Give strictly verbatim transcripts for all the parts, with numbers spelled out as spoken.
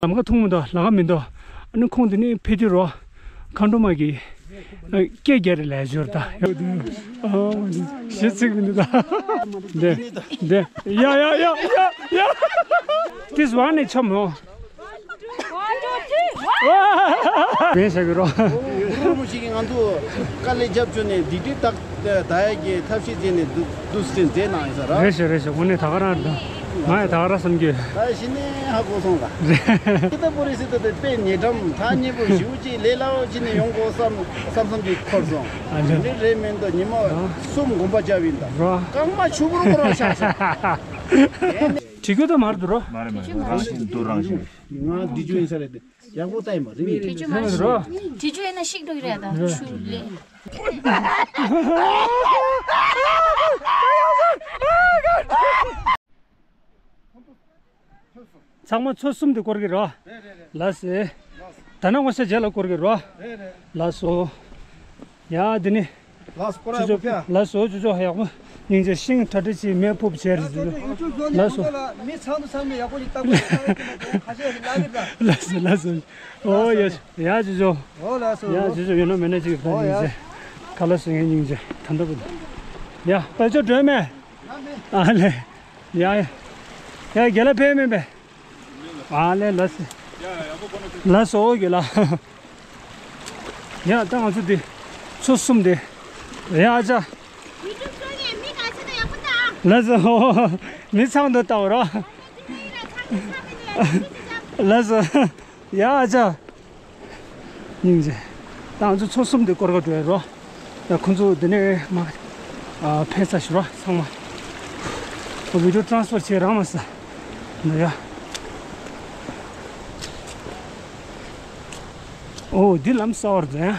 ལམ་ཁ་མཐོང་མི་འདུག་ལམ་ཁ་མི་འདུག་ཨ་ནི་ཁོང་དེ་ནས་ཕེབས་དུས་རོ། མཁའ་འགྲོ་མ་གིས་སྐད་རྒྱག་རེད་ལབ་ཞོར་ད། ཨ་ཞེ་ཚིག་མི་འདུག་ད། འདི་འདི་ཡ་ཡ་ཡ་ཡ་ཡ། ཏིས་ཝང་ནས་ཆོམ་ཧོ། ཝང་ཊུ་ཐི་ཝང་། བེན་ཤ་གི་རོ། རོ་མོ་ཞིག་གིས་ང་ཚོ་དཀའ་ལས་རྒྱབ་བཅུག་ནས་སྡིག་སྒྲིབ་དག་ད་ཡ་གི་ཐབས་ཤེས་བྱས་ནས་འདུག་འདུག་སེ་མཛད་གནང་ཡིན་ས་ར། རེད་ཤག་རེད་ཤག་དངོས་གནས་ད་ག་རང་རེད་ད། ང་ཡང་ད་ག་རང་བསམ་གྱི། ད་ཤི་ནས་ཧ་གོ་སོང་ལ། རེད། ད་པོ་རི་སི་ད་དེ་དཔེ་ཉེ་འགྲམ་ཐག་ཉེ་པོ་ཞིག་ཅིག་ལས་སླ་བོ་ཅིག་ནས་ཡོང་དགོས་བསམ་བསམ་བསམ་གྱི་འཁོར་སོང་། ཨ་ལེ། འདི་རེད་མིན་ད་ཉི་མ་གསུམ་དགོན་པ་བཅར་བ་ཡིན་ད། རོ། རྐང་མ་ཆུ་བུར་ཁོ་རང་བཞག་སོང་། དྲི་གུ་ད་མར་འདུག་རོ། མ་རེད་མ་རེད། རང་བཞིན་དུ་རང་བཞིན། ང་འདི་ཅུ་ཡིན་ས་རེད། ཡག་པོ་ལྟ་ཡིན་པ་རེད། དྲི་ཆུ་མ་རོ། ཞིག་དྲི་ཆུ་ཡིན་ན་ཤིག་འགྲོ་གི་རེད་ད་ཆུ་ལས། ཚང་མ་ཚོ་གསུམ་དེ་སྐོར་གི་རོ། ལགས་སེ། ད་ནང་ངོ་ཤ་རྗེས་ལ་སྐོར་གི་རོ། ལགས་སོ། ཡ་འདི་ནི། ལགས་སོ་སྐོར་ཡག་པོ་ཕྱ། ལགས་སོ་ཅོ་ཅོ་ཡག་པོ། སྙིང་རྗེ་ཤིང་ཁྲ་ཁྲི་ཆེ་མེ་ཕུབ་བྱས་རེད་ཅོ་ཅོ། ལགས་སོ། མི་ཚང་དུ་ཚང་མས་ཡག་པོ་ཞིག་བཏང་དགོས་ཁ་ཤས་ལ་གི་ད། ལགས་སོ་ལགས་སོ། ཨོ་ཡ་ཡ་ཅོ་ཅོ། ཨོ་ལགས་སོ། ཡ་ཅོ་ཅོ་ཡོད་ན་མེད་ན་ཅིག་ད་ཨོ་ཡ། སྙིང་རྗེ། ཁ་ལགས་སོ་ངའི་སྙིང་རྗེ་ད་ལྟ་བུ། ཡ་དཔལ་འབྱོར་སྒྲོལ་མས། ཨ་ལེ། ཡ་ཡ། ཡ་རྒན་ལགས་ཕེབས་མིན་པས། ཨ་ལེ་ལགས་སེ། ལགས་སོ་རྒན་ལགས། ཡ་ད་ང་ཚོ་འདི་ཚོ་གསུམ་འདི། ཡ་ཨ་ཅག་ལགས་སོ། མི་ཚང་དུ་བལྟ་བ་རོ། ལགས་སོ། ཡ་ཨ་ཅག་སྙིང་རྗེ། ད་ང་ཚོ་ཚོ་གསུམ་དེ་སྐོར་ག་འགྲོ་ཡ་རོ། ཡ་ཁོང་ཚོ་འདི་ནས་མ། ཨ་ཕེབས་ཚར་ཞུ་རོ་ཚང་མ། ཝི་ཌི་ཡོ་ཊ་རན་སི་ཕར་བྱེད་རང་མ་ས། འདི་ཡ། ཨོ་འདི་ལམ་གསར་བ་རེད་ཡ།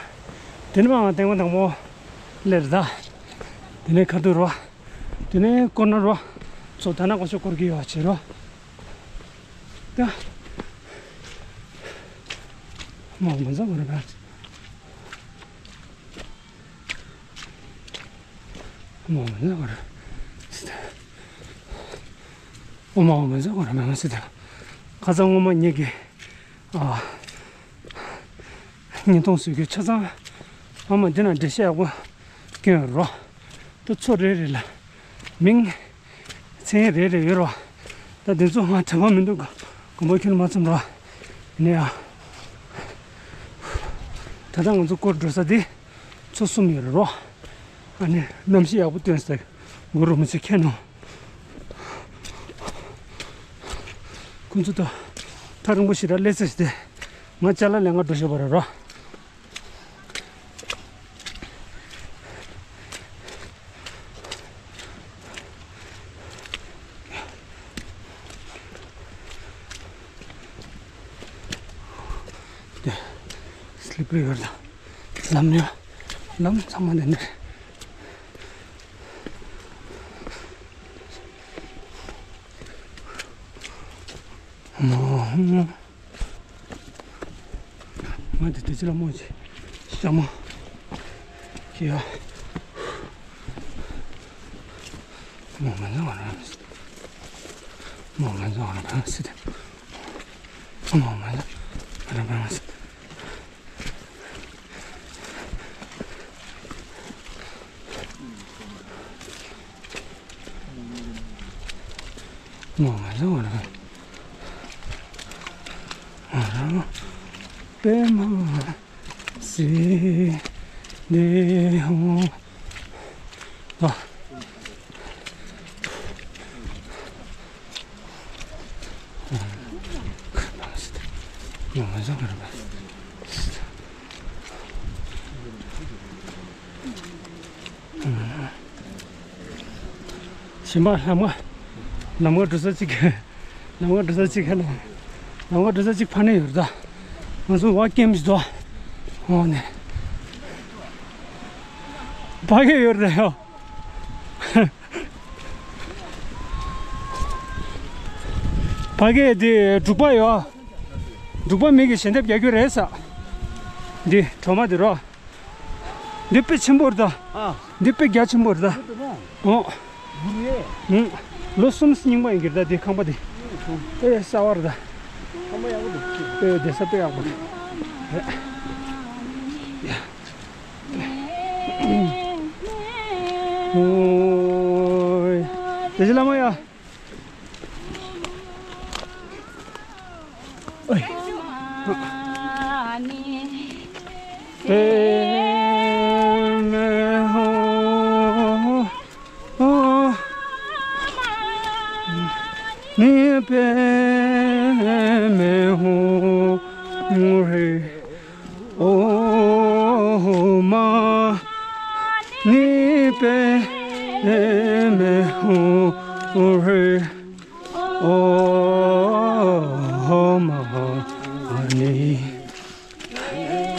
དེ་ནས་མ་ང་ཐེངས་མ་དང་པོ་སླེབས་རེད་ད། དེ་ནས་ཁ་ཐུག་རོ། དེ་ནས་སྐོར་ན་རོ། ཚོ་ད་ན་གོ་ཤོ་སྐོར་གི་ཡོད་བྱེད་རོ། ད། མོ་མ་ཟ་བར་བར། མོ་མ་ཟ་བར། སི་ད། ཨོ་མ་མ་ཟ་བར་མ་སི་ད། ཁ་ཚ་ངོ་མ་ཉེ་གི། ཨ། ཉིན་ཐོང་བཟོས་རྒྱུ་ཆ་ཚང་། ཨ་མ་འདི་ན་འགྲེལ་བཤད་ཡག་པོ་སྐྱོན་རོ། ཏུ་ཚོ་རེ་རེ་ལ་མིང་མཚན་རེ་རེ་ཡོད་རོ། ད་འདི་ཚོ་ང་དྲན་པ་མི་འདུག་ག་གོམ་པ་ཁྱོན་མ་ཚོམ་རོ། ཡིན་ཡ། ད་ལྟ་ང་ཚོ་སྐོར་འགྲོ་ས་འདི་ཚོ་གསུམ་ཡོད་རོ། ཨ་ནི་གནམ་གཤིས་ཡག་པོ་སྟོན་ས་གུ་རུ་མི་ཚེ་ཁྱེད་ནོ། ཁོང་ཚོ་ད་ཐག་རིང་པོ་ཞེ་དྲག་སླེབས་ཚར་ཞིག་སྟེ། ང་ཅ་ལག་ལེན་ག་འགྲོ་ཤེས་པ་རེད་རོ། སི་ལི་པ་རི་ཡོད་རེད། ལམ་ནི་ལམ་ཚང་མ་འདི་འདྲ་རེད། ང་དེ་དུས་ཚོད་ལ་རྨོ་ཆེ་ཤ་མོ་ཤི་ཡ། རྨོ་ང་ཚོ་ང་རང་སི་ཏེ། རྨོ་ང་ཚོ་ང་རང་སི་ཏེ། མོ་ང་ཚོ་ང་རང་ང་རང་པད་མ་སི་ནེ་ཧོ། ཨ། ཞིམ་པ་ལམ་ཁ། ལམ་ཁ་འགྲོ་ས་གཅིག་ལམ་ཁ་འགྲོ་ས་གཅིག་ཁ་ལ། ལམ་ཁ་འགྲོ་ས་གཅིག་ཕ་ནས་ཡོད་ད། ང་ཚོ་བ་ཀེམ་ཞིག་འདུག་འོ་ནས། ཕ་གི་ཡོད་རེད་ཡོ། ཕ་གི་དེ་འབྲུག་པ་ཡོ། འབྲུག་པ་མི་གི་ཞལ་འདེབས་རྒྱག་རྒྱུ་རེད་ས། འདི་གྲོ་མ་དེ་རོ། འདི་དཔེ་ཆེན་པོ་རེད་ད། ཨ། འདི་དཔེ་རྒྱ་ཆེན་པོ་རེད་ད། འོ། ཨུང་། ལོ་གསུམ་རྙིང་པ་ཡིན་གྱི་རེད་ད་འདི་ཁང་པ་འདི། དཔེ་གསར་བ་རེད་ད། དཔེ་བསྡད་ས་དཔེ་ཡག་པོ་རེད། ཨོའི། བདེ་ཆེན་བླ་མ་ཡ། ཨོའི། ནི་པདྨེ་ཧཱུྃ་རེ། ཨོཾ་མ་ཎི་པདྨེ་ཧཱུྃ་རེ། ཨོཾ་མ་ཎི་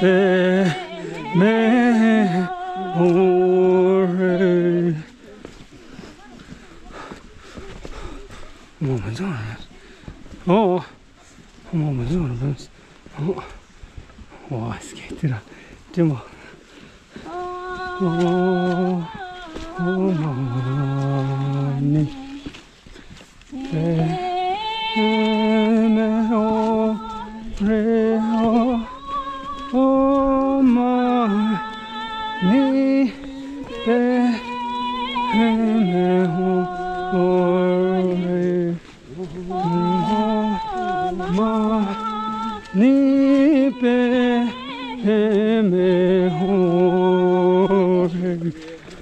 པདྨེ་ཧཱུྃ་རེ། ཨོ། ཨོ་མ་མ་ཟུང་ར་བན། ཨོ། ཝ་སི་ཀེ་ཏི་ར་ཏི་མོ། ཨོ། ཨོ་མ་ནི། ཨེ་མེ་ཨོ་རེ་ཨོ། ཨོ་མ་ནི། ཨེ་མེ་ཨོ་རེ། མ་ཎི་པདྨེ་ཧཱུྃ་རེ།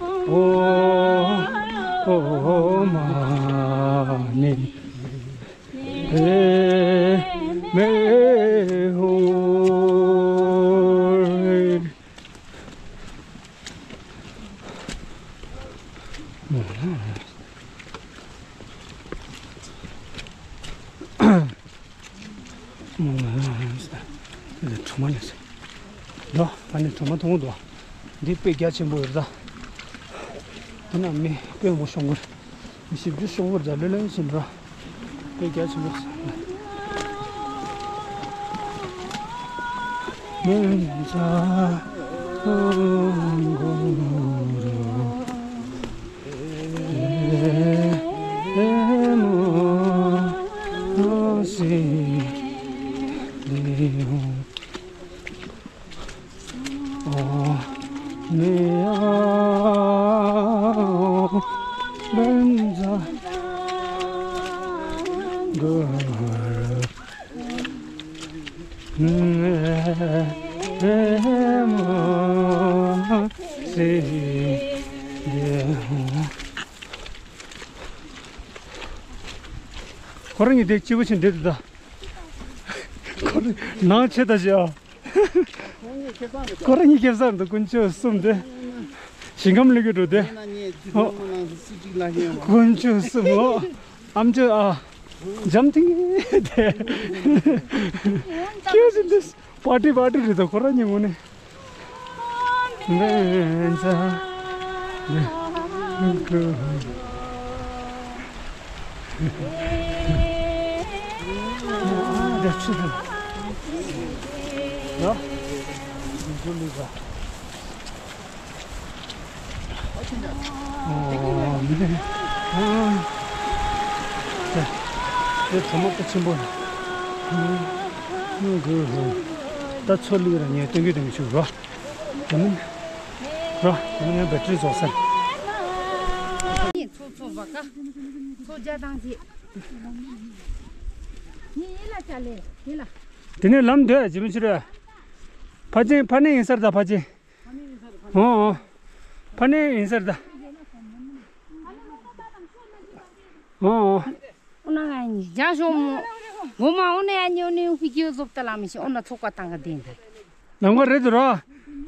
ཨོཾ་མ་ཎི་པདྨེ་ཧཱུྃ་རེ། གྲོ་མ་ནས་འདུག་ཨ་ནི་གྲོ་མ་མཐོང་གི་འདུག་འདི་དཔེ་རྒྱ་ཆེན་པོ་རེད་ད། འདི་ན་མི་དཔེ་མང་པོ་ཤོང་གི་རེད། མི་བཞི་བཅུ་ཤོང་གི་རེད་ད། ལོས་ལོས་ཕྱིན་འགྲོ། དཔེ་རྒྱ་ཆེན་པོ། ཁོ་རང་གཉིས་དེ་སྐྱིད་པོ་ཞིག་འདྲེད་འདུག་ད། ཁོ་རང་ནང་ཆེ་ད་ཞེ་ཨ། ཁོ་རང་གཉིས་ཁེབས་སར་འདུག་དཀོན་མཆོག་གསུམ་དེ། ཞིང་ཁམས་ལུས་ཀྱི་འགྲོ་དེ། ཨོ། དཀོན་མཆོག་གསུམ་ཨོ། ཨམ་ཅོག་ཨ། འཇམ་ཐིང་དེ། ཁྱེད་ཚོ་འདི་པར་ཊི་པར་ཊི་རེད་ད་ཁོ་རང་གཉིས་ངོ་ནས། ད་མཚོ་ལུས་ར་ཉེ་སྟོན་གྱི་དེ་མི་ཆུག་རོ། དེ་མིན་རོ། དེ་མིན་ཡང་བེ་ཊི་རི་རྫོགས་ས་རེད། ཚོ་ཚོ་བ་ཀ་ཚོ་རྒྱ་དང་ཟེ། ཡིན་ཡིན་ལ་ཅ་ལེ་དེ་ལ། དེ་ནས་ལམ་འདོད་ཇི་མི་ཕྱི་རོལ། ཕ་ཆེན་ཕ་ནས་ཡིན་སར་ད་ཕ་ཆེན། ཨོ་ཨོ། ཕ་ནས་ཡིན་སར་ད། ཨོ་ཨོ། ཨོ་ན་ང་ཡིན་རྒྱ་ཤོ་མོ། ངོ་མ་ཨོ་ན་ཡ་ཉོ་ནི་ཧུ་ཀྱི་ཟོབ་ཏ་ལ་མི་ཤི་ཨོ་ན་ཚོགས་པ་བཏང་ག་དེ་འདི། ལམ་ཁ་རེད་དུ་རོ།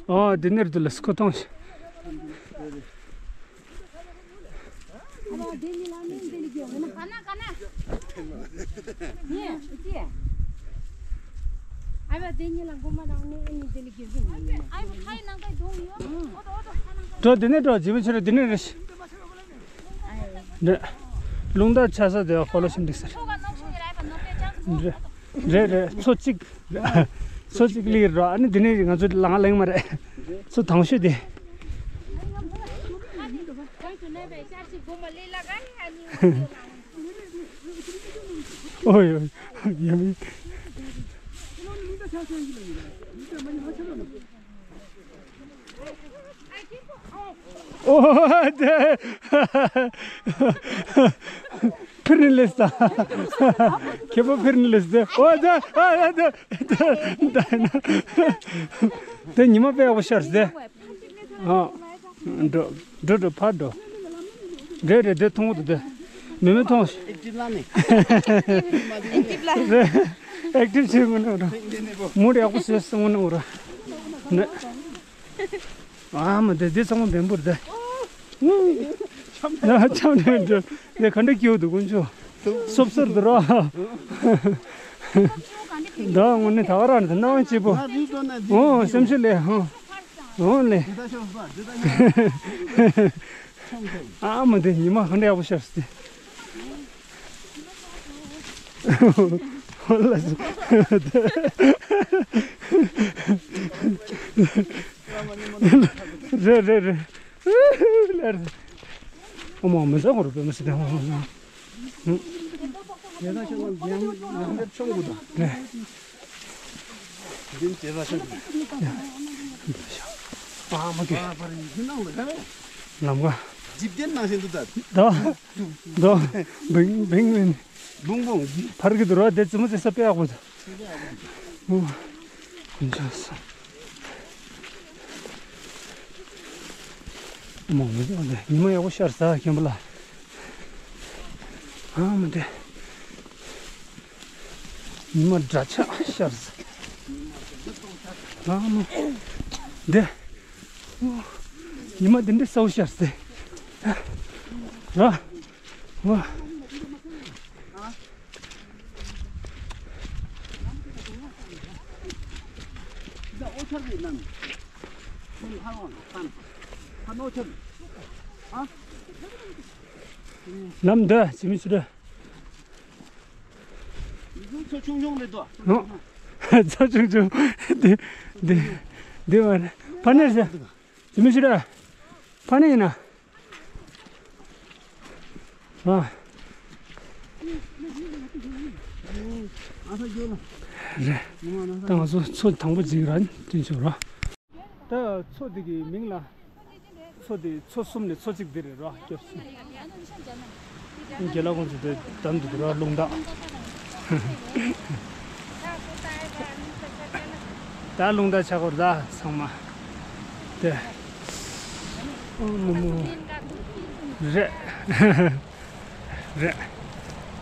ཨོ་དེ་ནེར་དུ་ལ་སྐོ་ཐོང་ཤི། འགྲོ་འདི་ནས་འགྲོ་ཇི་མི་ཕྱི་རུ་འདི་ནས་རེ་ཞིག་རེད། རླུང་རྟ་ཆགས་ས་དེ་ཧོ་ལོ་ཤིན་འགྲིག་ཟེར། རེད་རེད་རེད། མཚོ་གཅིག་མཚོ་གཅིག་ལིར་རོ། ཨ་ནི་འདི་ནས་ང་ཚོ་ལང་ལེང་མ་རེད། མཚོ་དང་ཤོས་དེ། ཨོའི་ཨོའི་ཡ་མི། ཨོ་དེ། ཕིར་ནི་ལེས་ད། ཁེ་པོ་ཕིར་ནི་ལེས་དེ། ཨོ་དེ། ཨ་དེ། དེ་ཉི་མ་དཔེ་ཡག་པོ་ཤར་སྟེ། ཨ། འགྲོ། འགྲོ་འགྲོ་ཕར་འགྲོ། རེད་རེད། དེ་མཐོང་གི་འདུག་དེ། མེ་མེ་མཐོང་། ཨེག་ཊིབ་ལ་ནི། ཨེག་ཊིབ་ལ། རེད། ཨེག་ཊིབ་བྱེད་དགོས་ནོ་ར། མུ་ཡག་པོ་བཟོས་སོང་ནོ་ར། ནི། ཨ་མ་དེ་དེ་ཚང་མ་བེམ་པོ་རེད་དེ། ཡ་ཆམ་རེད་འགྲོ། དེ་ག་འདྲ་སྐྱིད་པོ་འདུག་དཀོན་མཆོག་སོབ་སོབ་འདུག་ར། ད་དངོས་གནས་ད་ག་རང་རེད། སྣང་བ་སྐྱིད་པོ། ང་རིག་འགྲོ་ན་འདི། ཨོ་སེམས་ཤུགས་ལས་ཧང་། འོང་ལེ། འདི་ལྟ་ཤོག་པ། འདི་ལྟ་ཤོག་ཨ་མ་དེ་ཉི་མ་ག་འདྲ་ཡག་པོ་ཤར་སྟེ། ཧོ་ལ་སི། རེད་རེད་རེད། ལར། ཨོ་མ་མི་ཟ་གོ་རུ་པེ་མི་སི་དེ། ཨོ་མ། ཨ་མ་གི། ལམ་ཀ། འཇིབ་རྟེན་ནང་བཞིན་དུ་ད། ད། ད། བིང་བིང་བིང་། བུང་བུང་། ཕར་གི་དུ་ར་དེ་ཙི་མོ་ཙི་ས་པེ་ཨ་གོ་ད། ཨོ། ཀུན་ཆགས་ས། མོ་མི་འདུག་ཨ་ནི་ཉི་མ་ཡག་པོ་ཤར་ས་མཁན་པོ་ལ། ཨ་མ་འདི། ཉི་མ་འདྲ་ཆགས་ཤར་ས། ཨ་མ་འདི། ཉི་མ་འདི་འདྲ་གསལ་པོ་ཤར་ས། ར། ཝ། ལམ་འདི་ཇི་མི་ཤུ་རེད། མཚོ་ཆུང་ཆུང་རེད་དོ། མཚོ་ཆུང་ཆུང་། འདི་འདི་འདི་མ་རེད། ཕ་ནས་ཟེར། ཇི་མི་ཤི་ར། ཕ་ནི་ཡིན་ན། ཨ། རེད། ད་ང་ཚོ་མཚོ་དང་པོ་ཅིག་ར་སྟོན་ཆོག་ར། ད་མཚོ་འདི་གི་མིང་ལ། མཚོ་འདི་མཚོ་གསུམ་ནས་མཚོ་གཅིག་འདི་རེད་ར། སྐྱབས་སུ། རྒན་ལགས་ཁོང་ཚོ་དེ་གདམ་དུ་འདུག་ར། རླུང་རྟ། ད་རླུང་རྟ་ཆགས་སྐོར་ད་ཚང་མ་དེ། ཨོ་མོ་མོ། རེད། རེད།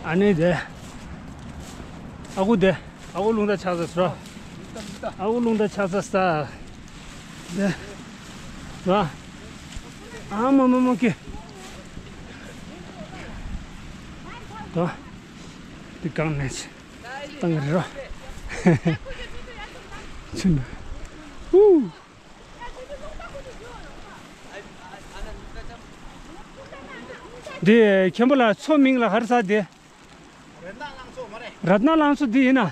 ཨ་ནི་དེ། ཨ་ཁུ་དེ། ཨ་ཁུ་རླུང་རྟ་ཆགས་ས་ར། ཨ་ཁུ་རླུང་རྟ་ཆགས་ས་ས། དེ། ར། ཨ་མ་མ་མ་ཀི། ད། འདི་གང་ནས་བཏང་གི་རེད་ར། ཕྱིན། ཧུ། འདི་མཁན་པོ་ལགས་མཚོ་མིང་ལ་ག་རེ་ཟེར་འདི། རཏྣ་གླང་མཚོ་མ་རེད། རཏྣ་གླང་མཚོ་འདི་ཡིན་ན།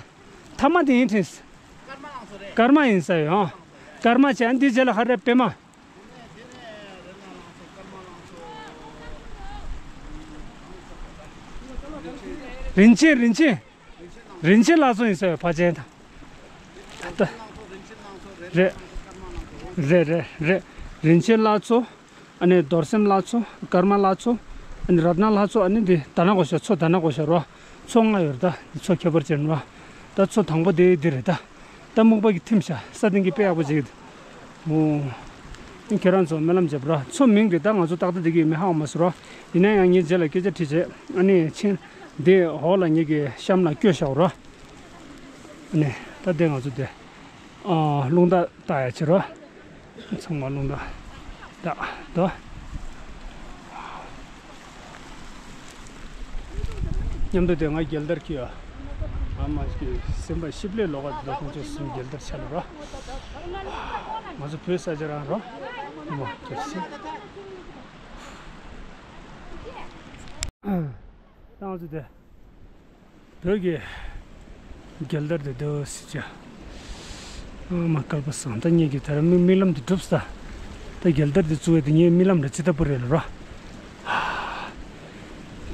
མཐའ་མ་དེ་ཡིན་དྲན། ཀརྨ་གླང་མཚོ་རེད། ཀརྨ་ཡིན་ས་ཡོད། ཀརྨ་བྱས་འདི་རྗེས་ལ་ག་རེ་པད་མ། རིན་ཆེན། རིན་ཆེན། རིན་ཆེན་ལྷ་མཚོ་ཡིན་ས་ཡོད་ཕ་ཆེན་དང་། ད། རེད། རེད་རེད་རེད། རིན་ཆེན་ལྷ་མཚོ། ཨ་ནི་རྡོར་སེམས་ལྷ་མཚོ། ཀརྨ་ལྷ་མཚོ། ཨ་ནི་རཏྣ་ལྷ་མཚོ། ཨ་ནི་འདི་དྷ་ན་གོ་ཤ། མཚོ་དྷ་ན་གོ་ཤ་རོ། མཚོ་ལྔ་ཡོད་རེད་ད། མཚོ་ཁྱད་པར་ཅན་རོ། ད་མཚོ་དང་པོ་དེ་འདི་རེད་ད། ད་སྨུག་པ་གི་ཐིམ་ཤ་ས་སྟེང་གི་དཔེ་ཡག་པོ་ཅིག་ཡོད། ཨོ། ཁྱེད་རང་ཚོ་སྨོན་ལམ་བརྒྱབ་ར། མཚོ་མིང་དེ་ད་ང་ཚོ་ཏག་ཏག་དེ་གི་མི་ཧ་གོ་མ་སོང་ར། ཡིན་ན་ཡང་ངས་རྗེས་ལ་སྐད་ཆ་དྲིས་བྱས། ཨ་ནི་ཆེན་དེ་འོག་ལ་ངེད་ཀྱི་གཤམ་ལ་བསྐྱོད་བཞག་ར། ཨ་ནི་ད་དེ་ང་ཚོ་དེ། ཨ། རླུང་རྟ་བཏགས་ཡ་བྱེད་ར། ཚང་མ་རླུང་རྟ་བཏགས་དོ། མཉམ་དུ་དེ་ང་རྒྱལ་དར་ཁྱེར་ཡ། ཨ་མ་གི་སེམས་པ་ཤིབ་ལེ་ལོག་ག་དེ་ཁོང་ཚོ་གསུམ་རྒྱལ་དར་ཆ་ལ་རོ། ང་ཚོ་བོད་ས་ཆ་རང་རོ། ཨ་མ་ཁྱོད་སེམས། ད་ང་ཚོ་དེ། བོད་ཀྱི་རྒྱལ་དར་དེ་འདོད་སྲིད་ཅེ། ཨ་མ་སྐལ་པ་བཟང་། ད་ངེད་ཀྱི་དེར་རྨི་རྨི་ལམ་དེ་འགྲུབ་ས། ད་རྒྱལ་དར་དེ་བཙུགས་ཡས་དེ་ངའི་རྨི་ལམ་རེད། ཅི་ལྟ་བུ་རེད་ལ་རོ།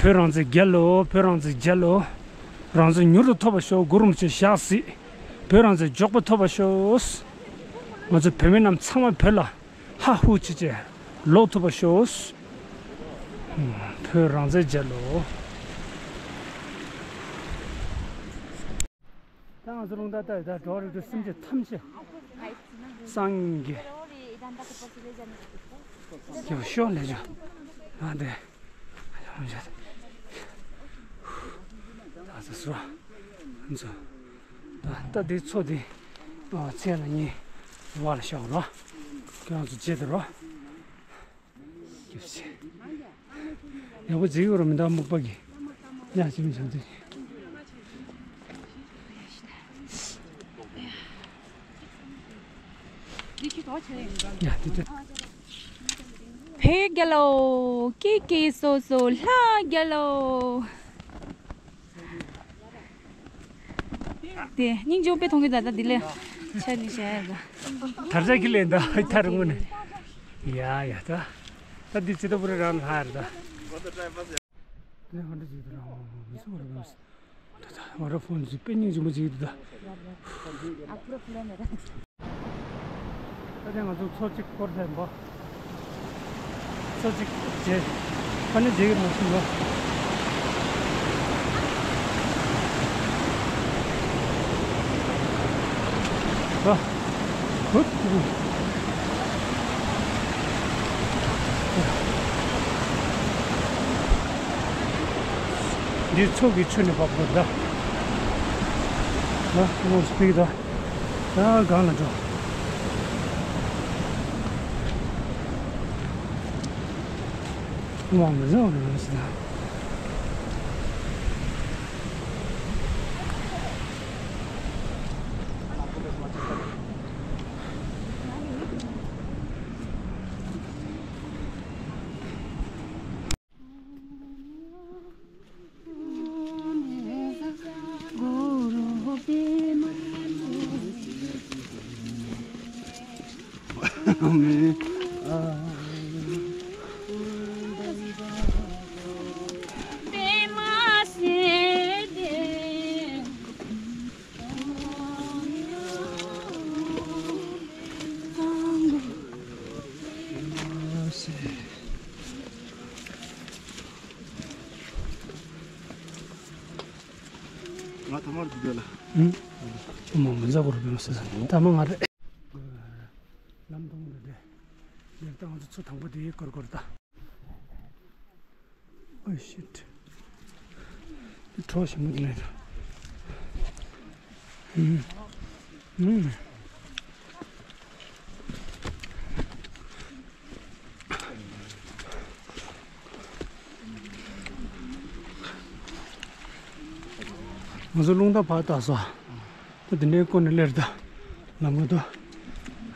བོད་རང་བཙན་རྒྱལ་ལོ། བོད་རང་བཙན་རྒྱལ་ལོ། རང་བཙན་མྱུར་དུ་ཐོབ་པར་ཤོག་གུ་རུ་རིན་པོ་ཆེ་བཞག་སྲིད། བོད་རང་བཙན་མགྱོགས་པོ་ཐོབ་པ་ཤོག། ང་ཚོ་བོད་མི་རྣམས་ཚང་མ་བོད་ལ་ཧ་ཧུ་ཆེ་ཆེ་ལོག་ཐུབ་པ་ཤོག། བོད་རང་བཙན་རྒྱལ་ལོ། ད་ང་ཚོ་རླུང་རྟ་ད་ད་འགྲོ་རིགས་དུ་སེམས་ཅན་ཐམས་ཅད་སངས་རྒྱས། ཡོ་ཤོ་ལེ་ཇོ། ཨ་དེ། ད་ཚ་སུ། ཚ། ད་དེ་ཚོ་དེ། ཨ་ཚེ་ལ་ཉེ། བ་ལ་ཤོག་རོ། ཁྱེད་རང་ཚོ་བྱེད་དེ་རོ། སྐྱབས་ཆེ། ཡག་པོ་བྱེད་ཀྱི་རོ་མི་འདུག་སྨུག་པ་གི། ཡ་ཅི་མི་བྱང་ཚེ། ཡ་དེ་དེ། བོད་རྒྱལ་ལོ། ཀི་ཀི་སོ་སོ་ལྷ་རྒྱལ་ལོ། དེ་སྙིང་རྗེ་པོ་དཔེ་མཐོང་གི་ད་ད་འདི་ལས་ཆ་ནི་བྱ་ཡ་ད། དར་ཆ་ཁྱི་ལས་ད་ཧི་ཐར་ངུ་ནས། ཡ་ཡ་ད། ད་འདི་ཚེ་ད་བུ་རེ་རང་ལྷ་རེ་ད། དེ་ཧོན་ཏ་ཇི་ད་རང་མི་སུ་བ་རེ་ད། ད་ད་ཝ་ཊར་ཕོལ་ཟིག་དཔེ་སྙིང་རྗེ་མོ་ཅིག་འདུག་ད། ད་ལྟ་ང་ཚོ་མཚོ་གཅིག་སྐོར་ལེན་པ། མཚོ་གཅིག་བྱས། ཁ་ནས་བྱེད་ཀྱི་མ་སོང་ལ། ཨ། ཧུད། འདི་མཚོ་གི་ཆུ་ནས་བབས་པ་འདྲ། ཨ་མོ་སྤིག་ད། ད་གང་ལ་འགྲོ། མ་མི་བཟང་རུ་རུ་ཟིན་ན། ང་ཐ་མར་འདི་ལ། ཨུམ། ཨུ་མ་མི་མཛའ་བོར་བི་མ་ཟེར་ས་ནི་ཐ་མ་ང་རེད། ལམ་སྟོང་རེད་དེ། འདིར་ད་ང་ཚོ་མཚོ་དང་པོ་དེ་སྐོར་སྐོར་ད། Oh shit. གྲོགས་ཞིག་མི་འདུག་ལེ། ཨུམ། ཨུམ། ང་ཚོ་རླུང་རྟ་ཕར་བཏགས་སོང་། ད་དེ་འདྲའི་སྐོར་ནས་སླེབས་ད། ལམ་ཁ་དུ།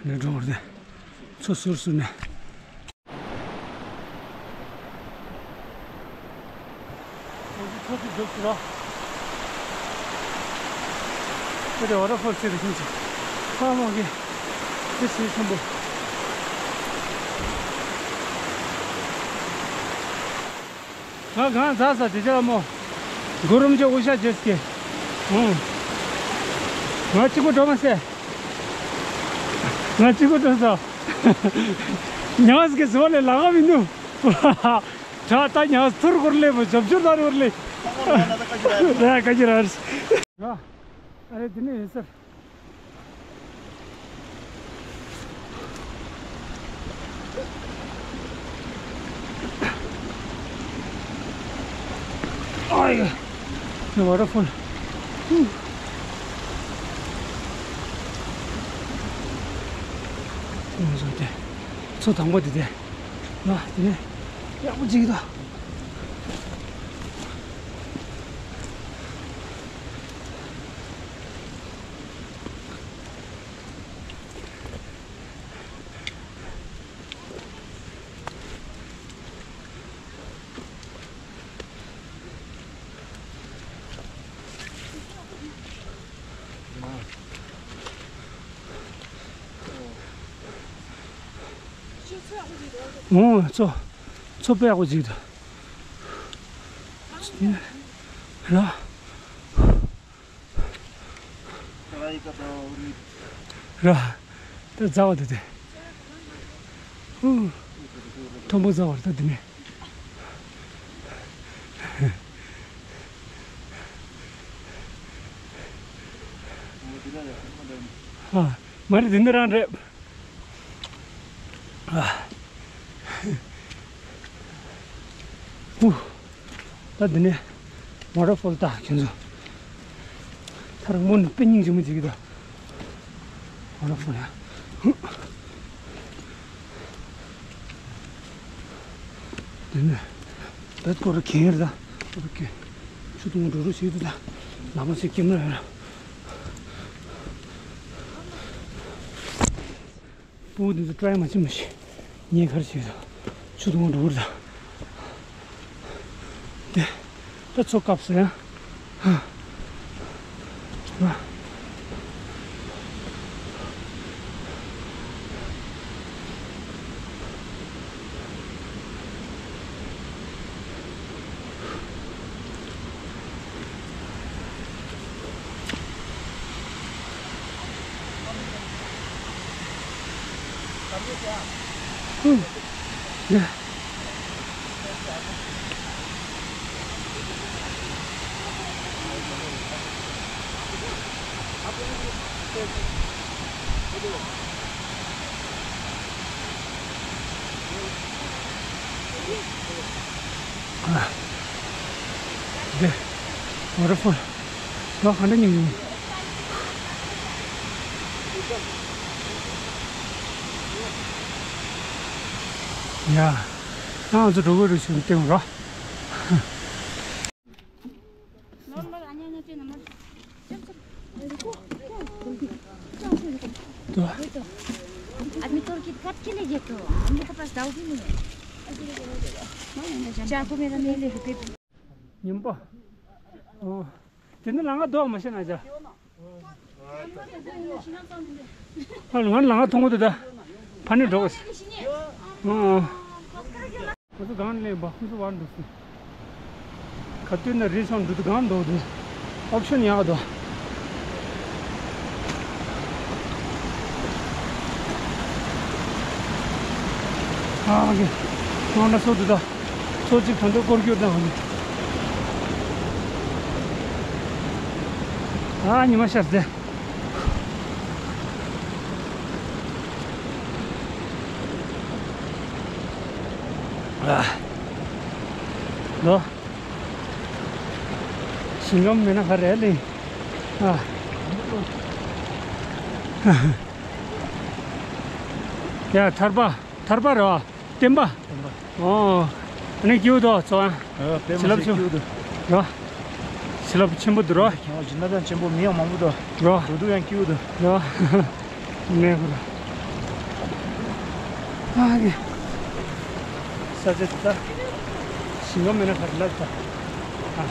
ནས་འགྲོ་བར་དེ། མཚོ་ཟུར་ཟུར་ནས། ང་ཚོ་ཚོ་དེ་འདུག་ཟེར་རོ། དེ་རེད་ཝ་ཊར་ཕོལ་ཟེར་རེད་ཁྱིམ་ཚེ། ཕ་མ་གི། དེ་ཟེར་ཆེན་པོ། ང་གང་ཟག་ས་དེ་ཅག་མོ། གུ་རུམ་ཅོ་འུ་ཤ་ཇེ་སྐྱེ། ཨང་། ང་གཅིག་པུ་འགྲོ་མ་སྲིད། ང་གཅིག་པུ་འགྲོ་ས། ཉག་སྐྱེ་བཟོ་ལས་ལ་ག་མི་འདུག་ད་ད་ཉག་ཐུར་སྐོར་ལས་མོ་ཇོབ་ཇོབ་ད་རེ་བར་ལས། ད་ཀ་ཅི་ར་རེད། ཨ་རེ་དེ་ནས་ཡིན་ཟེར། ཨ་ཡ། ཝ་ཊར་ཕོལ། ཧུ། ང་ཚོ་དེ། མཚོ་དང་པོ་དེ་དེ། ང་དེ་ནས་ཡག་པོ་ཅིག་ད། ཨོ་མཚོ། མཚོ་དཔེ་ཡག་པོ་ཅིག་འདུག་ར། ར། ད་རྫ་བ་དེ་དེ། ཧུ། མཐོན་པོ་རྫ་བ་རེད་ད་འདི་ནས། ཨ། མ་རེད་འདི་ནས་རང་རེད། ཨ། ཧུ། ད་འདི་ནས་ཝ་ཊར་ཕོལ་ད་ཁྱོད་ཚོ། ད་རང་མོ་ནི་དཔེ་སྙིང་རྗེ་མོ་ཅིག་གི་ད། ཝ་ཊར་ཕོལ་ཡ། འདི་ནས་ད་སྐོར་གྱོན་ཡོད་རེད་ད། ཨོ་ཁེ། ཆུ་དུང་འགྲོ་རུ་བྱེད་དུ་ད། ལག་པ་ཞིག་སྐྱེམས་ར་ཡོད་ར། སྤུ་གུ་འདི་ཚོ་ཀྲའི་མ་བྱེད་མ་ཤེས། ངས་ག་རེ་བྱེད་དོ། ཆུ་དུང་འགྲོ་གི་རེད་ད། དེ། ད་ཚོ་སྐབས་སུ་ཡང་། ཧ། ང་། འདི། ཝ་ཊར་ཕོལ། ལོ་ག་འདྲ་ཉིན་ཡིན། ཡ། ང་ཚོ་འགྲོ་དགོས་རེད་ཞུ་སྟེང་རོ། तो। आदमी तोड़ के काट के ले गए तो हम लोग के पास दाव भी नहीं है। चाकू मेरा नहीं ले रुके। ཉིན་པ། ཨོ། དེ་ནི་ལང་ང་རྡོ་མ་ཤེས་ན་ཅག་ང་ལང་ང་མཐོང་གི་འདུག་ད། ཕ་ནི་འགྲོ་གི། ཨོ། ཨོ། ཁོ་ཚོ་གང་ལེན་པ་ཁོ་ཚོ་བར་འདུག་སི། ག་དུས་ན་རི་སོང་འདུག་གང་འདུག་དུ། ཨོབ་ཤོན་ཡག་འདུག་ཨ་གི། ནང་ན་སོ་འདུག་ད། ཚོ་གཅིག་ད་འདུག་སྐོར་སྐྱོད་དང་། ཨ་ཉི་མ་ཤར་ཟེ། ཨ། ལོ། ཞིང་ཁམས་མེད་ན་ག་རེ་ལེ། ཨ། ཡ་ཐར་པ། ཐར་པ་རེད་བ། བསྟན་པ། བསྟན་པ། ཨོ། ཨ་ནི་སྐྱིད་པོ་འདུག་ཚོ། ཨ། བྱིན་རླབས་ཆེ། སྐྱིད་པོ་འདུག་རོ། བྱིན་རླབས་ཆེན་པོ་འདུག་རོ། ཁྱེད་རང་བྱིན་རླབས་ཡང་ཆེན་པོ། མི་ཡང་མང་པོ་འདུག་རོ། འགྲོ་འདུག་ཡང་སྐྱིད་པོ་འདུག་རོ། མེད་ཁུ་ར། ཨ་ནི། ས་ཆ་འདི་ད། ཞིང་ཁམས་མེད་ན་ག་རེ་ལབ་ད། ཨ།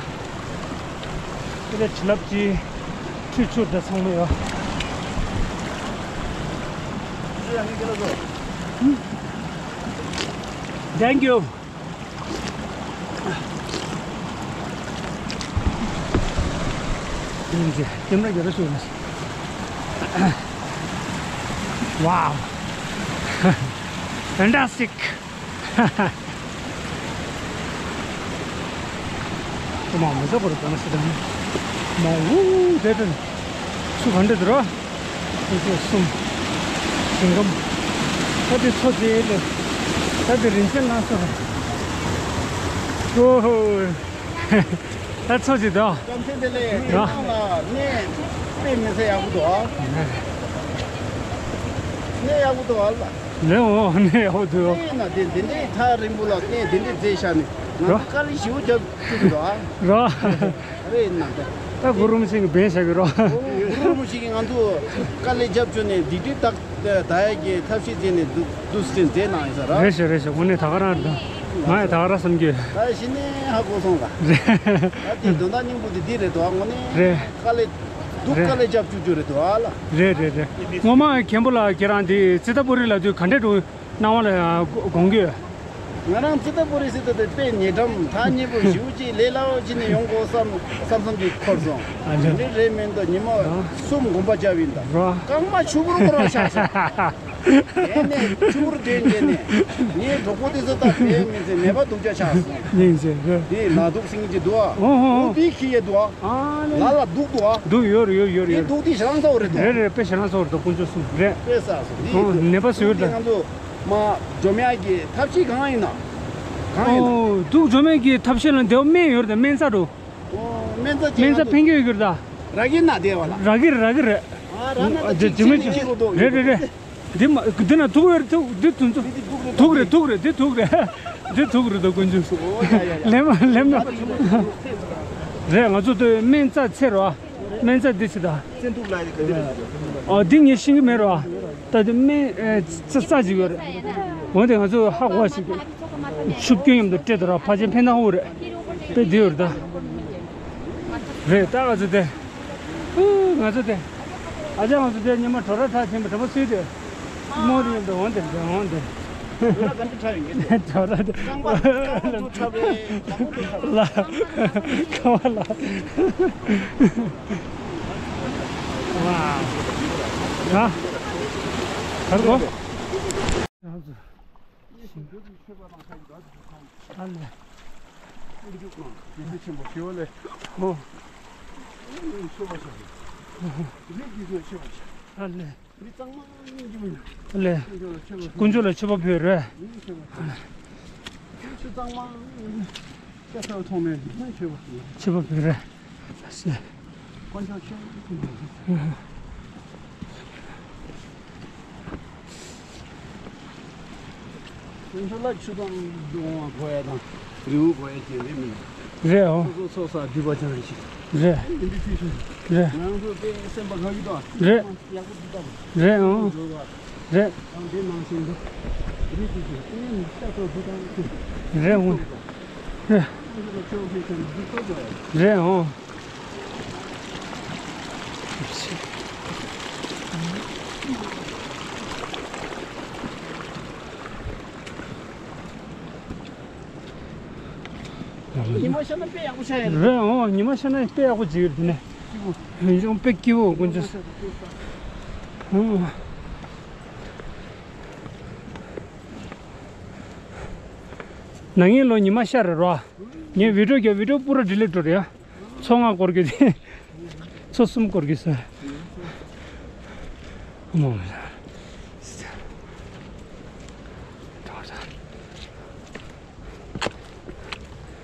དེ་ལས་བྱིན་རླབས་ཀྱི་ཁྲུས་ཆུ་འདྲ་ཚང་མ་ཡོད། Thank you. Wow. Fantastic. ཁོ་མ་མི་ཟ་བར་གོ་ན་སི་དང་། མ་འུ་དེ་དང་། སུ་ག་འདྲ་འདུག་ར། སུ་སུ་གསུམ། ཞིང་ཁམས། ད་དེ་མཚོ་དེ་ལས། ད་དེ་རིན་ཆེན་ལ་སོ་ར། ཨོ་ཧོ། ད་མཚོ་ཅིག་འདུག་བཀྲ་ཤིས་བདེ་ལེགས། ཡ། ཁྱེད་རང་ལ་གནས་དཔེ་མི་སྲིད་ཡག་པོ་འདུག་ཨ། གནས་ཡག་པོ་འདུག་ཨ་ལ། ལེ་འོ་ནས་ཡག་པོ་འདུག་ཨེ་ན་དེ་འདི་འདྲའི་ཐག་རིང་པོ་ལ་གནས་འདི་འདྲའི་མཛེས་བཞག་ནས་ང་ཚོ་དཀའ་ལས་ཞེ་པོ་རྒྱབ་བཅུག་གི་འདུག་ཨ། རོ། རེད་ན་དེ། ད་གུ་རུ་མི་ཤེས་གི་བན་བཞག་གི་རོ། གུ་རུ་མི་ཤེས་གི་ང་ཚོ་དཀའ་ལས་རྒྱབ་བཅུག་ནས་འདི་འདྲའི་ད་ད་ཡ་གི་ཐབས་ཤེས་བྱས་ནས་འདུག་འདུག་སེ་མཛད་གནང་ཡིན་ས་ར། རེད་ཤག་རེད་ཤག་དངོས་གནས་ད་ག་རང་རེད། ང་ཡང་ད་ག་རང་བསམ་གྱི་ཡོད། ད་གཞི་ནས་ཧ་གོ་སོང་ལ། རེད། ད་དེ་དོན་དག་སྙིང་པོ་དེ་འདི་རེད་དོ་ཨ། དངོས་གནས་རེད། དཀའ་ལས། སྡུག་རེད། དཀའ་ལས་རྒྱབ་བཅུག་རྒྱུ་རེད་དོ་ཨ་ལ། རེད་རེད་རེད། ངོ་མ་མཁན་པོ་ལགས་ཁྱེད་རང་འདི་ཙི་ཏ་པུ་རི་ལ་དུས་ག་འདྲས་འགྲོ་སྣང་བ་ལ་དགོངས་ཀྱི་ཡོད། ང་རང་ཙི་ཏ་པུ་རི་སི་ཏུ་དེ་དཔེ་ཉེ་འགྲམ་ཐག་ཉེ་པོ་ཞེ་པོ་ཅིག་ལས་སླ་བོ་ཅིག་ནས་ཡོང་དགོས་བསམ་བསམ་བསམ་ཅིག་འཁོར་སོང་། ཨ་ཅག་འདི་རེད་མིན་འདུག་ཉི་མ་གསུམ་གོམ་པ་རྒྱབ་ཡིན་ད། རོ། རྐང་མ་ཆུ་བུར་བུར་བ་ཆགས་སོང་། དེ་ནས་ཆུ་བུར་དེ་འདྲེན་ནས་ངའི་གྲོགས་པོ་དེ་ཚོ་ད་དེ་མིན་ཚེ་ནད་པ་སྡུག་ཅག་ཆགས་སོང་། ཡིན་ཟེར་རོ། དེ་ན་སྡུག་སྲིང་གི་འདུག་ཨ། ཨོ་ཧོ་ཧོ། ཨོ་དེ་ཁི་ཡེ་འདུག་ཨ། ཨ་ལ་ལ་ལ་སྡུག་འདུག་ཨ། སྡུག་ཡོད་རེད་ཡོད་ཡོད་དེ་རེད། སྡུག་དེ་ཞེ་དྲག་ཚ་བོ་རེད་འདུག་རེད་རེད། དཔེ་ཞེ་དྲག་ཚ་བོ་རེད་འདུག་དཀོན་མཆོག་གསུམ་རེད། དཔེ་ས་སོ་དེ་ཨོ་ནད་པ་བཟོས་ཡོད་ད། ང་ཚོ་མ་འཇོམས་ཡག་གི་ཐབས་ཤེས་གང་ཡིན་ན། གང་ཡིན་ན། ཨོ་སྡུག་འཇོམས་ཡག་གི་ཐབས་ཤེས་ལ་འདི་བ་སྨན་ཡོད་རེད་ད། སྨན་རྩྭ་འགྲོ། ཨོ་སྨན་རྩྭ་ཅན་སྨན་རྩྭ་ང་ཚོ་ཕན་གྱི་ཡོད་གི་རེད་ད། ར་གི་ན་བསྡད་པ་ལ། ར་གི་ར་གི་རེད། ཨ་ར་ན་ད་ཅིག་ཅིག་ཅིག་ཅིག་ཅིག་ཅིག་རེད་རེད་རེད། འདི་མ་འདི་ན་དུག་ཡོད་རེད། དུག་འདི་དུག་འདི་དུག་རེད། དུག་རེད་དུག་རེད། འདི་དུག་རེད། འདི་དུག་རེད་དོ་དཀོན་མཆོག་གསུམ། ལེན་མ་ལེན་མ། རེད་ང་ཚོ་དུ་སྨན་རྩྭ་ཚེ་རོ། སྨན་རྩྭ་འདི་ཚེ་ད། ཨོ་འདི་ངས་ཤེས་ཀྱི་མེད་རོ། ད་དུ་སྨན་རྩྭ་རྩྭ་ཅིག་ཡོད་རེད། འོན་ཏེ་ང་ཚོ་ཧ་གོ་ཞིག་ཆུ་སྐྱོན་མཉམ་དུ་སྤྲད་དོ་ར་ཕལ་ཆེར་ཕན་ཐོགས་རེད། དཔེ་འདི་ཡོད་རེད་ད། རེད་ད་ང་ཚོ་དེ། ཨུ་ང་ཚོ་དེ། ཨ་ཅག་ང་ཚོ་དེ་ཉི་མ་གྲོ་ར་ཁྲག་ཆེན་པོ་གྲོ་མ་སུས་དེ། རྨོ་དེ་ཡོད་འདུག་འོང་དེ་འདྲ་འོང་དེ། གྲོ་ར་ག་འདྲ་ཁྲག་ཡོད་ངེས་དེ། གྲོ་ར་དེ། རྐང་པ་རྐང་པ་ཚོ་ཁྲག་རེད། ལ། ཁ་བ་ལ། ཝ། ཧ། གར་གོ། ཨ་ལེ། རྒྱལ་སྲས་ཆེན་པོ་ཞི་བ་ལྷས། ཨོ། ཆོས་པ་ཆགས། རིགས་ཀྱི་ཆོས་པ་ཆགས། ཨ་ལེ། མི་གཙང་མ་སྙིང་རྗེ་མོ། ཨ་ལེ། དཀོན་མཆོག་ལ་མཆོད་པ་ཕུལ་རེད། ཆོས་པ་ཆགས། ཆུ་གཙང་མ། ཤ་ཚ་བ་མཐོང་མེད་ཆོས་པ། མཆོད་པ་ཕུལ་རེད། ཨ་སེ། དཀོན་མཆོག་ཆོས་པ། དེ་ཚོ་ལ་ཆུ་དང་སྡོང་བ་དགོས་ཡ་དང་རི་བོ་དགོས་ཡ་ཅན་རེད་མིན། རེད་འོ། སོ་སོ་སོ་ས་འདུས་པ་ཅན་རེད་ཤི། རེད། དེ་འདྲ་ཚུལ་ཤི། རེད། ང་ཚོ་དེ་སེམས་པ་དགའ་གི་དང་། རེད། ཡག་པོ་འདུག་དང་། རེད་འོ། བཟོ་བ། རེད། དང་དེ་ནང་བཞིན་དུ་རི་དེ་ཚོ་དེ་ནས་ཤ་ཚ་བུ་དང་ཚུལ། རེད་འོ། རེད། ཁོང་ཚོ་ལ་ཆོས་ཤེས་ཅན་འདི་ཚོ་དགོས་ཡ། རེད་འོ། ཉི་མ་ཤར་ན་དཔེ་ཡག་པོ་ཤར་ཡ་རེད། རེད་འོ། ཉི་མ་ཤར་ན་དཔེ་ཡག་པོ་ཅིག་ཡོད་དེ་ནས། སྐྱིད་པོ། ཡང་དཔེ་སྐྱིད་པོ་དཀོན་མཆོག་གསུམ། ཨ། ན་ངའི་ལོ་ཉི་མ་ཤར་རེད་རོ། ངས་བི་ཌིའོ་རྒྱབ་བི་ཌིའོ་པུ་ར་ཌི་ལིཊ་འགྲོ་རེད་ཡ། མཚོ་ལྔ་སྐོར་གྱི་དེ། མཚོ་གསུམ་སྐོར་གྱི་ས། ཨ་མ་མ།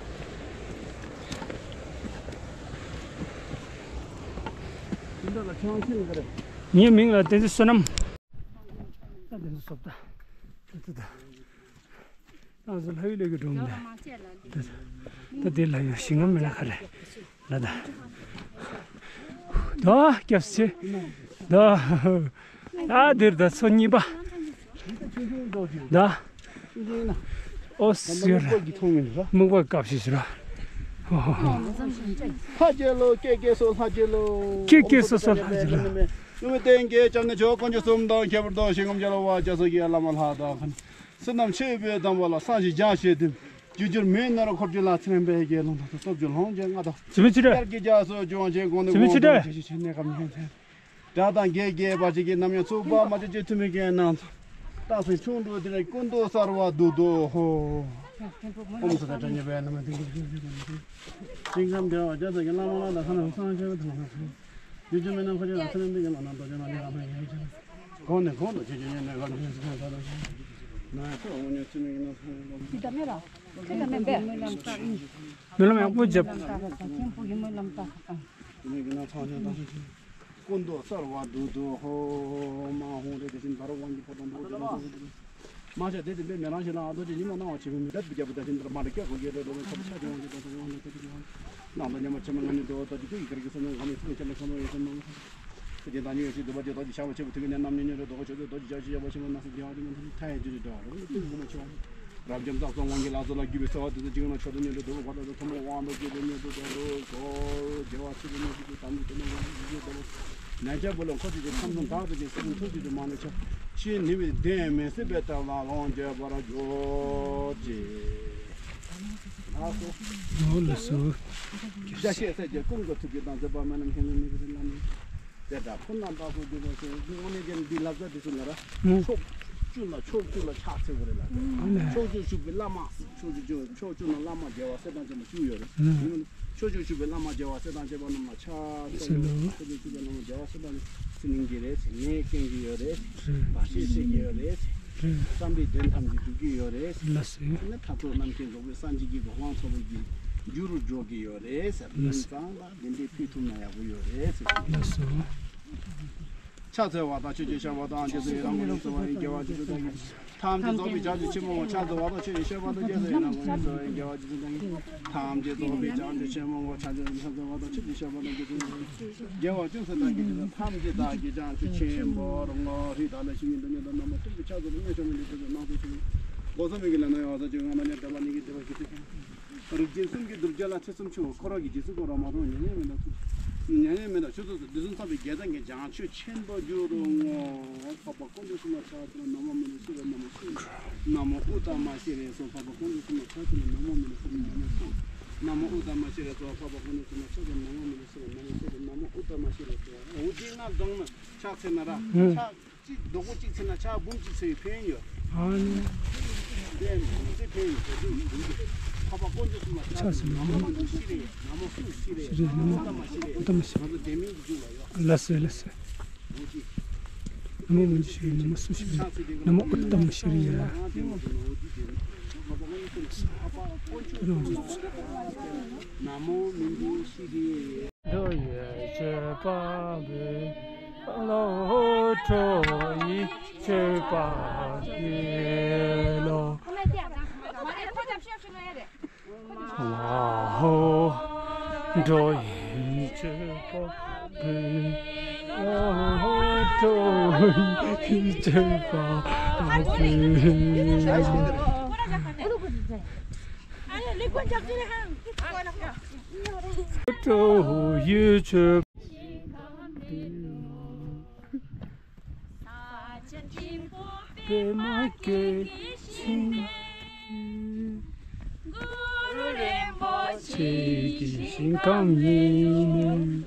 ངའི་མིང་ལ་བསྟན་འཛིན་བསོད་ནམས། ད་བསྟན་འཛིན་བསོད་ད། ད་ད། ང་ཚོ་ལྷ་ཡུལ་ལས་ཀྱི་སྒྲུང་ལས། ད་ད་དེ་ལྷ་ཡུལ་ཞིང་ངམ་མེད་ན་ག་རེ། ལ་ད། ད་སྐྱབས་ཆེ། ད། ད་འདིར་ད་ཚོ་གཉིས་པ། ད། ཨོ་སི་ཡོད་ར། སྨུག་པ་སྐབས་ཤིག་ཤིག་ར། ཧོ་ཧོ་ཧོ། ལྷ་རྒྱལ་ལོ། ཀྱེ་ཀྱེ་སོ་ལྷ་རྒྱལ་ལོ། ཀྱེ་ཀྱེ་སོ་སོ་ལྷ་རྒྱལ་ལོ། ཡུམ་བརྟན་གྱི་སྐྱབས་གནས་མཆོག་དཀོན་མཆོག་གསུམ་དང་ཁྱད་པར་དུ་ཞིང་ཁམས་རྒྱལ་བ་རྒྱ་ཚོ་གི་བླ་མ་ལྷ་དང་། བསོད་ནམས་ཆེ་བའི་དམ་པ་ལ་བསང་ཞིང་སྦྱང་ཞིང་བསྟིམ། རྒྱུ་འགྱུར་མེད་ན་ར་འཁོར་བཅས་ལ་ཚེ་རིང་བའི་དགེ་སློང་དང་སྟོབས་བཅུ་ལོངས་སྤྱོད་ལྔ་དང་། ཇི་མི་ཅི་རེད། དབྱར་གྱི་རྒྱ་མཚོ་ལྗོངས་ཆེན་གོང་ནས། ཇི་མི་ཅི་རེད། གོང་དུ་ཆེ་ཆེ་ཆེ་གནས་སྐབས་ཉན་ཚེ། དགྲ་དང་བགེགས་བསྐལ་པ་ཅིག་གིས་ནམ་ཡང་ཚུགས་པ་མ་བྱེད་ཅིག་ཐུ་མི་དགེ་སྣང་ཚོགས། རྟགས་མཚན་ཁྱུང་འགྲོ་དེ་ར་ཀུན་ཏུ་གསལ་བ་འདུག་ཏོ་ཧོ། ཨོཾ་སྭ་ཏྭ་དྲ་ཉེ་བའི་ནམ་ཡང་དེང་གི་ཞིང་ཁམས་བདེ་བ་རྒྱ་ཚ་གི་བླ་མ་ལ་དང་ཁ་ན་བསང་ཆེན་པོ་དང་། ཡུལ་ལྗོངས་མི་རྣམས་ཁ་ཆེ་ལ་ཚེ་རིང་འདི་ཡིན་ལ་ནང་རྡོ་རྗེ་མ་ལས་ཀ་མ་ཡིན་ཅིང་། གོང་ནས་གོང་དུ་ཆེ་ཆེ་ཉན་ནས་ལམ་ཆེན་སུ་ཁ་ས་དང་ཤིང་། ན་ཚོ་འོ་ཉོ་ཚུལ་མིན་ན་ཚོ་ཡིན་ལམ། འདི་འདྲ་མེད་ར། ཁྱེད་འདྲ་མེད་པས། སྨོན་ལམ་ཡག་པོ་བརྒྱབ། ཁྱེད་བུ་ཡིན་སྨོན་ལམ་བཏགས་དང་། མི་གི་ན་ཚང་ཆེན་དང་ཤིང་། ཀུན་ཏུ་གསལ་བ་འདུག་ཏོ་ཧོ། མ་ཧོ་རེ་དེ་བཞིན་ད་རུང་དབང་གི་ཕོ་བྲང་དུ་དེ་ལ་སོང་། མ་ཤ་དེ་དེ་འདྲའི་མེ་ལང་ཞིག་ལ་ཨ་རྡོ་རྗེ་ཉི་མ་སྣང་བ་ཆེན་པོའི་མི་ཐབས་ཀྱི་རྒྱལ་པོ་བདག་ཆེན་འདིར་མ་འདྲ་སྐྱེ་དགུ་རྒྱལ་སྲས་རྡོ་རྗེ་ཁོ་བོ་ཆ་ཆེ་དབང་གི་རྡོ་རྗེ་དབང་གི་རྡོ་རྗེ་དབང་གི་ནང་དུ་ཉི་མ་ཆེན་མོ་ང་ནི་འདུལ་བ་རྡོ་རྗེ་དེ་ཡི་གེ་རིགས་སུ་ནི་ང་མི་ཚུགས་ཆེན་པོ་ཁོ་ནོ་ཡོད་ཅེས་མ་མོ། ཁྱེད་ཀྱི་བདག་ཉིད་ཡོད་ཅེས་འདུལ་བ་རྗེ་རྡོ་རྗེ་ཞགས་པ་ཆེན་པོ་ཐུགས་ཀྱི་ནས་རྣམ་གཉིས་ཉོན་དྲེད་བཟློག་པ་ཆོས་སྲེད་རྡོ་རྗེ་ཞགས་ཀྱི་ཞགས་པ་ཆེན་པོ་སྣང་སྲིད་བདེ་བ་ཅན་མཐའ་ཡས་རྒྱུ་ཡི་འགྲོ་བ་རིགས་ཀྱི་ཀུན་དགོངས་མ་ཆེ་བ། རབ་འབྱམས་རྩ་གསུམ་དབང་གི་ལྷ་ཚོགས་ལ་བརྒྱུད་པའི་གསོལ་བ་འདེབས་སོ། ཇི་སྙེད་ནས་མཆོག་ཏུ་ཉོན་དྲེད་བཟློག་པའི་གོ་ལ་ཏུ་ཐུན་མོང་དབང་དུ་བསྐུལ་ཏེ་ཉོན་དྲེད་བཟློག་པའི་གོ་ལ་ཏུ་རྒྱལ་བ་སྲས་བཅས་ཉོན་དྲེད་ཀྱི་དམ་ཚིག་ཏུ་ནོར་བའི་ཡིད་ཀྱི་བཟློག་པ། ནས་ཆ་བུ་ལ་འཁོར་གྱི་ཁམས་གསུམ་དག་པའི་གི་སེམས་ཐུགས་རྗེ་དུ་མ་ནས་ཆ་ཕྱིར་ནི་བའི་གདོན་མི་སྲིད་པའི་གཏེར་ལ་ལོངས་སྤྱོད་པར་གྱུར་ཅིག་ལགས་སོ། ལགས་སོ། ཡ་ཤེས་ས་ཀྱི་ཀུན་གྱི་ཐུགས་ཀྱི་དང་མཛད་པ་མ་ནམ་མཁའི་མི་ཁྱེད་ལ་ནི། དེ་འདྲ་ཁོ་ན་འདྲ་པོ་འདི་ལ་སོ་དངོས་གནས་ཀྱི་འདི་ལབ་ས་དེ་སོ་ན་ར། ཕྱོགས་བཅུ་ན་ཕྱོགས་བཅུ་ལ་ཕྱག་འཚལ་དགོས་རེད་ལ། ཕྱོགས་བཅུ་བཞུགས་པའི་བླ་མ་ཕྱོགས་བཅུ་ཕྱོགས་བཅུ་ན་བླ་མ་རྒྱལ་བ་སྲས་དང་བཅས་པ་བཅུ་ཡོད་རེད། ཕྱོགས་བཅུ་བཞུགས་པའི་བླ་མ་རྒྱལ་བ་སྲས་དང་བཅས་པ་རྣམས་ལ་ཕྱག་འཚལ་ལོ། ཕྱོགས་བཅུ་བཞུགས་པའི་བླ་མ་རྒྱལ་བ་སྲས་དང་བཅས་པ་སེམས་གནས་ཀྱི་རེད། ངས་མཁྱེན་གྱི་ཡོད་རེད། བར་ཆད་སེལ་གྱི་ཡོད་རེད། བསམ་པའི་དོན་ཐམས་ཅད་འགྲུབ་ཀྱི་ཡོད་རེད། ལགས་སོ། ཨ་ནི་ཐབས་མཆོག་རྣམ་མཁྱེན་རྫོགས་པའི་སངས་རྒྱས་ཀྱི་གོ་འཕང་ཐོབ་པའི་གི་རྒྱུ་རུ་འཇོག་གི་ཡོད་རེད་ཟེར། ལགས་སོ། ཡིན་ཙང་ལ་དེ་འདྲའི་ཕུལ་ཐུབ་ན་ཡག་པོ་ཡོད་རེད་ཟེར། ལགས་སོ། ཕྱག་འཚལ་བ་དང་མཆོད་ཅིང་བཤགས་པ་དང་། རྗེས་སུ་ཡི་རང་ངོ་ནས་གསོལ་བ་ཡི། དགེ་བ་ཇི་སྲིད་བདག་གིས། ཐམས་ཅད་རྫོགས་པའི་བྱང་ཆུབ་ཆེན་པོའི་ངོ་། ཕྱག་འཚལ་བ་དང་མཆོད་ཅིང་བཤགས་པ་དང་། རྗེས་སུ་ཡི་རང་ངོ་ནས་གསོལ་བ་ཡི། དགེ་བ་ཇི་སྲིད་བདག་གིས། ཐམས་ཅད་རྫོགས་པའི་བྱང་ཆུབ་ཆེན་པོའི་ངོ་། ཕྱག་འཚལ་བ་དང་མཆོད་ཅིང་བཤགས་པ་དང་། རྗེས་སུ་ཡི་རང་ངོ་ནས་གསོལ་བ་ཡི། དགེ་བ་ཅུང་ཟད་བདག་གིས། ཐམས་ཅད་བདག་གིས་བྱང་ཆུབ་ཆེན་པོར་བསྔོ། ཧྲཱིཿདང་། ལས་ཞིག་ཉིད་དུ་ཉིད་དུ་རྣམ་པ་ཀུན་གྱི་ཕྱག་རྫོགས་པའི་སྔོན་བྱོན་མི་འདི་ཐུགས་སུ་སྣང་དུ་ཞུགས། སྒོ་གསུམ་མི་དགེ་ལས་ནི་ཡོངས་སུ་གཅོད། སྔ་མ་ལས་འདས་པ་ནད་ཀྱི་སྡིག་པ་ཞི་བྱེད་ཅིང་། རིགས་ཅན་གསུམ་གྱི་གདུལ་བྱ་ལ་ཐེ་ཚོམ་ཆུང་བ། འཁོར་བ་གི་འཇིགས་སུ་བཀུར་བ་མ་མཐོང་། མྱ་ངན་མེད་དང་མྱ་ངན་མེད་དང་ཆོས་ཚོགས་སུ་དུས་གསུམ་མཚམས་པའི་རྒྱལ་མཚན་གྱི་བྱང་ཆུབ་ཆེན་པོར་འགྱུར་རོ་ངོ་། འཕགས་པ་དཀོན་མཆོག་གསུམ་ལ་ཕྱག་འཚལ་ལོ། ན་མོ་མི་འདི་ཤི་རེ་ན་མོ་ཤི། ན་མོ་ཨུཏྟ་མ་ཤྲཱི་ཡེ་སྭཱ་ཧཱ། འཕགས་པ་དཀོན་མཆོག་གསུམ་ལ་ཕྱག་འཚལ་ལོ། ན་མོ་མི་འདི་ཤི་རེ་ན་མོ་ཤྲཱི། ན་མོ་ཨུཏྟ་མ་ཤྲཱི་ཡེ་སྭཱ་ཧཱ། འཕགས་པ་དཀོན་མཆོག་གསུམ་ལ་ཕྱག་འཚལ་ལོ། ན་མོ་མི་འདི་ཤི་རེ་ན་མོ་ཤྲཱི། ན་མོ་ཨུཏྟ་མ་ཤྲཱི་ཡེ་སྭཱ་ཧཱ། འོ་དེ་ལྔ་བགྲངས་ན་ཕྱག་འཚལ་ན་ར། ཕྱག་གཅིག་རྡོག་པོ་གཅིག་འཚལ་ན་ཕྱག་འབུམ་གཅིག་འཚལ་བའི་ཕན་ཡོད། ཨ་ནི། དེ་ནི་དེ་ཕན་ཡོད་དེ་ཚོ་ཡིན་འདུག་འཕགས་པ་དཀོན་མཆོག་གསུམ་ལ་ཕྱག་འཚལ་ལོ། ན་མོ་མི་འདི་ཤི་རེ་ཡེ། ན་མོ་སུ་ཤི་རེ་ཡེ། ཤི་རེ་ཡེ། ན་མོ་ཨུཏྟ་མ་ཤྲཱི་ཡེ། ཨུཏྟ་མ་ཤྲཱི་ཡེ། ང་ཚོ་དེ་མིན་གྱི་འཇུག་ལ་ཡོད། ལགས་སོ་ལགས་སོ། ན་མོ་མི་འདི་ཤི་རེ་ཡེ། ན་མོ་སུ་ཤི་རེ་ཡེ། ན་མོ་ཨུཏྟ་མ་ཤྲཱི་ཡེ། ན་མོ་མི་འདི་ཤི་རེ་ཡེ། འགྲོ་ཡི་སྤྱོད་པ་འབུལ་ལོ། འགྲོ་ཡི་སྤྱོད་པ་འབུལ་ལོ། ཝའོ། འགྲོ་ཡི་སྤྱོད་པ་འབུལ་ལོ། འགྲོ་ཡི་སྤྱོད་པ་འབུལ་ལོ། འགྲོ་ཡི་སྤྱོད་པདྨ་སྐྱེས་ཤིང་། ཆེ་གི་ཞིང་ཁམས་ཉིད་ནས།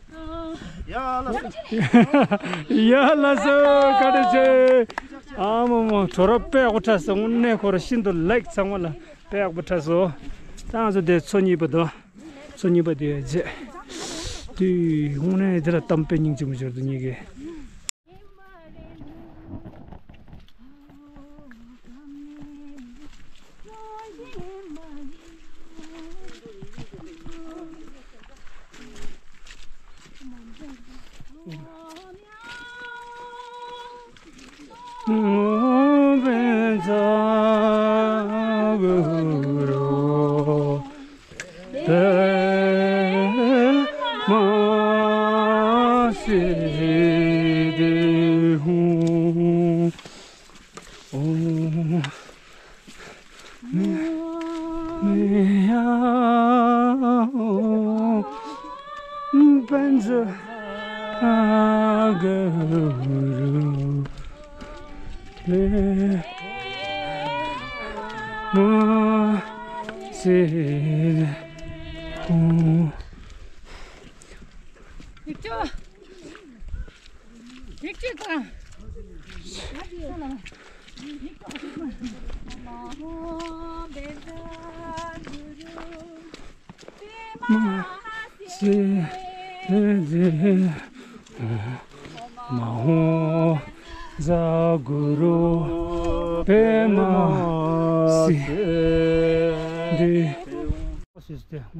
ཡ་ལགས་སོ། བཀའ་དྲིན་ཆེ། ཨ་མ་མ། གྲོགས་ར་དཔེ་ཡག་པོ་འཁྲབ་སོང་། དངོས་གནས་ཁོ་ར་ཤིན་ཏུ་ལེགས། ཚང་མ་ལ་དཔེ་ཡག་པོ་འཁྲབ་སོང་། ད་ང་ཚོ་དེ་མཚོ་གཉིས་པ་དང་། མཚོ་གཉིས་པ་དེ་རྗེས། དུས་དངོས་གནས་དེ་ལ་གཏམ་དཔེ་སྙིང་རྗེ་མོ་འབྱོར་འདུག་ཉིད་ཀྱིས། མ་ཧོ་ཛ་གུ་རུ་པདྨ་སིདྡྷི།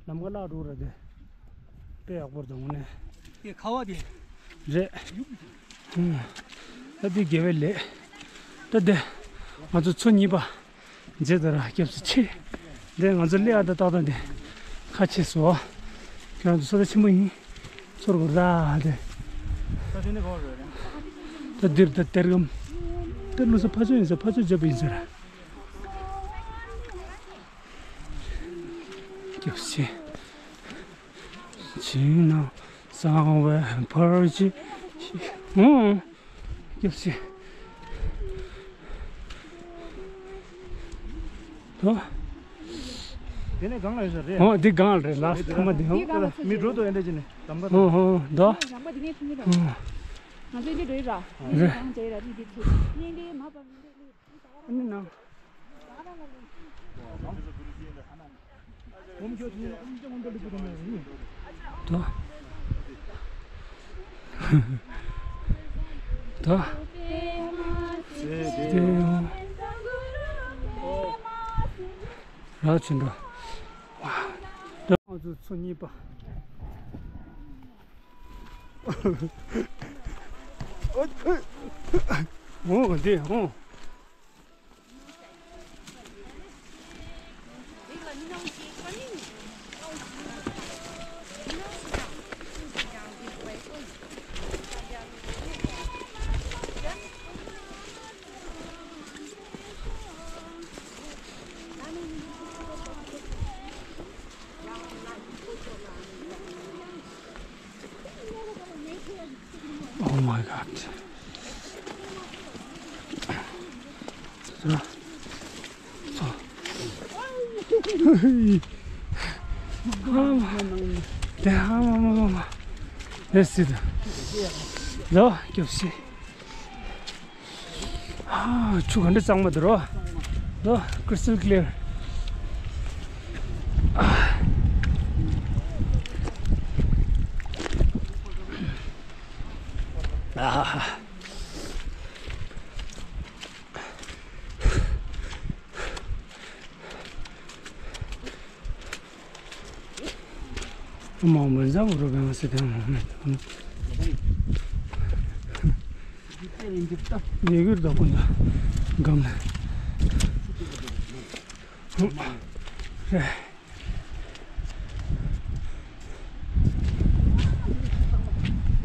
ལམ་ཁ་བརླག་འགྲོ་ར་དེ། དཔེ་ཡག་པོ་རེད་དང་ནས། དེ་ཁ་བ་དེ། རེད། ད་དེ་དགེ་བའི་ལས། ད་དེ། ང་ཚོ་མཚོ་གཉིས་པ། མཇལ་དར་སྐྱབས་སུ་མཆི། དེ་ང་ཚོ་སླེབས་ཨ་ད་ཏག་ཏག་དེ། ཁ་ཕྱེ་སོ། ཁྱོད་རང་ཚོ་ས་ཆ་ཆེན་པོ་ཡིན། ཚོར་གོ་ར་དེ། ད་འདིར་ད་གཏེར་སྒམ། ད་ལུས་ས་ཕ་ཚོ་ཡིན་ས་ཕ་ཚོ་འཇབ་ཡིན་ས་ར། སྐྱབས་སུ་མཆི། བྱིན་ན། གསང་བའི་བར་ཆད་ཞི། ཧུང་། སྐྱབས་སེ། དོ། དེ་ནས་གང་ལ་ཡོད་ས་རེད། ཧོ་འདི་གང་ལ་རེད་ལགས་ཁ་མ་འདི་ཧོ། མི་འགྲོ་དོ་ཨེ་འདྲ་ཅི་ནས་དམ་ག་ཧོ་ཧོ་དོ། རང་པ་འདི་ནས་ཐུང་གི་ར། ཧོ། ང་ཚོ་འདི་འགྲོ་ཡི་ར། རེད། གང་བྱས་ཡི་ར་རི་འདི་ཐུ། གཉིས་འདི་མ་པ་མི་འདི་ལི། ཨ་ནི་ན། དོ། དོ། རག་ཆེན་འགྲོ། ང་ཚོ་ཚོ་གཉིས་པ། འོ་འདི་འོ། Oh my God. Let's see. ལོ་སྐྱོབ་སི། ཨ། ཆུ་ག་འདྲ་གཙང་མ་འདུག་རོ། ལོ་crystal clear། ཨ། མ་མི་ཟ་བོ་རོ་བེ་མ་སི་ཏེ་མ་མེ་ཏེ་ཡེ་གུར་དོ་ཀུན་དོ་གམ་ལ་རེ།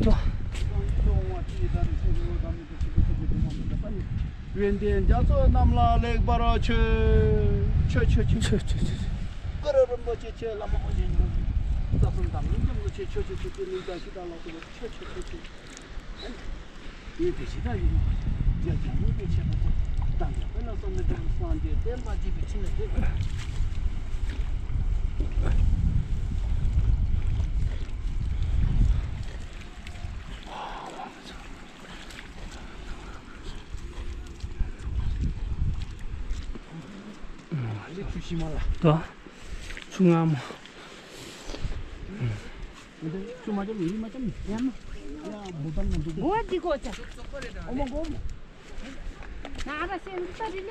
དོ། ཡོན་ཏན་རྒྱ་མཚོ་རྣམས་ལ་ལེགས་པར་མཆོད། མཆོད་མཆོད་མཆོད། མཆོད་མཆོད་མཆོད། གུ་རུ་རིན་པོ་ཆེ་ཁྱེད་བླ་མ་དབུ་ཅན་རྩ་གསུམ་དང་ལྷུན་གྱིས་མི་ཕྱེད་མཆོད་མཆོད་མཆོད་ཅེས་ལུང་དང་ཞུ་དག་ལ་སོགས་པ་མཆོད་མཆོད་མཆོད་མཆོད། ཡོན་ཏན་ཇི་ལྟར་ཡོད་པ་བཞིན་རྒྱ་ཆེན་མོས་དཔེ་བྱེད་པ་པོ་དང་། དཔེར་ན་བསམ་ནི་འདི་སངས་རྒྱས་བསྟན་པ་འཇིག་པའི་ཕྱི་ནས་བསྟན་པ། དོ། ཆུ་མངར་མོ། ཆུ་མ་འཇམ་ཡིན་མ་འཇམ་ཡིན། ཡ་མོ་དམ་ན་འདུག་འོ་འདི་གོ་ཆ། ཨོ་མ་གོ་མོ། ན་ཨ་ར་སེ་འདི་ལྟ་རི་ལ།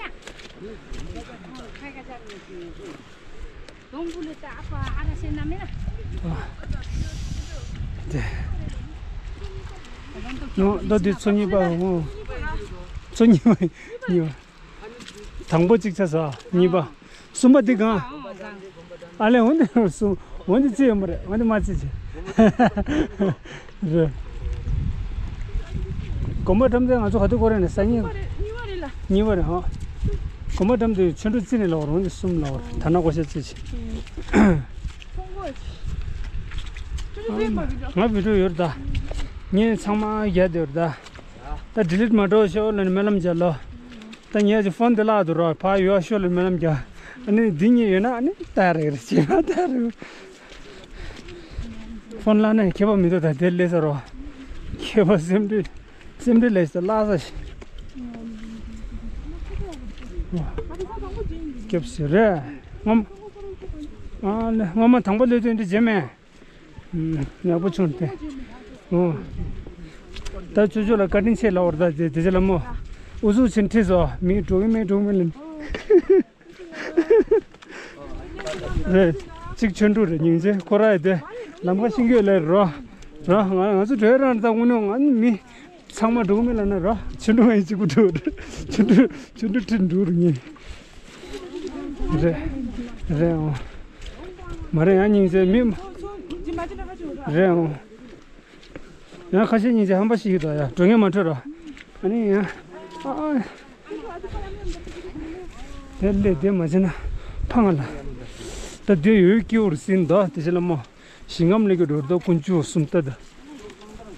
ཁ་ཁ་ཆ་ནི་དོང་བུ་ལི་ཏ་ཨ་ཕ་ཨ་ར་སེ་ན་མེ་ན། དེ། ནོ་ད་དེ་ཚོ་གཉིས་པ་འོ། ཚོ་གཉིས་པ་གཉིས་པ། དང་པོ་གཅིག་ཆ་ས་གཉིས་པ། གསུམ་པ་འདི་གང་། ཨ་ལེ་འོན་ཏེ་གསུམ་འོན་ཏེ་རྩིས་ཡོད་མ་རེད། འོན་ཏེ་མ་རྩིས་བྱེད། རེད། དགོན་པ་འགྲམ་དེ་ང་ཚོ་ག་དུས་སྐོར་རེད་ནས་སང་ཉིན། གཉིས་པ་རེད་ལ། གཉིས་པ་རེད་ཧོ། དགོན་པ་འགྲམ་དེ་ཆོ་འཕྲུལ་རྩིས་ནས་ལོག་རུང་དེ་གསུམ་ལོག་རུང་ད་ན་གོ་ཤ་རྩིས་བྱེད། ང་བི་ཌིའོ་ཡོད་ད། ངས་ཚང་མ་རྒྱག་དེ་ཡོད་ད། ད་ཌི་ལིཊ་མ་འགྲོ་ཤོག་ལ་ནི་སྨོན་ལམ་རྒྱག་ལོ། ད་ངས་ཀྱི་ཕོན་དེ་བརླག་འདུག་རོགས་ཕར་ཡོད་ཤོག་ལ་སྨོན་ལམ་རྒྱག་ཨ་ནི་འདི་གཉིས་ཡོད་ན་ཨ་ནི་ལྟ་རེད་རེད་བྱེད་མ་ལྟ་རེད། ཕོན་བརླག་ན་ཁྱད་པར་མི་འདུག་ད་དེ་ལས་ས་རོ། ཁྱད་པར་སེམས་འདྲི་སེམས་འདྲི་ལས་ས་བརླག་ས་ཞིག་སྐྱབས་སུ་རེད། སྔོན་ཨ་ནི་སྔོན་མ་དང་པོ་སླེབས་དུས་འདི་བྱེད་མེད། ཡག་པོ་བྱུང་སྟེ། ཨོ། ད་ཅོ་ཅོ་ལ་བཀའ་དྲིན་ཆེ་ལབ་པ་རེད་ད་དེ་དེ་ཅི་ལ་མོ། ཨུ་ཚུགས་ཆེན་ཁྲིད་སོ་མི་འགྲོ་གི་མེད་འགྲོ་གི་མེད་ལབ། རེད། གཅིག་ཆོ་འཕྲུལ་རེད་སྙིང་རྗེ་ཁོ་ར་ཡི་དེ། ལམ་ཁ་ཤིང་གཡོས་ལས་རོ། རོ་ང་ང་ཚོ་བྲོས་རང་ད་དངོས་གནས་ང་ནི་མི། ཚང་མ་འགྲོ་གི་མེད་ལབ་ན་རོ། ཆུ་འགྲོ་ཡིན་གཅིག་པུ་འགྲོ་རེད། ཆུ་འགྲོ་ཆུ་འགྲོ་ཁྲིད་འགྲོ་རུ་ངེས། རེད། རེད་འོང་། མ་རེད་ཡང་སྙིང་རྗེ་མི། རེད་འོང་། ཡང་ཁ་ཤས་སྙིང་རྗེ་ཧམ་པ་ཞིག་ཡོད་དོ་ཡ་འགྲོ་ངེས་མ་འཕྲོད་རོ། ཨ་ནི་ཡང་། ཨ་ཨ། དེ་ལས་དེ་མ་བྱས་ན་ཕ་ང་ལ། ད་དེ་ཡོད་སྐྱིད་པོར་ཟིན་དོ་དེ་ཕྱི་ལ་མོ། ཞིང་ཁམས་ལས་ཀྱི་འགྲོ་དོ་ཀུན་ཆུ་གསུམ་ལྟ་དང་།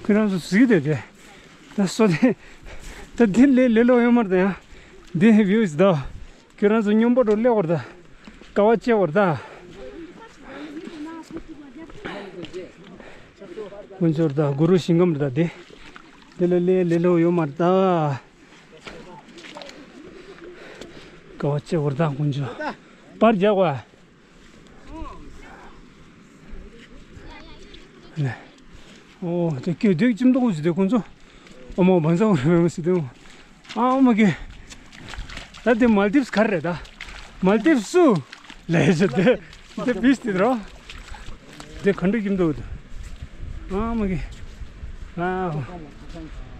ཁྱོད་རང་ཚོ་གཟིགས་དེ་དེ། ད་སོ་དེ། ད་འདི་ལས་ལས་ལོ་ཡོད་མར་ད་ཡང་། འདི་བིའུ་ཟི་ད། ཁྱོད་རང་ཚོ་སྙོམས་པོ་འགྲོ་སླེབས་བར་ད། དཀའ་བ་སྤྱད་བར་ད། དཀོན་མཆོག་ད་གུ་རུ་ཞིང་ཁམས་ད་དེ། དེ་ལ་ལས་ལས་ལོ་ཡོད་མར་ད། དཀའ་བ་སྤྱད་བར་ད་དཀོན་མཆོག་པར་རྒྱག་པ། ཨོ། དེ་སྐད་དེ་ཅིམ་ཏོག་ཅིག་དེ་ཁོང་ཚོ། ཨོ་མ་བན་ས་འོར་མེ་མ་སི་དེ་མོ། ཨ་མ་གི། ད་དེ་མལ་དིབས་ག་རེ་རེད་ད། མལ་དིབས་སུ། ལས་བྱེད་དེ། དེ་བིས་དེ་རོ། དེ་ག་འདྲ་ཅིམ་ཏོག་དེ། ཨ་མ་གི། ཨ། ཨོ་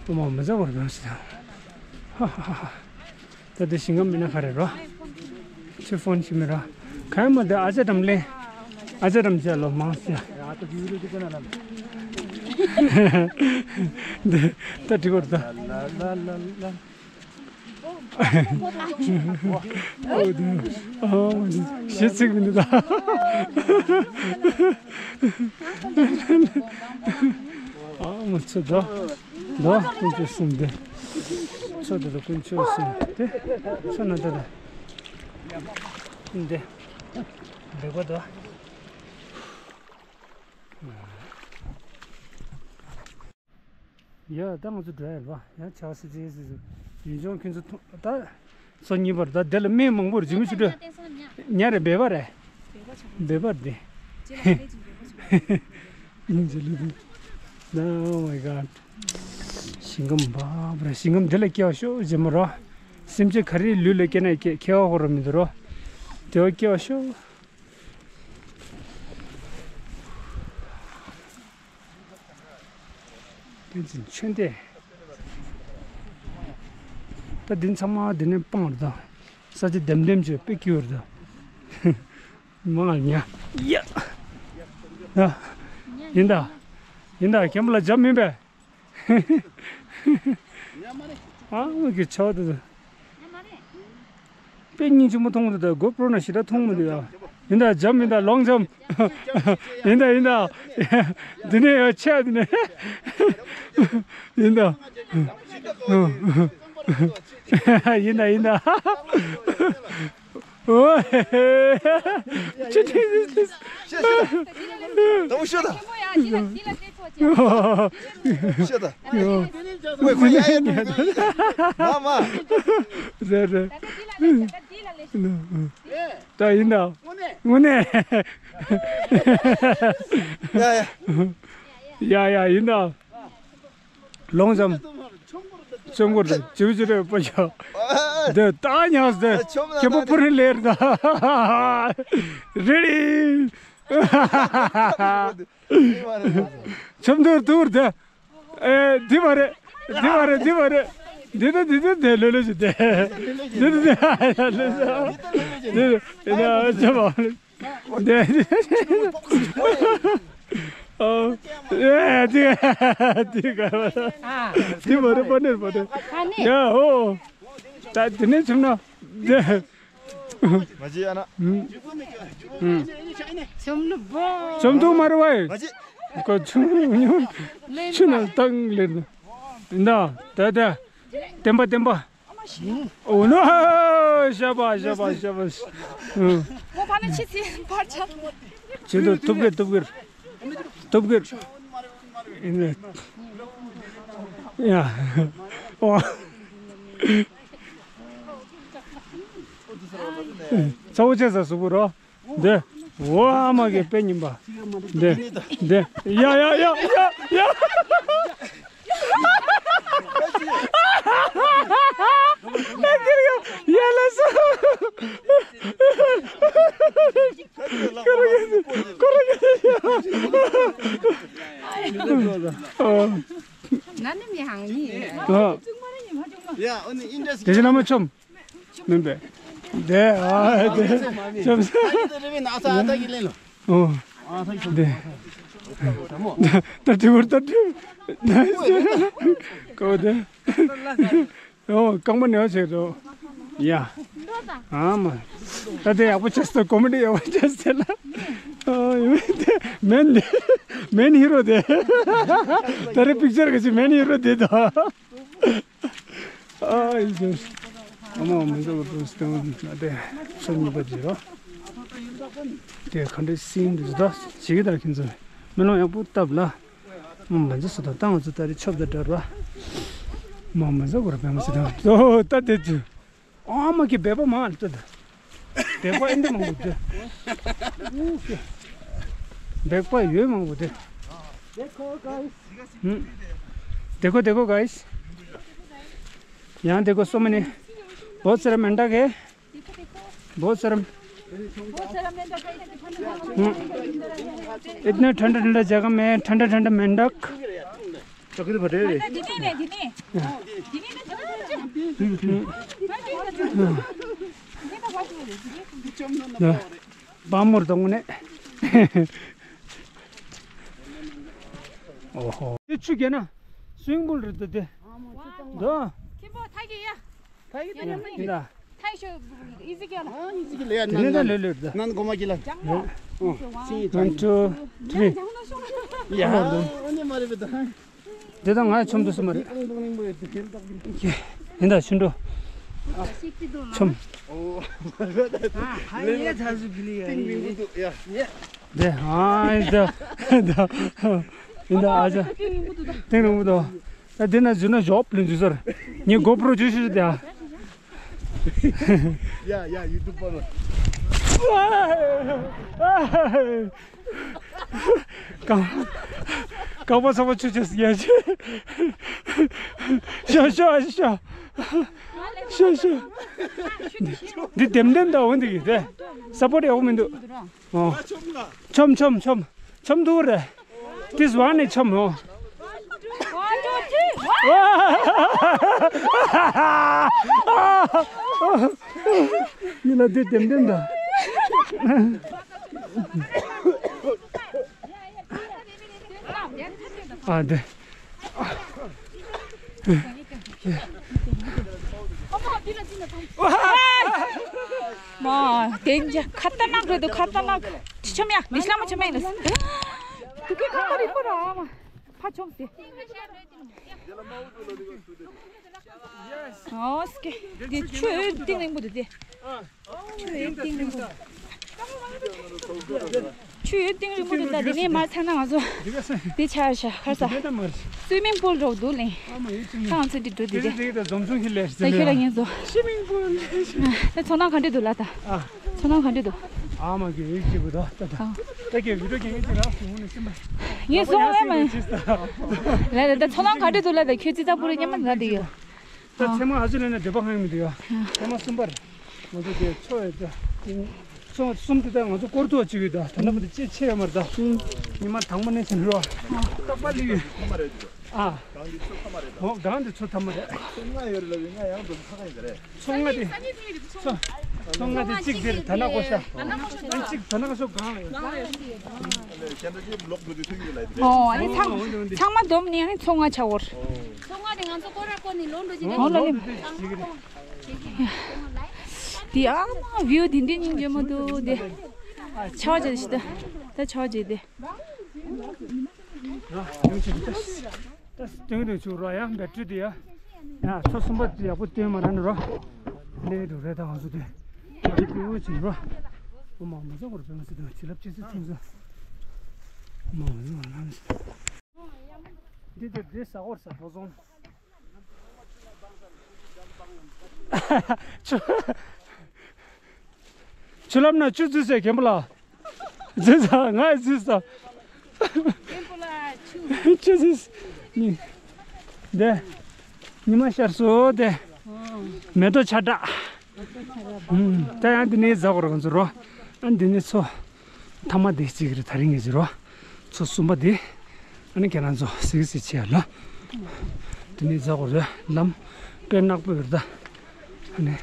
མ་བན་ས་འོར་མེ་མ་སི་དེ། ཧ་ཧ་ཧ། ད་དེ་ཞིང་ཁམས་མིན་ན་ག་རེ་རོ། ཁྱོད་ཕོན་ཞིག་མི་རོ། གང་མ་དེ་ཨ་ཅག་འགྲམ་ལེན། ཨ་ཅག་འགྲམ་ཅག་ལོ་མང་སེ། དེ་ད་འགྲིག་གོ་ད། ཨོ་དེ། ཨོ་དེ། ཞེ་ཚིག་མི་འདུག་ད། ཨ་མ་ཚོ་ད། ད་དཀོན་མཆོག་གསུམ་དེ། ཚོ་དེ་ད་དཀོན་མཆོག་གསུམ་དེ། ཚོ་ན་ད་ད། འདི། འདི་གོ་ད། ཡ་ད་ང་ཚོ་འགྲོ་ཡ་ལ་ཡ་ཆ་སི་ཙི་སི་ཡུལ་ལྗོངས་ཁྱོད་ཚོ་ཐུང་ད། སོ་གཉིས་པར་ད་དེ་ལ་སྨན་མང་པོར་འཇིམ་ཞུ་འགྲོ། ཉ་རེ་སྦལ་པ་རེད། སྦལ་པ་དེ། ཡིན་ཅི་ལུ་དེ། Oh my god། ཞིང་ཁམས་བབ་རེད། ཞིང་ཁམས་དེ་ལ་སྐྱེ་བ་ཤོག་ཇེ་མོ་རོ། སེམས་ཅན་ག་རེའི་ལུས་ལ་སྐྱེ་ན་སྐྱེ་ཁྱད་པར་ཧོ་ར་མི་འདུག་རོ། དེ་བ་སྐྱེ་བ་ཤོག་བསྟན་འཛིན་ཆོས་འདས། ད་འདི་ཚང་མ་འདི་ནས་སྤང་བར་དང་། ས་ཆ་ལྡེམ་ལྡེམ་བྱས་དཔེ་སྐྱིད་པར་དང་། མང་ང་ཉ། ཡ། ཡིན་ད། ཡིན་ད་མཁན་པོ་ལ་འཇབ་མིན་པས། ཨ་ངོ་གི་ཆའོ་དེ། དཔེ་སྙིང་རྗེ་མོ་མཐོང་མི་འདུག་ད། གོ་པྲོ་ན་ཞེ་དྲག་མཐོང་མི་འདུག་ཡ། ཡིན་ད་འཇམ་ཡིན་ད་ལོང་འཇམ། ཡིན་ད་ཡིན་ད། འདི་ནས་ཡ་ཆེ་འདི་ནས། ཡིན་ད། ཡིན་ད་ཡིན་ད། ཨོ། ཅི་ཅི་ཅི་ཅི། ད་འུ་ཤོད་ད། ཤོད་ད། ཝེ་ཁོ་ཡ་ཡ། མ་མ། རེད་རེད། ད་ཡིན་ད། དངོས་གནས། ཡ་ཡ། ཡ་ཡ་ཡིན་ད། ལོང་འཇམ། ཆོམ་གོར་དང་ཅིའུ་ཅི་རེ་པོ་ཆོ། འདི་ལྟ་ཉག་སྟེ། ཁྱེད་པོ་པུ་རིན་ལེར་ད། རེ་རེ། ཆོམ་དུར་དུར་ད། ཨེ་འདི་མ་རེད། འདི་མ་རེད་འདི་མ་རེད། འདི་ད་འདི་ད་དེ་ལོ་ལོ་ཞིག་དེ། འདི་ད་འདི་ལོ་ལོ་ཞིག་འདི་ད་ཨེ་ད་ཆོམ་མ་རེད། ཨ། ཨེ། དེ། དེ་ག་བ། དེ་མ་རེད་པ་ནེར་པ་ནེར། ཡ་ཧོ། ད་དེ་ནས་ཆུང་ན། དེ། མ་བྱེད་ཨ་ན། ཨུམ། ཆོམ་ནུ་བོ། ཆོམ་ཐུག་མ་རེད་བ། མ་བྱེད། ཁོ་ཆུང་ཉུང་། ཆུ་ན་བཏང་ལེར། ད་ད་ད། བསྟན་པ་བསྟན་པ། ཨོ་ནོ། ཤ་བ་ཤ་བ་ཤ་བ། ཁོ་ཕ་ནི་ཆི་ཚི་ཕར་ཆ། ཆེད་དུ་ཐུབ་གེར་ཐུབ་གེར། ཐུབ་གེར། ཡ། ཨོ། ཚ་བོ་ཆེ་ས་སུ་བུ་རོ། འདི། འོ་ཨ་མ་གི་དཔེ་ཉིན་པ། འདི། འདི། ཡ་ཡ་ཡ་ཡ་ཡ། ཡ་ལ་སོ། ཁོ་ར་ཡ། ཁོ་ར་ཡ། ཨ། ང་ནི་མི་ཧང་ནི། ཨ། དེ་བཞིན་ན་མ་ཆོམ། མིན་པས། དེ་ཨ་དེ་ཆབ། ཨོ། དེ། ད་དྲི་བར་ད་དྲི། གོ་དེ། ཨོ་རྐང་པ་ནེའོ་བྱེད་རོ། ཡ། ཨ་མ། ད་དེ་ཡག་པོ་ཆགས་སོང་། ཀོ་མེ་ཌི་ཡག་པོ་ཆགས་སོང་ལ། མེན་མེན་ཧི་རོ་དེ། ད་རེ་པིག་ཅར་ག་ཅི་མེན་ཧི་རོ་དེ་དང་། ཨ་ཡི་ཟེར། ཨ་མ་མི་འདུག་པོ་སྟོན་ན་དེ་སོ་གཉིས་པ་ཇི་རོ། དེ་ག་འདྲའི་སིན་འདི་ཟ་ཞིག་གི་དར་ཁྱིམ་ཚོ་མི་ལོང་ཡག་པོ་བཏབ་ལ། མ་མ་འཛི་སུ་དང་བཏང་ཚོ་ད་རེ་ཆོབ་ད་འདྲ་ར། མ་མ་འཛི་གོ་ར་བེ་མ་སི་དང་ད་དེ་ཚོ། ཨ་མ་གི་བེ་པ་མ་ལ་ཏོ་ད། བེ་པ་ཨིན་དེ་མང་པོ་དེ། ཨུ་ཤེ། བེ་པ་ཡོད་མང་པོ་དེ། देखो गाइस। हम्म। देखो देखो गाइस। यहाँ देखो सो मैंने बहुत सारा मेंढक है। बहुत सारा। हम्म। इतना ठंडा ठंडा जगह में ठंडा ठंडा मेंढक। ད་གི་དེ་བ་རེད། ད་དེ་ནས་ནས་དེ་ནས། དེ་ནས་ནས་དེ་ནས་ནས། ད་དེ་ནས་ནས། པ་མོར་དང་ནས། ཨོ་ཧོ། དེ་ཆུ་རྒྱ་ན་སུའིང་པུལ་རེད་དེ། དེ། ད་ཁྱེད་པོ་ཐག་གི་ཡ། ཡིན་ད། ད་ཤོ་ཨི་ཟི་ཀི་ལ། ཨ་ཨི་ཟི་ཀི་ལ་ཡ། དེ་ནས་ད་ལོས་ལོས་ད། ནན་གོ་མ་ཀི་ལ། ཡ། One, two, three. ཡ། ཨ་ནི་མ་རེད་པ་ད། དེ་ད་ང་ཆོམ་དུ་སུ་མ་རེད། ཡིན་ད་ཆུ་འགྲོ། ཆོམ། ཨ་ཧ་ཡ་ཚ་སུ་གི་ལི་ཡ། ཏིང་རིང་པོ་འདུག་ཡ། དེ་ཨ་ཡིན་ད། ཡིན་ད་ཨ་ཅག་ཏིང་རིང་པོ་འདུག་ད་དེ་ན་འཛུལ་ན་ཞོབ་ལུན་འཛུལ་ཟེར། ངས་གོ་པྲོ་བཅོས་ཤིག་དེ་ཨ། ཡ་ཡ་ཡུ་ཊུབ་པ་ལ། ཀ་ཀ་པ་ས་པ་ཆུ་ཆུ་ཡ་ཆུ། ཤོ་ཤོ་ཤོ། ཤོ་ཤོ། འདི་ལྡེམ་ལྡེམ་ད་འོ་འདི་གི་དེ། ས་པོ་ཊི་ཡག་པོ་མི་འདུག་ཨོ། ཆོམ་ཆོམ་ཆོམ། ཆོམ་འདུག་རེད། This one is ཆོམ་ཨོ། One, two, three. ཡིན་ན་འདི་ལྡེམ་ལྡེམ་ད། ཨ་འདི། མ། དེ་འཇའ་ཁ་ཏ་ནག་རེད་འདུག་ཁ་ཏ་ནག་ཅི་ཆོམ་ཡ་མི་སླ་མ་ཆོམ་ཡ་ཡིན་ལ། དུ་ཀི་ཁ་མ་རིག་པ་ར་མ། ཕ་ཆོམ་སེ། ཨོ་སྐེ། འདི་ཆུ་གཏིང་རིང་པོ་འདུག་སྟེ། ཆུ་ཡོད་གཏིང་རིང་པོ་འདུག་ཆུ་ཡོད་གཏིང་རིང་པོ་འདུག་ད་དེ་ནས་མར་ཚར་ན་ང་ཚོ་འདི་ཆ་ཤ་ཁར་ས་སུའི་མིང་པུལ་རོགས་འདུག་ལེ། ད་ང་ཚོ་འདི་འགྲོ་འདི་དེ་ད་ཁྱོད་ལ་ངན་ཚོ་སུའི་མིང་པུལ། ད་མཚོ་ནང་ག་འདྲ་འདུག་ལ་ད། མཚོ་ནང་ག་འདྲ་འདུག་ཨ་མ་གི་ཡིག་ཅིག་བུ་ད་ད་ད་ད་གི་བི་ཌིའོ་གི་ངེད་ཀྱི་རག་སུ་ངུ་ནས་སེམས་པ་ངས་སོང་ཨེ་མ་ལ་ད་ད་མཚོ་ནང་ག་འདྲ་འདུག་ལ་ད་ཁྱོད་ཙི་ཙ་པུ་རེ་ཉམས་མ་ལ་འདི་ཡོད། ད་ཚེ་མ་ཨ་ཅུ་ལེན་ན་འདོད་པ་ཧང་མི་འདུག་ཡ། ཚེ་མ་གསུམ་པར་ང་ཚོ་དེ་ཚོ་ཡོད་ད། ཚོ་གསུམ་དེ་ད་ང་ཚོ་སྐོར་ཐུག་ཅིག་ཡོད་ད། ད་ནམ་དེ་ཅི་ཆེ་ཡོད་མར་ད། ཉི་མ་དང་པོ་ནས་ཚེ་འགྲོ་བ་ད་པ་ལི་ཡོད། ཨ་གང་དེ་ཚོ་ཐ་མ་རེད། ཨོ་གང་དེ་ཚོ་ཐ་མ་རེད། ཚོ་ལྔ་ཡོད་རེད་ལ་ཡོད་ལྔ་ཡང་འགྲོ་ཚ་ག་ཡིན་ད་རེད། ཚོ་ལྔ་དེ། ཚོ་ཚོ་ལྔ་དེ་གཅིག་དེ་རེད་ད་ན་ཀོ་ཤ། ཨ་གཅིག་ད་ན་ཀོ་ཤ་གང་ལ་ཡོད། ཨོ་ཨ་ནི་ཚང་ཚང་མ་བསྡོམས་ནས་ཨ་ནི་ཚོ་ལྔ་ཆགས་འོར། ཚོ་ལྔ་དེ་ང་ཚོ་སྐོར་ར་སྐོར་ནས་ལོ་འགྲོ་གི་རེད། ཨོ་ལ་ལེ། དེ་ཨ་མ་བིའུ་དེ་འདྲའི་སྙིང་རྗེ་མོ་འདུག་དེ། ཆ་བ་བྱས་ཤི་ད། ད་ཆ་བ་བྱས་དེ། ད་སྟོན་དུ་ཆུག་རོ་ཡང་བེ་ཊི་རི་དེ་ཡ། ཡ་ཚོ་གསུམ་པ་དེ་ཡག་པོ་སྟོན་མ་ར་ནི་རོ། ལས་འགྲོ་རེད་ད་ང་ཚོ་དེ། ང་ཚོ་དེ་འོ་ཆུག་རོ། འོ་མ་མ་ཚོ་གོར་བེ་མ་སི་དང་བྱི་ལབ་ཅི་སི་ཚིམ་ས། འོ་མ་མ་ཚོ་གོར་ལ་ནི་སི། འདི་དེ་འདི་ས་གོར་ས་ཐོ་ཚོང་། ཆུ། ཆུ་ལམ་ན་ཆུ་འཛུལ་ཟེར་མཁན་པོ་ལ། འཛུལ་ས་ང་འཛུལ་ས། མཁན་པོ་ལ་ཆུ། ཆུ་འཛུལ་ས། འདི། ཉི་མ་ཤར་སོ་དེ། མེ་ཏོག་ཆར་དྲག་ད་ཡང་འདི་ནས་ཟ་གོ་ར་ག་ཚོ་རོ། ཨ་འདི་ནས་ཚོ། ཐ་མ་དེ་གཅིག་རེད་ད་རིང་ངེད་ཀྱི་རོ། ཚོ་གསུམ་པ་དེ། ཨ་ནི་ཁྱེད་རང་ཚོ་གཟིགས་གཟིགས་བྱེད་ཡ་ལ། དེ་ནས་ཟ་གོ་རེད་ལམ། དཔེ་ནག་པོ་ཡོད་ད། ཨ་ནི།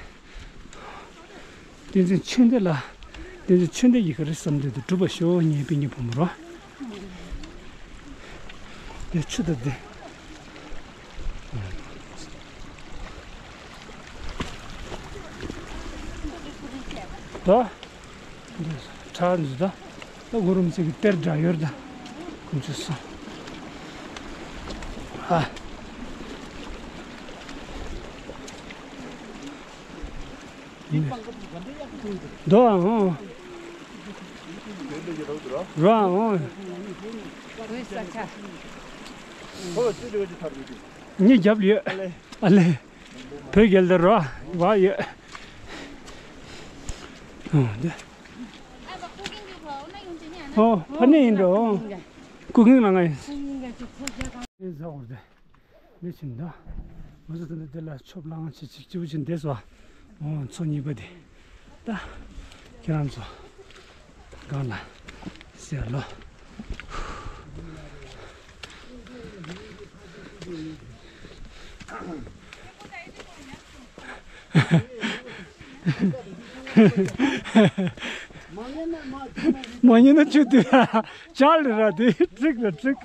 བསྟན་འཛིན་ཆོས་འདི་ལ། བསྟན་འཛིན་ཆོས་འདི་ཡི་ག་རེ་བསམ་འདོད་དུ་གྲུབ་པ་ཤོག་ངའི་སྤུན་ཉེ་བུ་མོ་རོ། དེ་ཆུ་ད་དེ། ད། ཁྲག་འཛུལ་ད། ད་གུ་རུ་མི་ཚེ་གི་གཏེར་འདྲ་ཡོད་ད། དཀོན་མཆོག་གསུམ། ཨ། འདོ་ཨ་འོང་། རོ་ཨ་འོང་། ངས་རྒྱབ་ཡོད། ཨ་ལེ། བོད་རྒྱལ་དུ་རོ་བ་ཡོད། ཨོ་འདི། ཨོ་ཕ་ནས་ཡིན་འགྲོ། ཀུ་ཀིང་ལ་ང་ཡིན། ཟ་འོར་དེ། མི་ཕྱིན་ད། ང་ཚོ་དེ་འདི་ལ་ཆོབ་ལང་ཆེ་ཆེ་ཆེ་བོ་ཆེ་འདས་སོ། ཨོ་མཚོ་གཉིས་པ་དེ། ད། ཁྱེད་རང་ཚོ། སྒང་ལ། སེར་ལོ། མ་ཉན་ན་ཆུ་དུས་ལ་ཅར་ལ་ར་དེ་ཁྲིག་ལ་ཁྲིག་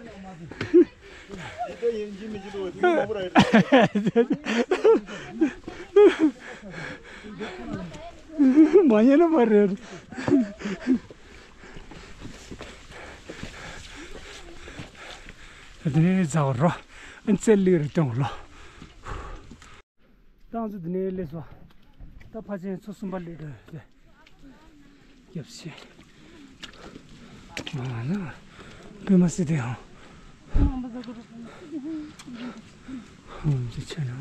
མ་ཉན་ན་མ་རེད། དེ་ནས་ཛ་བ་རོ། ཨན་ཙེ་ལི་རི་སྟོན་ལོ། ཏང་ཚོ་འདི་ནས་སླེབས་སོང་། ད་ཕ་ཆེན་ཚོ་གསུམ་པ་སླེབས་འགྲོ་རེད། རྒྱབ་ཤེས། ང་ལ་པུས་མོ་སི་ཏེ་ཧོ། ཧོ་འདི་ཆེ་ནོ།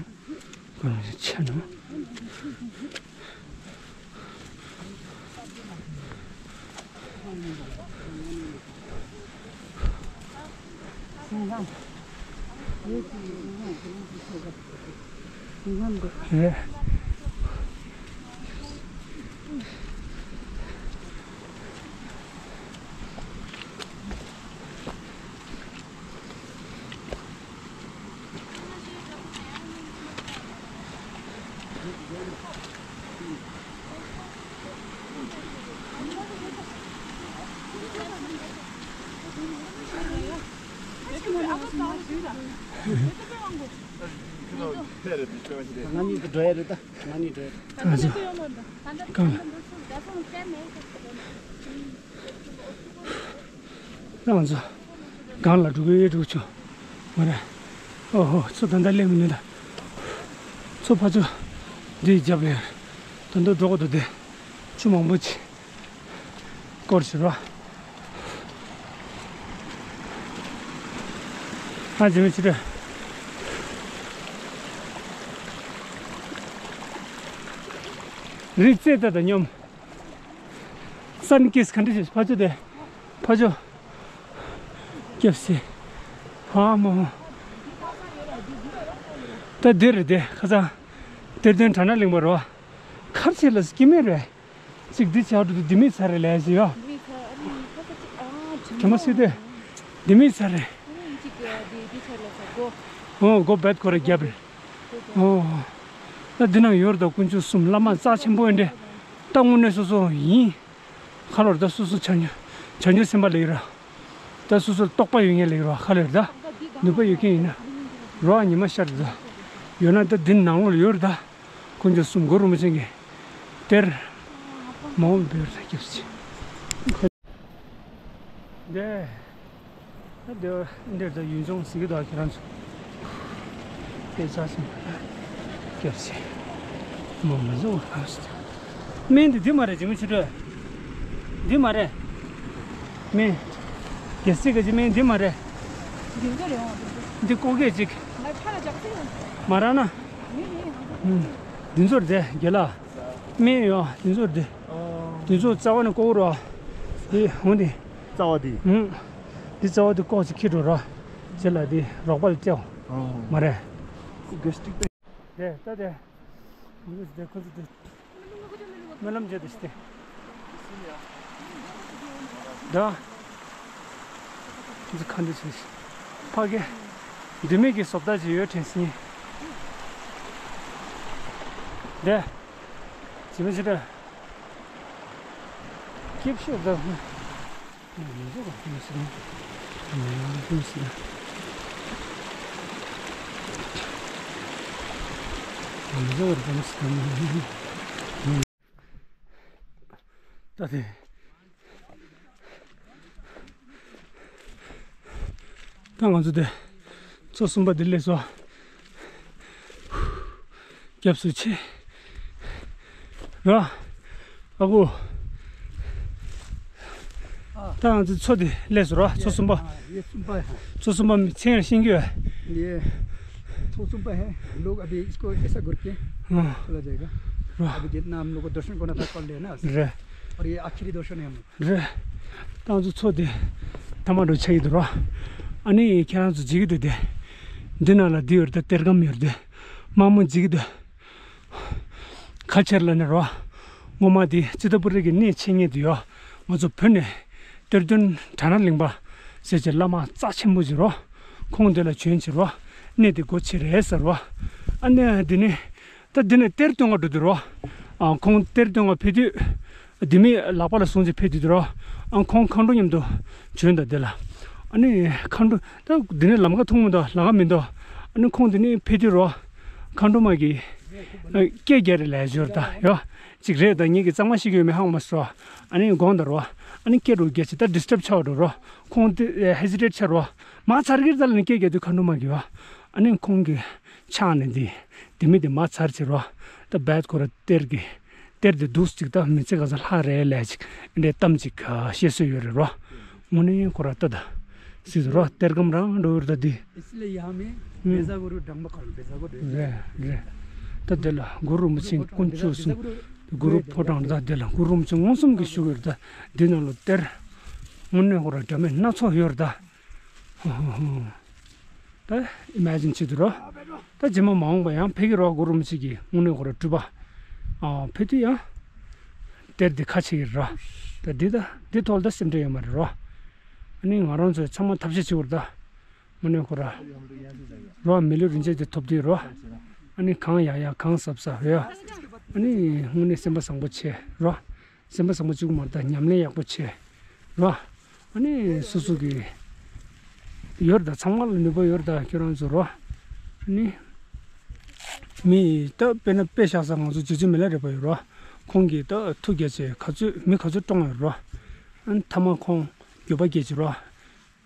ཧོ་འདི་ཆེ་ནོ། ང་གཉིས་འགྲོ་ཡ་རེད་ད། ང་གཉིས་འགྲོ་ཡ་རེད། ང་ཚོ་གང་ལ། ང་ཚོ་གང་ལ་འགྲོ་གི་ཡོད་འགྲོ་ཆོག་མ་རེད། ཨོ་ཧོ་ཚོ་ད་ལྟ་སླེབས་མི་ནུས་ད། ཚོ་ཕ་ཚོ་འདིའི་རྒྱབ་ལ་ད་དུང་འགྲོ་དགོས་འདུག་སྟེ། ཆུ་མང་པོ་ཅིག་སྐོར་བྱེད་རོགས། ཨ་ཇི་མི་ཕྱི་དྲོ། རི་རྩེ་ད་ད་སྙོམས། སན་ཀིས་ག་འདྲ་ཞིག་ཕ་ཚོ་དེ། ཕ་ཚོ། སྐྱབས་སེ། ཧ་མོ། ད་འདིར་དེ་ཁ་སང་། གཏེར་སྟོན་གྲ་ན་གླིང་པ་རོ། ཁར་ཆེ་ལ་སྐྱི་མེད་རེད། ཅིག་འདི་ཆགས་འགྲོ་འདི་མི་ཚ་རེད་ལས་ཞེས་ཡོ། དྲི་མ་སྲིད་དེ། འདི་མི་ཚ་རེད། ཨོ་སྒོ་བེད་ཁོ་རེ་རྒྱབ་རེད། ཨོ། ད་འདི་ནང་ཡོད་རེད་ད། དཀོན་མཆོག་གསུམ་བླ་མ་རྩ་ཆེན་པོ་ཡིན་འདྲེ། ད་དངོས་གནས་སོ་སོ་ཡིན། ཁ་ལོར་ད་སོ་སོ་བྱ་ཉོ། བྱ་ཉོ་སེམས་པ་ལེགས་ར། ད་སོ་སོར་རྟོགས་པ་ཡོད་ངེས་ལེགས་ར། ཁ་ལོར་ད། ནུས་པ་ཡོད་མཁན་ཡིན་ན། རོ་ཨ་ཉི་མ་ཤར་ད། ཡོད་ན་ད་འདི་ནང་ལོགས་ཡོད་རེད་ད། དཀོན་མཆོག་གསུམ་གུ་རུ་མི་ཆེན་གྱི་གཏེར། མ་འོངས་པའི་སྐྱབས་ཆེ། འདི། འདི་འདིར་ད་ཡུལ་ལྗོངས་ཟེར་གྱི་འདུག་ཁྱེད་རང་ཚོ། དེ་ཚ་སོང་། སྐྱབས་ཆེ། མ་མ་བཟོ་བ་ཧ་སི། སྨན་འདི་འདི་མ་རེད་ཇི་མི་ཆུ་དྲོད། འདི་མ་རེད། སྨན། རྒྱལ་སྲིད་ཀྱི་སྨན་འདི་མ་རེད། འདི་ཚོ་རེད་འོང་འདི་ཚོ། འདི་ཀོ་ཀེ་ཅིག་ང་ཕ་ལ་ཇག་ཚི་ཡོང་། མ་ར་ན། ཡིན་ཡིན། འདི་ཚོར་རེད་རྒྱལ་ལ། སྨན་ཡོད་འདི་ཚོར་རེད། འདི་ཚོ་རྩ་བ་ནས་ཀོ་རོ། འདི་འོང་འདི། རྩ་བ་འདི། ཧུང་། འདི་རྩ་བ་འདི་ཀོ་ཅིག་ཁྱི་འགྲོ་ར། རྗེས་ལ་འདི་རོགས་པ་ལ་སྤྲད། མ་རེད། གེ་སི་ཊིག་པེན། དེ་ལྟ་དེ། མི་ཚོ་དེ་ཁོ་ཚོ་དེ། སྨོན་ལམ་བརྗོད་དེ་ཤི་སྟེ། ད། ཁོ་ཚོ་ཁ་འདི་ཆེ་ཤི། ཕ་གི། འདི་མིག་གི་བཟོ་ལྟ་ཅིག་ཡོད་དྲན་སྙིང་། དེ། ཇི་མ་ཇི་འདྲ། སྐྱིད་ཤོད་ད། ད་དེ། ད་ང་ཚོ་དེ་མཚོ་གསུམ་པ་དེ་སླེབས་སོང་། སྐྱབས་སུ་མཆི། ར། ཨ་ཁུ། ད་ང་ཚོ་མཚོ་དེ་སླེབས་སོང་ར། མཚོ་གསུམ་པ། ये सुनता है। མཚོ་གསུམ་པ་མི་ཚེ་ཡང་ཤེས་ཀྱི་ཡོད། ये तो सुनता है। लोग अभी इसको ऐसा करके हाँ। चला जाएगा। वाह। अभी जितना हम लोग को दर्शन करना था, कर लिया ना। रे। और ये आखिरी दर्शन है हम लोग। རེད། ད་ང་ཚོ་མཚོ་དེ་ཐ་མ་འགྲོ་ཆགས་ཀྱི་འདུག་ར། ཨ་ནི་ཁྱེད་རང་ཚོ་བརྗེད་ཀྱི་འདུག་དེ། འདི་ནང་ལ་འདི་ཡོད་རེད་ད། གཏེར་སྒམ་ཡོད་རེད་དེ། མ་མོ་བརྗེད་ཀྱི་འདུག་ཁ་ཆེར་ལ་ནི་རོ། ངོ་མ་དེ་ཙི་ཏ་པུ་རི་གི་གནས་ཆེ་ངེས་དུ་ཡོད། ང་ཚོ་བོད་ནས་གཏེར་སྟོན་གྲ་ན་གླིང་པ་ཟེར་གྱི་བླ་མ་རྩ་ཆེན་པོ་ཞིག་རོ། ཁོང་འདི་ལ་བྱོན་ཕྱིར་རོ། གནས་དེ་སྒོ་ཕྱེ་རེད་ཟེར་རོ། ཨ་ནི་འདི་ནི། ད་འདི་ནས་གཏེར་སྟོན་ག་འགྲོ་དུས་རོ། ཨ་ཁོང་གཏེར་སྟོན་ག་ཕེབས་དུས། དེ་མི་ལག་པ་ལ་བཟུང་ཅིག་ཕེབས་དུས་རོ། ཨ་ཁོང་མཁའ་འགྲོ་མཉམ་དུ་བྱོན་ད་དེ་ལ། ཨ་ནི་མཁའ་འགྲོ་ད་འདི་ནས་ལམ་ཁ་མཐོང་མི་འདུག་ལམ་ཁ་མི་འདུག་ཨ་ནི་ཁོང་འདི་ནས་ཕེབས་དུས་རོ། མཁའ་འགྲོ་མ་གི་སྐད་རྒྱག་རེ་ལས་འབྱོར་ད་ཡོ། ཅིག་རེད་ད་ངེད་ཀྱི་གཙང་མ་ཤི་གི་ཡོད་མེད་ཧ་གོ་མ་སོང་། ཨ་ནི་དགོངས་ད་རོ། ཨ་ནི་སྐད་རུ་རྒྱག་ཅིག་ད་ཌི་སི་ཊབ་ཆགས་འགྲོ་རོ། ཁོང་དེ་ཧེ་ཛི་ཊེཊ་ཆགས་རོ། མ་ཚར་གིར་ད་ལ་ནི་སྐད་རྒྱག་དུས་མཁའ་འགྲོ་མ་གི་ཡོ། ཨ་ནི་ཁོང་གི་ཕྱག་ནས་འདི། དེ་མི་དེ་མ་ཚར་ཅིག་རོ། ད་བད་ཁོ་ར་གཏེར་གི། གཏེར་དེ་འདུག་ཅིག་ད་མི་ཚེ་ག་ས་ལྷག་རེད་ལས་ཅིག་འདྲའི་གཏམ་ཅིག་བཤད་སྲོལ་ཡོད་རེད་རོ། དངོས་གནས་ཁོ་ར་ལྟ་ད། སྲིད་རོ་གཏེར་སྒམ་རང་འགྲོ་ཡོད་རེད་ད་འདི། इसलिए यहाँ में हम्म। बेजागुरु ढांगमा कॉलोनी, बेजागुरु ढांगमा। རེད་རེད། ད་དེ་ལ་གུ་རུ་རིན་པོ་ཆེ་དཀོན་མཆོག་གསུམ། གུ་རུ་ཕོ་བྲང་ད་དེ་ལ་གུ་རུ་རིན་པོ་ཆེ་མངོན་སུམ་གྱི་བཞུགས་ཡོད་རེད་ད། འདི་ནང་ལ་གཏེར། དངོས་གནས་ཁོ་ར་འདྲ་མིན་སྣ་ཚོགས་ཡོད་རེད་ད། ཧོ་ཧོ་ཧོ། ད་ཨི་མེ་ཇིན་བྱེད་དུ་རོ། ད་རྗེས་མ་མ་འོངས་པ་ཡང་ཕ་གི་རོ་གུ་རུ་རིན་པོ་ཆེ་གི་དངོས་གནས་ཁོ་ར་སྤྲུལ་པ། ཨ་ཕེབས་དུས་ཡང་། གཏེར་འདི་ཁ་ཕྱེ་གི་རོ། ད་འདི་ད་འདི་ཐོག་ལ་ད་སེམས་ཁྲལ་ཡོད་མ་རེད་རོ། ཨ་ནི་ང་རང་ཚོས་ཚང་མ་ཐབས་ཤེས་བྱེད་དགོས་རེད་ད། དངོས་གནས་ཁོ་ར། རོ་མི་ལུས་རིན་ཆེན་དེ་ཐོབ་དུས་རོ། ཨ་ནི་གང་ཡག་ཡག་གང་ཟབ་ཟབ་ཡོད། ཨ་ནི་དངོས་གནས་སེམས་པ་བཟང་པོ་བྱེད་རོ། སེམས་པ་བཟང་པོ་གཅིག་པུ་མ་རེད་ད། ཉམས་ལེན་ཡག་པོ་བྱེད་རོ། ཨ་ནི་སོ་སོ་གི་ཡོད་རེད་ད། ཚང་མ་ལ་ནུས་པ་ཡོད་རེད་ད། ཁྱོད་རང་ཚོ་རོ། ཨ་ནི་མི་ད་དཔེར་ན་དཔེ་བཞག་ས་ང་ཚོ་ཇོ་ཇོ་མི་ལ་རེད་པ་ཡོད་རོ། ཁོང་གིས་ད་ཐུགས་རྒྱ་ཆེ་ག་ཚོད་མི་ག་ཚོད་བཀྲོངས་ཡོད་རོ། ཨ་ནི་མཐའ་མ་ཁོང་འགྱོད་པ་སྐྱེས་ཀྱི་རོ།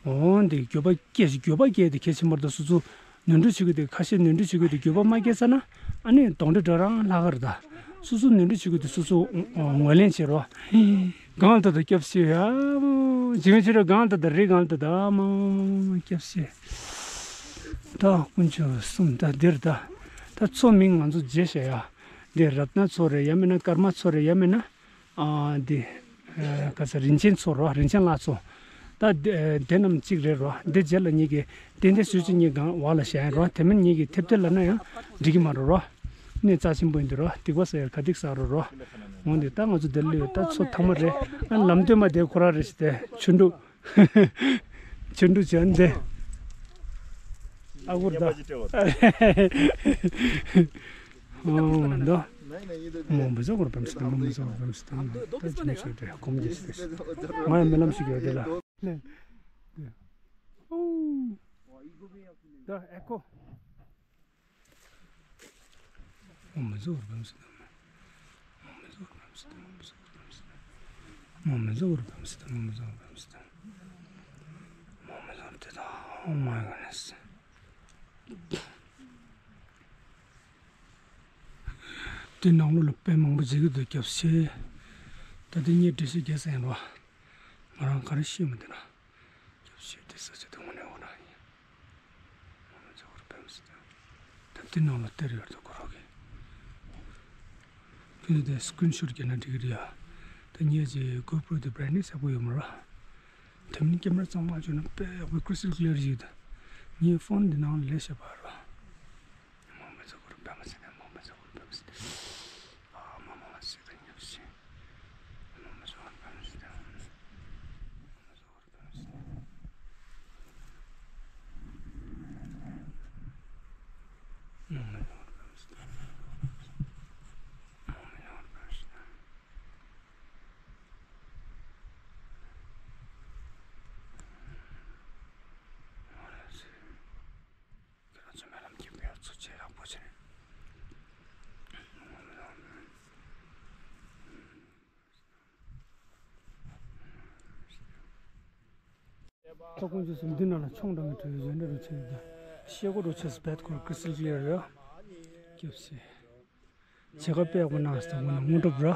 འོང་དེ་འགྱོད་པ་སྐྱེས་ཤིག་འགྱོད་པ་སྐྱེས་དེ་གལ་ཆེན་པོ་རེད་ད། སོ་སོ་ནོར་འཁྲུལ་བྱེད་ཀྱི་དེ་ཁ་ཤས་ནོར་འཁྲུལ་བྱེད་ཀྱི་དེ་འགྱོད་པ་མ་སྐྱེས་ས་ན་ཨ་ནི་གདོན་འདྲེ་འདྲ་རང་ལྷག་ག་རེད་ད། སོ་སོ་ནོར་འཁྲུལ་བྱེད་ཀྱི་དེ་སོ་སོ་ངོས་ལེན་བྱེད་རོགས། གང་ལྟར་ད་སྐྱབས་ཤིག་ཡ། འཇིགས་མེད་ཆོས་གྲགས་གང་ལྟར་ད་རེད། གང་ལྟར་ད་མ་སྐྱབས་ཤིག་ད་དཀོན་མཆོག་གསུམ་ད་འདིར་ད། ད་མཚོ་མིང་ང་ཚོ་བརྗེས་བཞག་ཡ། འདི་རཏྣ་མཚོ་རེད། ཡང་མིན་ན་ཀརྨ་མཚོ་རེད། ཡང་མིན་ན། ཨ་འདི། ཨ་ག་ས་རིན་ཆེན་མཚོ་རོ། རིན་ཆེན་ལྷ་མཚོ། ད་འདི་ཨ་འདི་རྣམས་གཅིག་རེད་རོ། འདི་རྗེས་ལ་ཉིད་ཀྱི་རྟེན་འབྲེལ་སྲོལ་ཕྱིན་གཉིས་གང་བ་ལ་བཞག་ཡིན་རོ། དེ་མིན་ཉིད་ཀྱི་ཐེབས་ཐེབས་ལབ་ན་ཡང་འགྲིག་གི་མ་རེད་རོ། གནས་རྩ་ཆེན་པོ་ཡིན་འདི་རོ། སྡིག་པ་བསགས་ཡར་ག་སྡིག་བསགས་རོ་རོ། འོང་འདི་ད་ང་ཚོ་འདིར་སླེབས་ད་མཚོ་ཐ་མ་རེད། ཨ་ལམ་སྟོན་པ་དེ་ཁོ་རང་རེད་ཤི་དེ་ཆུ་འབྲུག་ཆུ་འབྲུག་བྱོན་ཏེ། ཨ་ཁུར་ད། འོ་འདོ། མོ་མི་བཟོ་བར་བམ་སི་དང་། མོ་མི་བཟོ་བར་བམ་སི་དང་། ད་ཅི་མི་ཤོད་དེ་གོམ་གྱིས་ཤིག་ང་ཡང་རྨི་ལམ་ཞིག་ཡོད་དེ་ལ། ནས། ནས། ཨོ། ད་ཨེ་ཁོ། མོ་མི་བཟོ་བར་བམ་སི་དང་། མོ་མི་བཟོ་བར་བམ་སི་དང་། མོ་མི་བཟོ་བར་བམ་སི་དང་། མོ་མི་བཟོ་བར་བམ་སི་དང་། མོ་མི་བཟོ་བར་དེ་དང་། Oh my goodness། དེ་ནང་ལོགས་ལ་དཔེ་མང་པོ་མཇལ་གི་འདུག་སྐྱབས་ཤིག་ད་དེ་ངས་འགྲེལ་བཤད་རྒྱག་ས་ཡིན་རོ། ང་རང་ག་རེ་ཤེས་མི་འདུག་ན། སྐྱབས་ཤིག་དེ་ས་ཆ་དེ་དངོས་གནས་འོ་ན་ཡིན། ང་ཚོ་བར་ཕེབས་སི་དེ། ད་དེ་ནང་ལ་གཏེར་ཡོད་དོ་ཁོ་རང་གི། དེ་ནི་དེ་སི་ཀི་རིན་ཤོཊ་རྒྱག་ན་འགྲིག་གི་རེད་ཡ། ད་ངས་ཀྱི་གོ་པྲོ་དེ་བྷི་རེན་ཌི་ཡག་པོ་ཡོད་མ་རེད། དེ་མིན་ཀེ་མ་ར་གཙང་མ་བྱུང་ན་དཔེ་ཡག་པོ་ཀྲི་སི་ཊལ་ཀི་ལི་ཡར་ཞིག་ཡོད་ད། ངའི་ཕོན་འདི་ནང་ལ་ལས་བྱེད་པ་རེད། མོ་མི་ཚོ་གུ་རུ་པདྨ་སིདྡྷི་མོ་མི་ཚོ་གུ་རུ་པདྨ་སིདྡྷི། ཨ་མ་མ་སིདྡྷི་ཉབ་སི། མོ་མི་ཚོ་གུ་རུ་པདྨ་སིདྡྷི། མོ་མི་ཚོ་གུ་རུ་པདྨ་སིདྡྷི། མོ་མི་ཚོ་གུ་རུ་པདྨ་སིདྡྷི། མོ་མི་ཚོ་གུ་རུ་པདྨ་སིདྡྷི། མོ་ལ་སི། ཁྱེད་རང་ཚོ་ ད་དཀོན་མཆོག་གསུམ་འདི་ནང་ལ་མཆོང་འདྲ་མི་འགྲོ་ཡོད་འདྲ་རུ་ཆེ་ཡོད། ཤེལ་སྒོ་རུ་ཆེ་སུ་བེད་ཁོར་ཀི་སིལ་ཀི་ལེར་ཡོད། སྐྱབས་སེ། བྱེད་ཀ་དཔེ་ཡག་པོ་གནང་སྟེ་དངོས་གནས་དངོས་གྲུབ་ར།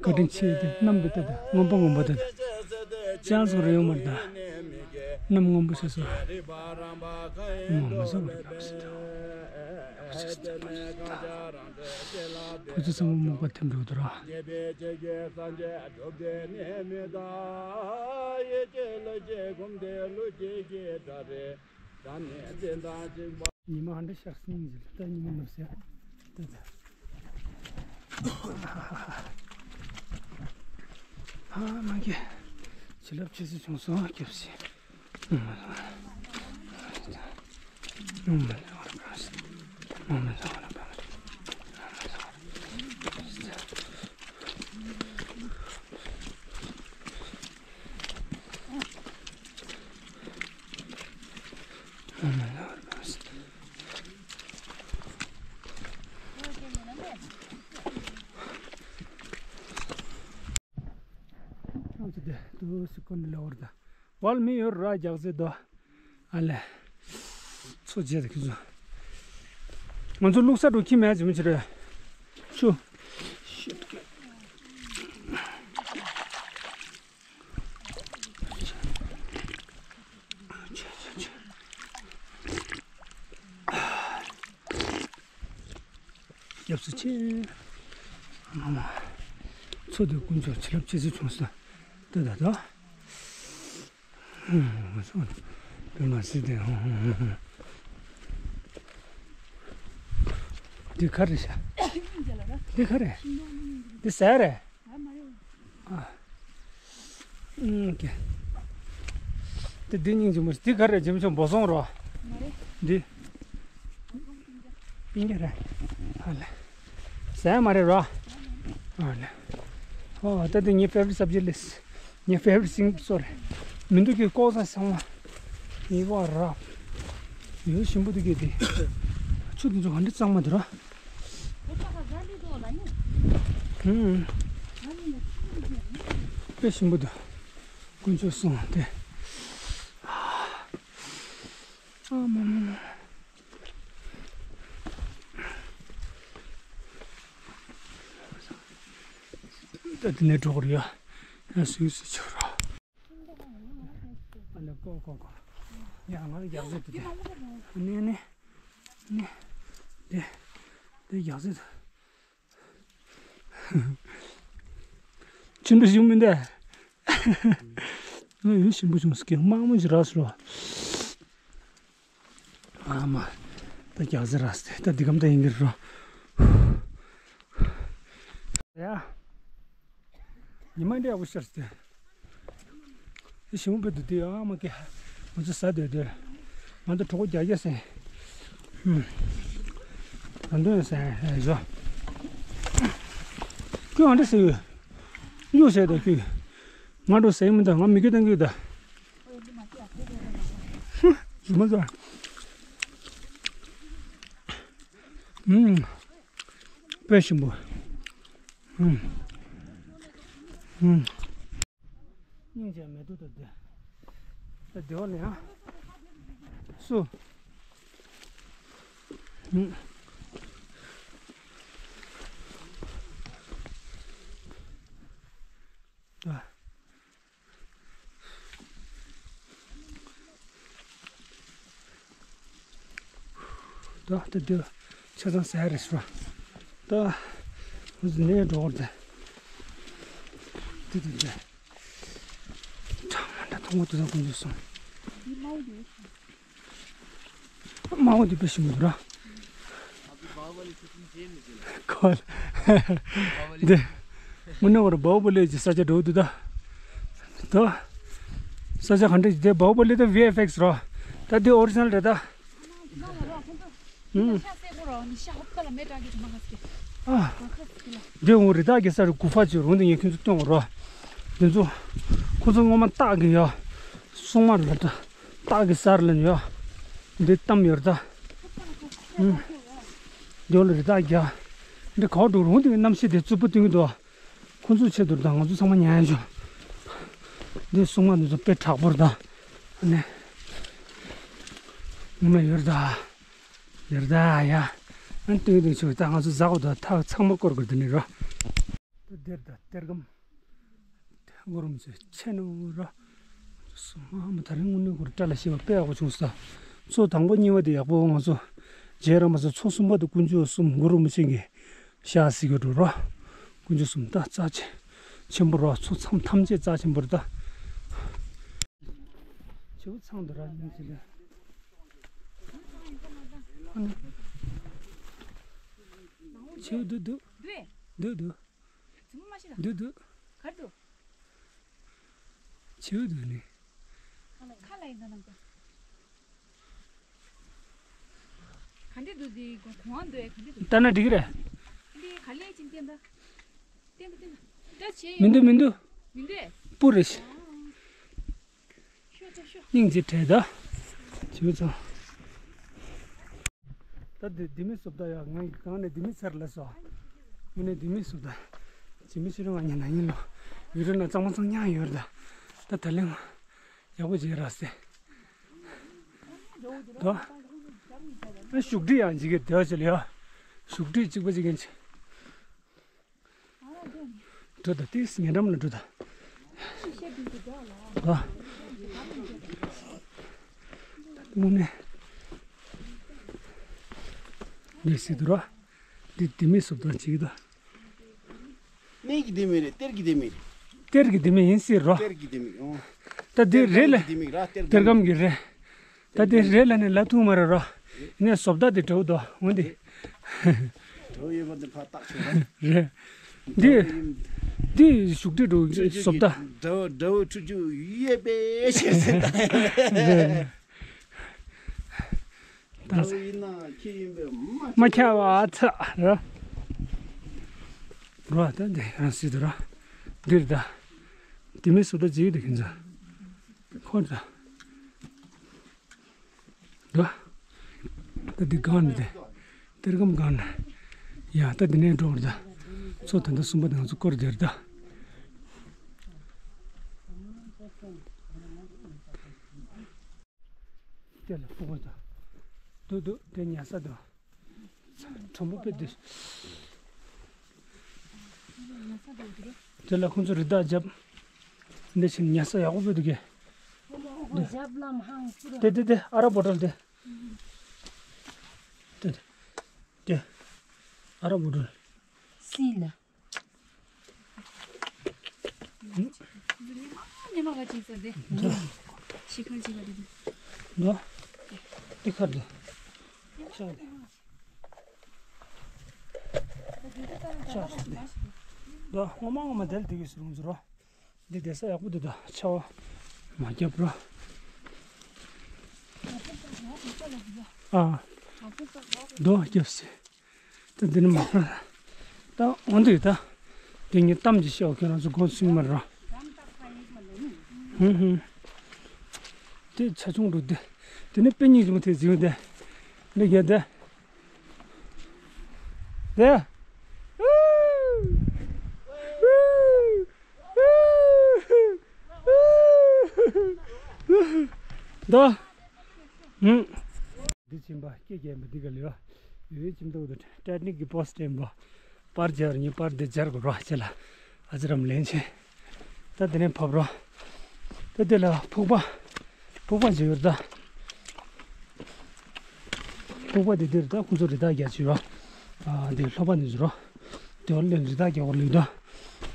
བཀའ་དྲིན་ཆེ་སྟེ་གནམ་དུ་ལྟ་དང་སྔོན་པོ་སྔོན་པོ་ལྟ་དང་། ཅང་སོ་རེ་ཡོད་མ་རེད་ད། གནམ་སྔོན་པོ་ཤེས་སོ། ངོ་མ་བཟོ་བར་གནམ་སྲིད་དང་། བུ་ཚོ་ཚང་མ་མོག་པ་ཐིམ་འགྲོ་དུ་ར། ཉི་མ་ཧ་འདྲ་ཤར་སྙིང་རྗེ་ལ་ད་ཉི་མ་ནུབ་ཟེར་ད་ད། ཧ་མ་གི་བྱིན་རླབས་ཆེ་སུ་བྱུང་སོང་སྐྱབས་སེ། ཨང་ཙི་དེ་དུ་སི་ཀོན་ལ་འོར་ད། བལ་མི་ཡོད་ར་རྒྱག་ཟེར་དོ། ཨ་ལེ། ཚོ་རྗེས་དུ་ཁྱོད་ཚོ། ང་ཚོ་ལུག་ས་འགྲོ་ཁྱི་མེད་ཟེར་མི་ཆེ་རེད། ཆུ། སྐྱབས་སུ་མཆི། མ་མ། ཚོ་དེ་དཀོན་མཆོག་བྱིན་རླབས་ཆེ་ཚུལ་བྱུང་སོང་། ལྟོས་ད་ལྟོས། ཧུམ། ང་ཚོ་དཔེ་མ་སྲིད་དེ། ཧུམ་ཧུམ་ཧུམ། འདི་ག་རེ་ཤག་འདི་ག་རེ། འདི་ཟས་རེད། ཨ། ཨུམ། ཀྱེ། དེ་འདི་སྙིང་རྗེ་མོ་ཞིག་འདི་ག་རེ་འཇིམ་ཆུང་འབོ་སོང་རོ། འདི། པིང་རྒྱ་རེད། ཨ་ལེ། ཟས་མ་རེད་རོ། ཨ་ལེ། ཨོ་ད་འདི་ངའི་favorite subject list། ངའི་favorite thing sorry། མི་འདུག་གི་ལྐོག་ཟ་སོང་བ། ཡི་བ་ར། ཡོད་ཞིམ་པོ་འདུག་གི་འདི། ཆུ་འདི་ཚོ་ག་འདྲ་གཙང་མ་འདུག་རོ། ཧུམ། དཔེ་ཞིམ་པོ་འདུག་དཀོན་མཆོག་གསུམ་དེ། ཨ་མ་མ་མ། ད་དེ་ནས་འགྲོ་གི་རེད་ཡ། ཡ་སུས་སུ་ཆོག་རོ། ཨ་ལེ་ཀོ་ཀོ་ཀོ། ཡ་ང་ལ་རྒྱག་ཟེར་དུ་དེ། ནི་ནི། ནི། དེ། དེ་རྒྱག་ཟེར་དུ། ཆུ་འདྲ་ཞིག་མི་འདུག་ང་ཡུལ་ཞིམ་པོ་བྱུང་སྐད་དམར་མོ་ཞིག་རག་སོང་། ཨ་མ། ད་རྒྱག་ཟེར་རག་སྟེ་ད་འདི་གམ་ད་ཡིན་གྱི་རོ། ཡ། ཉི་མ་འདྲ་ཡག་པོ་ཤར་སྟེ། དེ་ཞིམ་པོ་དཔེ་འདུག་དེ་ཨ་མ་ཀེ། ང་ཚོ་ཟ་འདོད་འདོད། ང་ཚོ་གྲོགས་རྒྱག་རྒྱག་ཟེར། ཧུམ། ད་འདོད་ཟེར་ཡ་ཞོ། ཁྱོད་ཨ་འདྲ་ཟེར་ཡོད། གཡོ་ཟེར་ད་ཁྱོད། ང་འགྲོ་ཟེར་མི་འདུག་ང་མི་རྒྱུ་བཏང་གི་ད། ཧུམ། ཞུ་མ་ཟ། ཧུམ། དཔེ་ཞིམ་པོ། ཧུམ། ཧུམ། སྙིང་རྗེ་མེད་དུ་ད་དེ། ད་དེ་བ་ལ་ཡང་། སུ། ཧུམ། ད། ད་ད་འདི་ཆ་ཚང་ཟ་ཡ་རེད་ཤག་ད་འུ་ནས་འགྲོ་བར་ད། འདི་འདི་འདི། ཁྲག་མ་འདྲ་མཐོང་གོ་དུས་ད་ཀུན་སྤྱོད་སོང་། དམར་པོ་འདི་དཔེ་ཞིམ་པོ་འདུག་ར། ཁོ་ལ། འདི། དངོས་གནས་བར་བའུ་བ་ལི་གི་ས་ཆ་འགྲོ་འདུག་ད། ད། ས་ཆ་ག་འདྲ་ཞིག་དེ་བའུ་བ་ལི་ད་ཝི་ཨེཕ་ཨེགས་རོ། ད་འདི་ཨོ་རི་ཇི་ནལ་རེད་ད། ཨུམ། འདི་འོ་རི་དྭགས་ཀྱི་ས་རུ་གུ་ཧྥ་ཅིག་རུང་འདི་ངས་ཁྱོད་ཚོ་སྟོན་དགོས་རོ། འདི་ཚོ། ཁོ་ཚོ་སྔོན་མ་སྟག་གི་ཡ། སྲུང་མ་རེད་ད། སྟག་གི་སར་ལ་ཡ། འདི་གཏམ་ཡོད་རེད་ད། ཨུམ། འདི་འོ་ལ་རི་དྭགས་རྒྱ། འདི་ག་བ་འགྲོ་རུང་འདི་གནམ་གཤིས་དེ་རྩུབ་པོ་སྟོན་གི་འདུག་ཁོ་ཚོའི་ཆེད་དུ་རེད་ད་ང་ཚོ་ཚང་མ་ཉན་ཡ་ཞོ། འདི་སྲུང་མ་འདི་ཚོ་དཔེ་དྲག་པོ་རེད་ད། ནས། ངོ་མ་ཡོད་ད། ཡོད་ད་ཡ། ཨན་ཏུང་ཏུང་ཆུ་ད་ང་ཚོ་ཟ་གོ་ད་ཐག་ཚང་མ་སྐོར་དགོས་དེ་ནི་རོ། ད་དེར་ད་དེར་གམ། གུ་རུ་མི་ཚོས་ཆེ་ནུ་རོ། སོ་མ་མ་ད་རིང་དངོས་གནས་གུ་རུ་བཀྲ་ལ་ཤིས་པ་དཔེ་ཡག་པོ་བྱུང་ས། ཚོ་དང་པོ་གཉིས་པ་དེ་ཡག་པོ་ང་ཚོ། རྗེ་རམ་པ་ཚོ་ཚོ་གསུམ་པ་དེ་དཀོན་མཆོག་གསུམ་གུ་རུ་མི་ཆེན་གྱི། ཤ་སི་གི་འགྲོ་རོ། དཀོན་མཆོག་གསུམ་ད་རྩ་ཆེ། ཆེན་པོ་རོ་ཚོ་མཚམས་ཐམས་ཅད་རྩ་ཆེན་པོ་རེད་ད། བྱིའུ་ཚང་དུ་ར་ཡིན་ཟེར་ལ། བྱིའུ་འདུག་འདུག་འདུག་འདུག་འདུག་འདུག་འདུག་འདུག་ག་རེ་འདུག་བྱིའུ་འདུག་ནི། ག་འདྲ་འདུག་འདི་གོང་འདུག་ག་འདྲ་འདུག་ལྟ་ན་འགྲིག་གི་རེད། འདི་ག་ལས་ཅིག་བསྟན་ད། བསྟན་ད་བསྟན་ད། ད་བྱེད་མི་འདུག་མི་འདུག་མི་འདུག་སྤུ་རེད། སྙིང་རྗེ་བྲལ་ད། བྱིའུ་ཚང་། ད་འདི་འདི་མི་སུབ་ད་ཡ་ང་གང་ནས་འདི་མི་ཚར་ལ་སོ། ངས་ནས་འདི་མི་སུབ་ད། ཇི་མི་ཤི་རུ་ང་ཉན་ན་ཡིན་ལོ། ཡུ་རུ་ན་གཙང་མ་གཙང་ཉག་ཡོད་རེད་ད། ད་ད་ལེ་ང་། ཡག་པོ་བྱེད་ར་སེ། དོ། ཨ་བཞུགས་ཁྲི་ཡང་འཇིག་གི་དེ་བ་ཅི་ལ་ཡ། བཞུགས་ཁྲི་གཅིག་པ་ཅིག་ཡིན་ཅི། འགྲོ་ད་ཏིས་ཉེ་འགྲམ་ལ་འགྲོ་ད། དོ། དངོས་གནས། འདི་སྲིད་དུ་ར། འདི་དེ་མི་སུབ་དང་ཅིག་ད། གནས་ཀྱི་ལྡེ་མིག་རེད། གཏེར་གྱི་ལྡེ་མིག་རེད། གཏེར་གྱི་ལྡེ་མིག་ཡིན་སྲིད་རོ། གཏེར་གྱི་ལྡེ་མིག་ཨོ། ད་འདི་རེད་ལ། གཏེར་སྒམ་གྱི་རེད། ད་འདི་རེད་ལ་ནི་ལ་ཐུག་མ་རེད་རོ། ཡིན་ནའི་བཟོ་ལྟ་དེ་འདྲ་བོ་འདུག་འོན་ཏེ། འདྲ་བོ་ཡོད་པ་འདི་ཕར་བཏགས་ཆོག་ར། རེད། འདི། འདི་བཞུགས་ཁྲི་འདྲ་བོ་བཟོ་ལྟ། འདྲ་བོ་འདྲ་བོ་ཁྲུ་ཆུ་ཡོད་པའི་ཞེས་ཟེར་ད། རེད། ད་ཡིན་ན་ཁྱི་ཡིན་པས་མ་མ་ཁྱབ་པ་ཚ་ར། རོ་ད་འདི་རང་སྲིད་དུ་ར། འདིར་ད། དེ་མི་སུ་ད་བརྗེད་དུ་ཁྱིན་ཚ། ཁོ་ད། རོ། ད་འདི་གང་ནི་དེ། གཏེར་སྒམ་གང་ན། ཡ་ད་འདི་ནས་འགྲོ་བར་ད། ཚོ་ད་ད་གསུམ་པ་ད་ང་ཚོ་སྐོར་དེར་ད། དེ་ལ་ཕུག་པ་དང་། འདུག་འདུག་དེ་ཉལ་ས་དང་། དྲོན་པོ་དཔེ་འདི། དེ་ལ་ཁོང་ཚོ་རི་དྭགས་རྒྱབ། འདི་ཕྱིན་ཉལ་ས་ཡག་པོ་དཔེ་འདུག་གས། དེ་དེ་དེ་ཨ་ར་བོ་ཊལ་དེ། དེ་དེ། ཨ་ར་བོ་ཊལ། སི་ལ། ཉི་མ་ཉི་མ་ག་ཅིག་ཟེར་ཏེ། ཤི་ཁ་ཅིག་ག་དེ། འདུག་འདི་ཁར་འདུག་ཤག་འདི། ཤག་འདི། འདུག་ངོ་མ་ངོ་མ་དེར་འདུག་གི་སུ་རུང་ཟེར་རོ། འདི་བསྡད་ས་ཡག་པོ་འདུག་ད་ཆར་པ་མ་བརྒྱབ་རོ། ཨ། རྡོ་བརྒྱབ་སྲིད། ད་འདི་ནི་མ་ཕར། ད་འོང་དུས་ད། དེ་ངས་གཏམ་གྱི་བཤད་པ་ཁྱོད་རང་ཚོ་དགོངས་ཚུལ་མ་རེད་རོ། ཧུམ་ཧུམ། དེ་ཆ་ཆུང་འགྲོ་དེ། དེ་ནི་དཔེ་སྙིང་རྗེ་མོ་དེ་ཟིན་དེ། འདི་གས་དེ། དེ། ད། ཧུམ། འདི་ཕྱིན་པ་སྐད་རྒྱག་མི་འདི་ག་ལེ་བ། ཡོད་ཅིམ་ཏོག་ཏུ་ཏྲེ་ནིག་གི་པོ་སི་ཊི་ཡིན་པ། པར་སྦྱར་ཉིན་པར་འདི་སྦྱར་དགོས་རོགས་བྱེད་ལ། ཨ་ཙི་རམ་ལེན་ཆེ། ད་དེ་ནས་ཕབ་རོགས། ད་དེ་ལ་ཕུག་པ། ཕུག་པ་ཅི་ཡོད་ད། ཕུག་པ་དེ་དེར་ད་ཁོང་ཚོ་རི་དྭགས་རྒྱག་ཅི་ཡོད། ཨ་དེ་ལྷོ་པ་ནས་བཟོ་རོགས། དེ་བར་ལས་རི་དྭགས་རྒྱག་བར་ལུས་ད།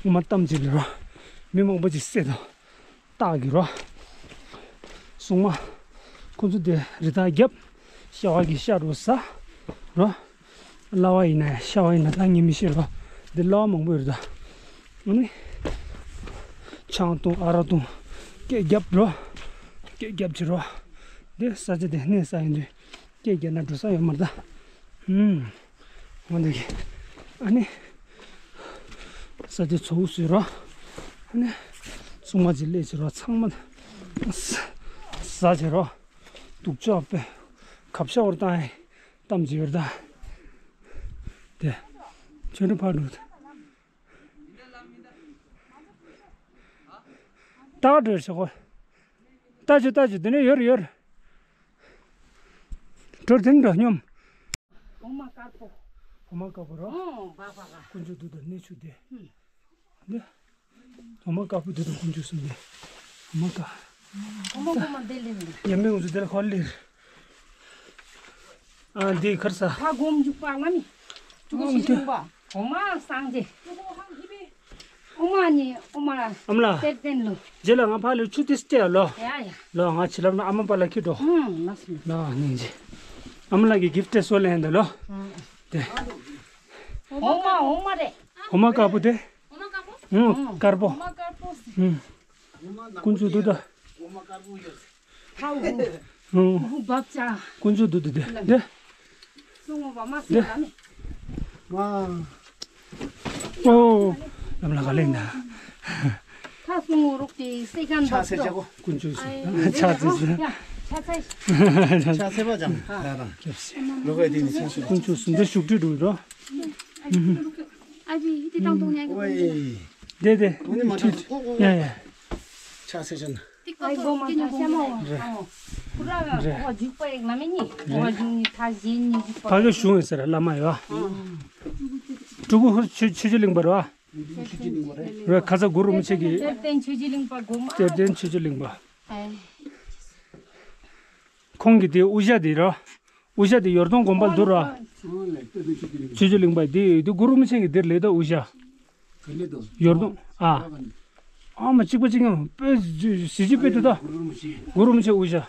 ངོ་མ་གཏམ་ཅི་ལས་རོགས། མི་མང་པོ་ཅིག་བསད་དང་། སྟག་གི་རོ། སྲུང་མ། ཁོ་ཚོ་དེ་རི་དྭགས་རྒྱབ། ཤ་བ་གི་ཤ་རུ་ཟ། རོ། གླ་བ་ཡིན་ན་ཤ་བ་ཡིན་ན་ད་ངས་མི་ཤེས་རོ། འདི་གླ་བ་མང་པོ་ཡོད་རེད་ད། ཨ་ནི། ཆང་བཏུང་ཨ་རག་བཏུང་། སྐད་རྒྱབ་རོ། སྐད་རྒྱབ་བྱེད་རོ། འདི་ས་ཆ་དེ་གནས་ས་ཡིན་དུས། སྐད་རྒྱབ་ན་འགྲོ་ས་ཡོད་མ་རེད་ད། ཧུམ། འོ་འདི་གི། ཨ་ནི། ས་དེ་ཚོ་བོ་བཟོས་རོགས། ཨ་ནི། སྲུང་མ་ཅིག་སླེབས་བྱེད་རོགས་ཚང་མ། ཟ་བྱེད་རོགས། སྡུག་ཅག་པས། གབ་ཤ་བོར་བཏང་ཡ། གཏམ་བྱེད་ཡོད་ད། དེ། ཆོས་འབྲེལ་ཕར་འགྲོ། ད་འགྲོ་ཞོག་གོ། ལྟ་ཅི་ལྟ་ཅི་དེ་ནས་ཡོད་རེད་ཡོད་རེད། འགྲོ་དེ་ནས་འགྲོ་སྙོམས། འོ་མ་དཀར་པོ། འོ་མ་དཀར་པོ་རོ། ཨོ་བ་བ་བ། དཀོན་མཆོག་འདུག་དང་གནས་ཆུ་དེ། ཨུམ། འདི། འོ་མ་དཀར་པོ་འདི་དང་དཀོན་མཆོག་གསུམ་འདི། འོ་མ་དཀར། འོ་མ་འོ་མ་འདི་ལེན་ནི། ཡ་མེ་འུ་ཚོ་འདི་ལ་ཁོ་ལེར། ཨ་འདི་ཁར་ས། ཕ་སྒོམ་འཇུག་པ་ང་མི། ཅུ་གུ་ཨོ་ཤི་འདི། རིང་བ། འོ་མ་སངས་རྒྱས། འོ་མ་ནི་འོ་མ། ཨ་མ་ལགས། གཏེར་སྟོན་ལོ། རྗེས་ལ་ང་ཕ་ལོ་ཆུ་ཏིས་སྟེ་ལོ། ཡ་ཡ། ལོ་ང་ཕྱི་ལམ་ན་ཨ་མ་པ་ལ་ཁྱི་འགྲོ། ཨུམ་ལགས་སོ། ལོ་སྙིང་རྗེ། ཨ་མ་ལགས་ཀྱི་གིཕ་ཊི་སོ་ལེན་ད་ལོ། ཨུམ། དེ། འོ་མ་འོ་མ་རེད། འོ་མ་དཀར་པོ་དེ། འོ་མ་དཀར་པོ། ཨུམ་དཀར་པོ། འོ་མ་དཀར་པོ། ཨུམ། དཀོན་མཆོག་འདུག་ད། འོ་མ་དཀར་པོ་ཡོད། ཐའུ་ཧུ། ཧུ། ཧུ་བབ་ཅ། དཀོན་མཆོག་འདུག་འདུག་འདུག་འདུག་སོང་བ་མ་སོང་ལ་མེ། ཨོ། ལམ་ལ་ག་ལེན་ན། ཐ་སོང་རོག་ཏེ་སེ་གན་བབ་ཅོ། དཀོན་མཆོག་སུ། ཆ་ཚེ་སུ། ཆ་ཚེ། ཆ་ཚེ་བ་ཅམ། ལ་རང་། ལོ་ག་དེ་ནི་ཆ་ཚེ། དཀོན་མཆོག་སུ་འདི་ཤུགས་དྲི་འགྲོ་རོ། ཨ་ཅི་ཡི་དེ་བཏང་གཏོང་ཉན་གི། ཨོའི། དེ་དེ། ཨོ་ནི་མ་ཐུག་ཡ་ཡ། ཆ་ཚེ་ཅན། ཏིག་ཏོག་ཏོག་སྐྱེ་ཉོ་གོ་མེད་རེད། ཁོ་ར་ཁོ་འཇུག་པ་ཡིན་ན་མི་ཉི་ཁོ་འཇུག་ཉི་ཐ་གཞན་ཉི་འཇུག་པ། ཕ་གི་གཞུང་ཡིན་ཟེར་བླ་མ་ཡོད། སྤྲུལ་སྐུ་ཆོས་ཆོས་རྗེ་གླིང་པ་རེད་བ། རེད་ཁ་ས་གུ་རུ་མི་ཆེ་གི། གཏེར་སྟོན་ཆོས་རྗེ་གླིང་པ་སྒོ་མ། གཏེར་སྟོན་ཆོས་རྗེ་གླིང་པ། ཁོང་གི་དེ་དབུ་ཞྭ་དེ་རེད། དབུ་ཞྭ་དེ་ཡོར་དོང་དགོན་པ་འདུག་ར། ཆོས་རྗེ་གླིང་པ་དེ་དེ་གུ་རུ་མི་ཆེན་གྱི་དེར་ལེ་ད་དབུ་ཞྭ། ཡོར་དོང་ཨ། ཨ་མ་གཅིག་པ་གཅིག་ཡང་དཔེ་གཞི་གཅིག་དཔེ་དེ་ད། གུ་རུ་མི་ཆེན་དབུ་ཞྭ།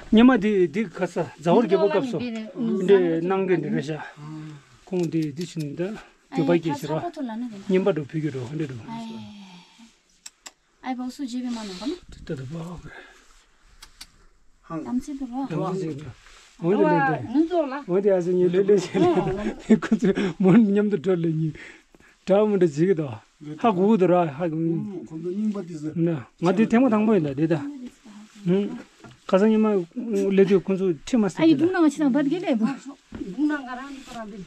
སྙེ་མ་དེ་དེ་ཁ་ས་ཛ་ཝར་རྒྱལ་པོ་སྐབས་སུ། འདི་གནང་གི་འདི་རེད་ཤག་ཁོང་དེ་དེ་བཞིན་ད་རྒྱུད་པ་སྐྱེས་ཤི་ར། སྙེམ་པ་འགྲོ་ཕུལ་གྱི་རོ་འདི་འགྲོ། ཨའི་བོ་སུ་ཇེ་བི་མ་ནང་ག་ན། དེ་ལྟ་དུ་བག་རེད། ཧང་། དམ་ཚིག་ཏུ་རོ། དམ་ཚིག་ཅིག་འོན་ཏེ་ལེན་ཏེ། ནུ་ཛོ་ལ། འོན་ཏེ་ཨ་ཟེ་ཉི་ལེ་ལེ་ཞེ་ལེ། ཁོ་ཚོ་མོ་མཉམ་དུ་འགྲོ་ལེ་ཉི། འདྲ་མི་འདྲ་ཇི་གི་དོ། ཧ་གོ་གི་དོ་ར་ཧ་གོ། ཁོ་ཚོ་རྙིང་པ་དེ་ཟེར། ན་ང་དེ་ཐེངས་མ་དང་པོ་ཡིན་ད་དེ་ད། ཁ་སང་ཉི་མ་ལེ་དུས་ཁོ་ཚོ་ཁྲི་མ་ཟེར་ཨ་ཡི་དེ་ད། དུང་ན་ང་ཆི་དང་བར་གི་ལེ་བོ། དུང་ན་ང་རང་ནི་ཁོ་རང་དེ།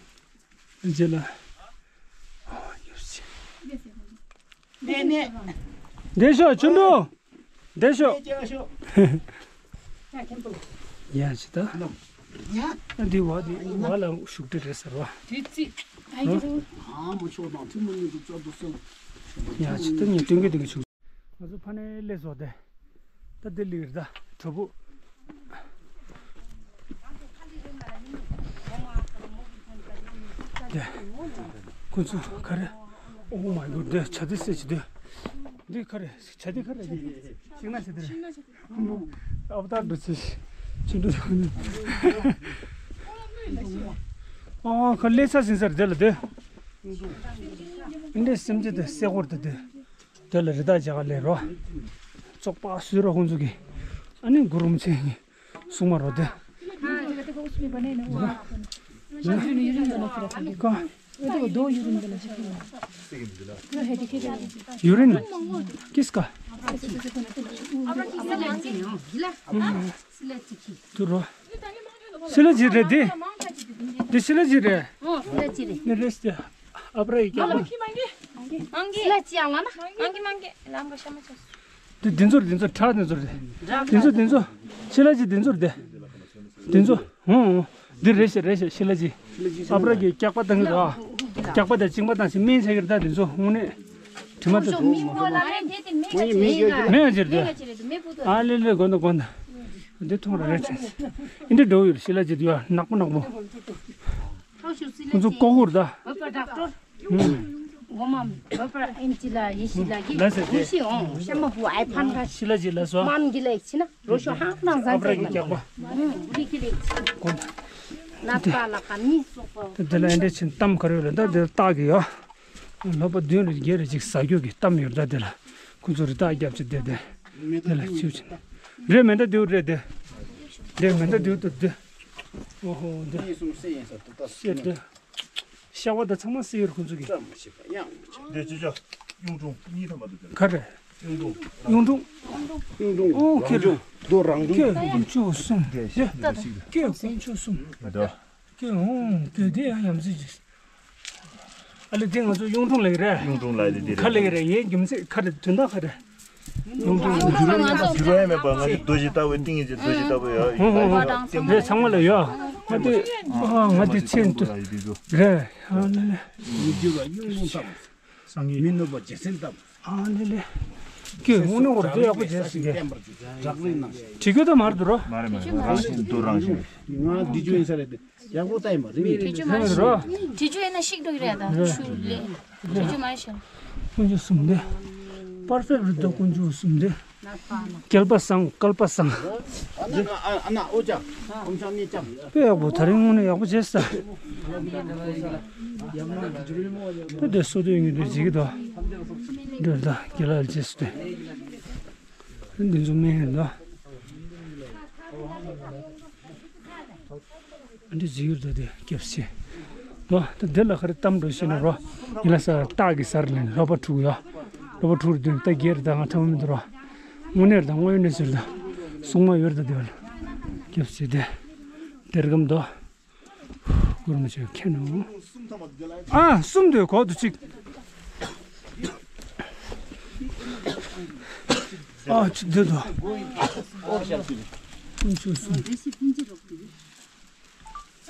རྗེས་ལ། ནས་ནས། བསྡད་ཤོག་ཆུ་འབྲུག་བསྡད་ཤོག་ནས་ཅག་ཤོག་ཡ་ཅི་ད། ཡ། འདི་བ་འདི་བ་ལ་ཤུགས་དྲི་རེད་ཟེར་བ། དུས་ཚིགས། ཨ་ཡི་རུ། ཨ་མ་ཆོག་དང་ཐུན་མོང་མཉམ་དུ་བཅའ་དུ་སོང་། ཡ་ཅི་ད་ཉིན་སྟོན་གི་འདུག་གི་ཆུ། ང་ཚོ་ཕ་ནས་སླེབས་སོང་སྟེ། ད་འདི་ལིར་ད་གྲོ་ཕུག་ཁོ་ཚོ་ག་རེ། Oh my god འདི་བྱ་དེ་སེ་ཆི་འདི། འདི་ག་རེ་བྱ་དེ་ག་རེ་འདི། ཤིང་ནགས་བྱ་དེ་རེད། ཤིང་ནགས་བྱ་དེ། ཨ་བ་ཏར་འདྲ་ཆེ། ཆུ་འདྲ་ཆེ། ཨ་ཁ་ལེ་ཚ་ཟིན་སར་དེ་ལ་དེ། འདི་སེམས་ཅན་དེ་སེ་གོར་དེ་དེ། དེ་ལ་རི་དྭགས་ཇ་ག་ལས་རོ། བཙོག་པ་སུས་རོ་ཁོང་ཚོ་གི། ཨ་ནི་གུ་རུ་མི་ཆེན་གི། སྲུང་མ་རོ་དེ། ཀ། ཡུ་རིན། ཀིས་ཀ། དུ་རོ། སི་ལ་ཇི་རེད་དེ། དེ་སི་ལ་ཇི་རེད། ཨོ་སི་ལ་ཇི་རེད། ནི་རེས་དེ། ཨ་པ་ར་ཡི་ཀྱང་། སི་ལ་ཇི་ཡང་ལ་ན། དེ་དེ་ཚོར་དེ་ཚོར་ཁྲག་དེ་ཚོར་དེ། དེ་ཚོ་དེ་ཚོ། སི་ལ་ཇི་དེ་ཚོར་དེ། དེ་ཚོ། ཧོ་ཧོ། འདི་རེ་ཤི་རེ་ཤི་སི་ལ་ཇི། ཨ་པ་ར་གི་སྐྱག་པ་བཏང་གི་ར། སྐྱག་པ་དང་གཅིན་པ་བཏང་ཞིག་སྨན་བྱ་གི་ར་ད་དེ་ཚོ་ཧུང་ནས། དྲི་མ་ད། མེ་ཡང་ཅིར་དེ། ཨ་ལེ་ལེ་དགོན་ད་དགོན་ད། འདི་མཐོང་ར་རེ་ཆེ། འདི་འགྲོ་ཡོད་སི་ལ་ཇི་དེ་ཡ་ནག་པོ་ནག་པོ། ཁོང་ཚོ་ཀོ་ཧུར་ད། འོ་མ་བོད་པ་ཨེམ་ཆི་ལ་ཡེ་ཤི་ལ་གི་ལ་ཟེར་ཏེ། གུ་ཤི་འོང་ཤ་མ་བུ་ཨའི་ཕན་ག་ཤི་ལ་ཇི་ལ་སོ། མམ་གི་ལ་ཡེ་ཤི་ན་རོ་ཤོ་ཧང་ནང་ཨ་བྲ་གི་རྒྱག་པ། ལ་ཏ་ལ་ཀ་མི་སོག་པ། དེ་ལ་ཨེ་འདྲས་ཕྱིན་གཏམ་ག་རེ་ཡོད་ལ་ད་དེ་ལ་བཏགས་གི་ཡོད། ལོ་པ་བདུན་རེ་བརྒྱད་རེ་ཅིག་ཟ་རྒྱུ་གི་གཏམ་ཡོད་ད་དེ་ལ། ཁོ་ཚོ་རི་དྭགས་རྒྱབ་ཅིག་དེ་དེ། དེ་ལ་ཆིབས་ཕྱིན། རེ་མེ་མདའ་རྡེའུ་རེད་དེ། རེ་མེ་མདའ་རྡེའུ་དེ་དེ། ཨོ་ཧོ་དེ། གསེར་དེ། ཤ་བ་དང་ཚང་མ་སེ་ཡོར་ཁོང་ཚོ་གི། འདི་ཅི་ཅོ། གཡུང་དྲུང་གཉིས་ཐམ་པ་འདུག་དེ། ག་རེ། གཡུང་དྲུང་། གཡུང་དྲུང་། གཡུང་དྲུང་། ཨོ་ཁེ་རེ། རྡོ་རང་བྱུང་། ཀེ་དཀོན་མཆོག་གསུམ། དེ་ཀེ་དཀོན་མཆོག་གསུམ། འདི། ཀེ་ཨོ་ཀེ་དེ་ཡང་ཡམ་སྲིད་ཅིག་ཨ་ལེ་དེ་ང་ཚོ་གཡུང་དྲུང་ལ་ཡི་རེད། གཡུང་དྲུང་ལ་ཡི་དེ་རེད། ཁ་ལ་ཡི་རེད་ཡའི་རྒྱུ་མཚན་ཁ་རེ་དོན་དག་ཁ་རེ། ཡོང་དུས་ཡོང་དུས་ང་ཚོ་འགྱུར་བ་མེད་པ། ང་ཚོ་རྡོ་རྗེ་ལྟ་བུའི་ཏིང་ངེ་འཛིན། རྡོ་རྗེ་ལྟ་བུ་ཡོད། ཧོ་ཧོ་ཧོ། རེད། ཚང་མ་ལ་ཡོད། ང་དེ་ཨ་ང་དེ་ཚེ་འདུ་རེད། ཨ་ལེ་ལེ། མི་འགྱུར་བ་སྙིང་རླུང་ལྟ་བུ། སངས་རྒྱས་མི་ནུབ་པ་རྗེ་བཙུན་ལྟ་བུ། ཨ་ལེ་ལེ། ཀྱེ་དངོས་གནས་ཁོ་རང་དེ་ཡག་པོ་བྱས་ཟིན་གྱི། བྲག་རི་ནང་བཞིན། བྲིས་རྒྱུ་དང་མར་འདུག་རོ། མ་རེད་མ་རེད། རང་བཞིན་དུ་རང་བཞིན། ང་འདི་རྒྱུ་ཡིན་ས་རེད་དེ། ཡག་པོ་ལྟ་ཡིན་པ་རེད། དེ་ཆུ་མ་ཤེས། དེ་ཆུ་ཡིན་ན་ཤིག་འགྲོ་གི་རེད་ད། ཆུ་ལས། དེ་ཆུ་མ་ཤེས། དཀོན་མཆོག་གསུམ་ལྡན། པར་ཕེག་རེད་ད། དཀོན་མཆོག་གསུམ་ལྡན། སྐལ་པ་བཟང་། སྐལ་པ་བཟང་། ཨ་ན་ཨ་ན་ཨོ་ཅག་ཨོམ་ཤང་ནི་ཅག་དཔེ་ཡག་པོ། ད་རིང་དངོས་གནས་ཡག་པོ་བྱས་ས། ད་དེ་སོ་དུས་ངེས་དུས་ཅིག་གི་དོ། འདྲ་ད་དགེ་ལགས་བྱས་སུ་དེ། འདི་ཚོ་སྨན་ཡིན་དོ། འདི་ཟིག་རེད་དེ་སྐྱབས་སེ། ལོ། ད་འདི་ལ་ཁ་རེ་གཏམ་འགྲོ་ཤེས་ན་རོ། ཡིན་ལ་ས་སྟག་གི་སར་ལེན་སློབ་པ་ཕྲུག་ཡོ། སློབ་པ་ཕྲུག་རེད་དེ་ད་སྒེར་ད་ང་ཁྲམ་མི་འདུག་རོ། དངོས་གནས་རེད་ད། དངོས་གནས་ཟེར་ད། སྲུང་མ་ཡོད་རེད་ད་དེ་བ་ལ། སྐྱབས་སེ་དེ། དེར་གམ་དོ། གུར་མ་ཆོད་ཁྱེད་ནོ། ཨ་གསུམ་དུ་གོ་དུ་གཅིག་ཨ་ཅི་འདི་དོ། ཕུན་ཆུ་གསུམ། འདི་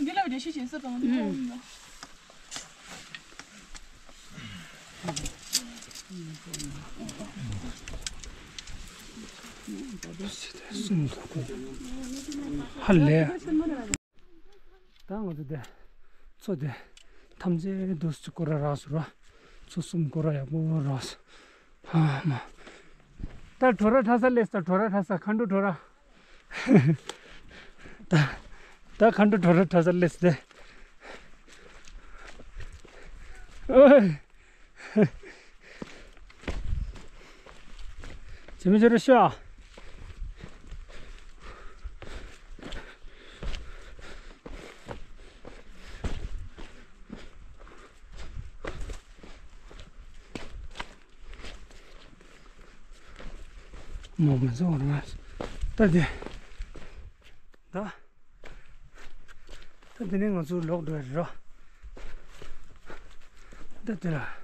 ལ་འགྲེལ་བཤད་བྱེད་ས་དང་འདི་གོང་ཡིན་ལ། ཧ་ལས། ད་ང་ཚོ་དེ་ཚོ་དེ་ཐམས་ཅད་དུ་སྐོར་ར་རག་སོང་ར། ཚོ་གསུམ་སྐོར་ར་ཡག་པོ་རག་སོང་། ཨ་མ། ད་གྲོ་ར་ཁྲ་ས་སླེབས་ས། གྲོ་ར་ཁྲ་ས། མཁའ་འགྲོ་གྲོ་ར། ད་ད་མཁའ་འགྲོ་གྲོ་ར་ཁྲ་ས་སླེབས་ས་དེ། ཨོའི། ཇི་མི་ཇི་རུ་ཤོག་མོ་མི་བཟོ་བར་ང་ད་དེ། ད། ད་དེ་ནས་ང་ཚོ་ལོག་འགྲོ་ཡ་རེད་རོ། ད་དེ་ལ།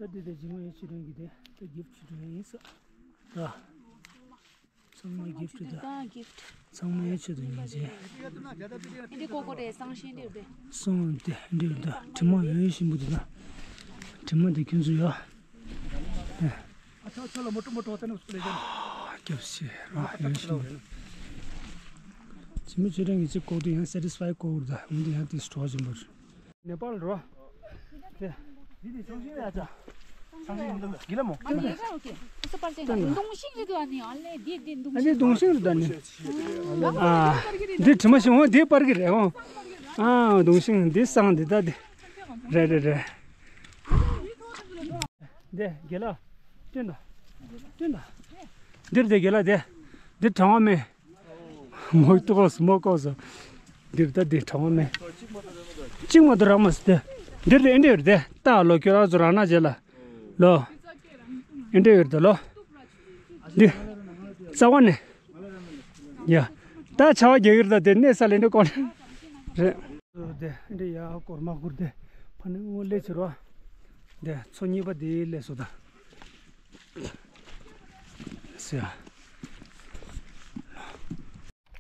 ད་འདི་དེ་ཇི་མ་ཡེ་ཆི་རང་གི་དེ་ད་གིབ་ཆི་རང་ཡིན་ས་ར། ཚང་མ་གིབ་ད། ཚང་མ་ཡེ་ཆི་དུ་ཡིན་ཅེ། འདི་ཀོ་ཀོ་རེད། སང་ཤིང་འདི་རེད། སང་དེ་འདི་ད་དྲི་མ་འོས་ཤིང་བུ་དེ་ད། དྲི་མ་དེ་ཁྱོད་ཚོ་ཡོད། སྐྱབས་སེ་ར་ཡོད་ཤིང་། ཇི་མི་ཆོས་སྒྲོན་གྱི་ཅིག་ལྐོག་ཏུ་ཡང་སེ་ཊི་སི་ཕའི་ལྐོག་ཏུ་ད་འོན་ཏེ་ཡང་དེ་སྤྲོ་བ་ཆེན་པོ་རེད། ནེ་པཱལ་རོ། དེ་འདི་དེ་ཆུང་ཤིང་ཡ་ཅག་ཆང་ཤིང་འདི་ལ་གི་ལ་མོ། ཨ་ནི་ཡ་ཅག་ཨོ་ཀེ། ཨ་སོ་པར་ཅན་གདོང་ཤིང་རེད་དོ། ཨ་ནི་ཨ་ལེ་འདི་འདི་གདོང་ཨ་ནི་ཤིང་གདོང་ཤིང་རེད་ད་ནི། ཨ་འདི་དྲི་མ་ཤིང་འོ་འདི་པར་གི་རེད་འོ། ཨ་གདོང་ཤིང་འདི་སང་འདི་ད་འདི། རེད་རེད་རེད། འདི་དགེ་ལགས། སྟོན་དང་། སྟོན་དང་། འདིར་འདི་དགེ་ལགས་འདི། འདི་གྲང་བ་མེད། མོ་ཏོག་སུ་མོ་ཀོ་སུ། འདིར་ད་འདི་གྲང་བ་མེད། གཅིག་མ་གཏོགས་རག་མ་སི་དེ། འདིར་འདི་ཨེ་འདྲ་ཡོད་དེ། ད་ལོ་ཁྱོད་རང་ཚོ་རང་ན་བྱེད་ལ། ལོ། ཨེ་འདྲ་ཡོད་དེ་ལོ། འདི། རྩ་བ་ནས། ཡ། ད་ཆ་བ་རྒྱག་གི་རེད་ད་དེ་གནས་ས་ལེན་འདྲ་ཀོ་ནས། རེད། དེ་འདྲ་ཡ་སྐོར་མ་སྐོར་དེ། ཕ་ནི་འོ་ལེ་ཆེ་རོ། དེ་མཚོ་གཉིས་པ་དེ་ལས་སོ་ད། སི་ཡ།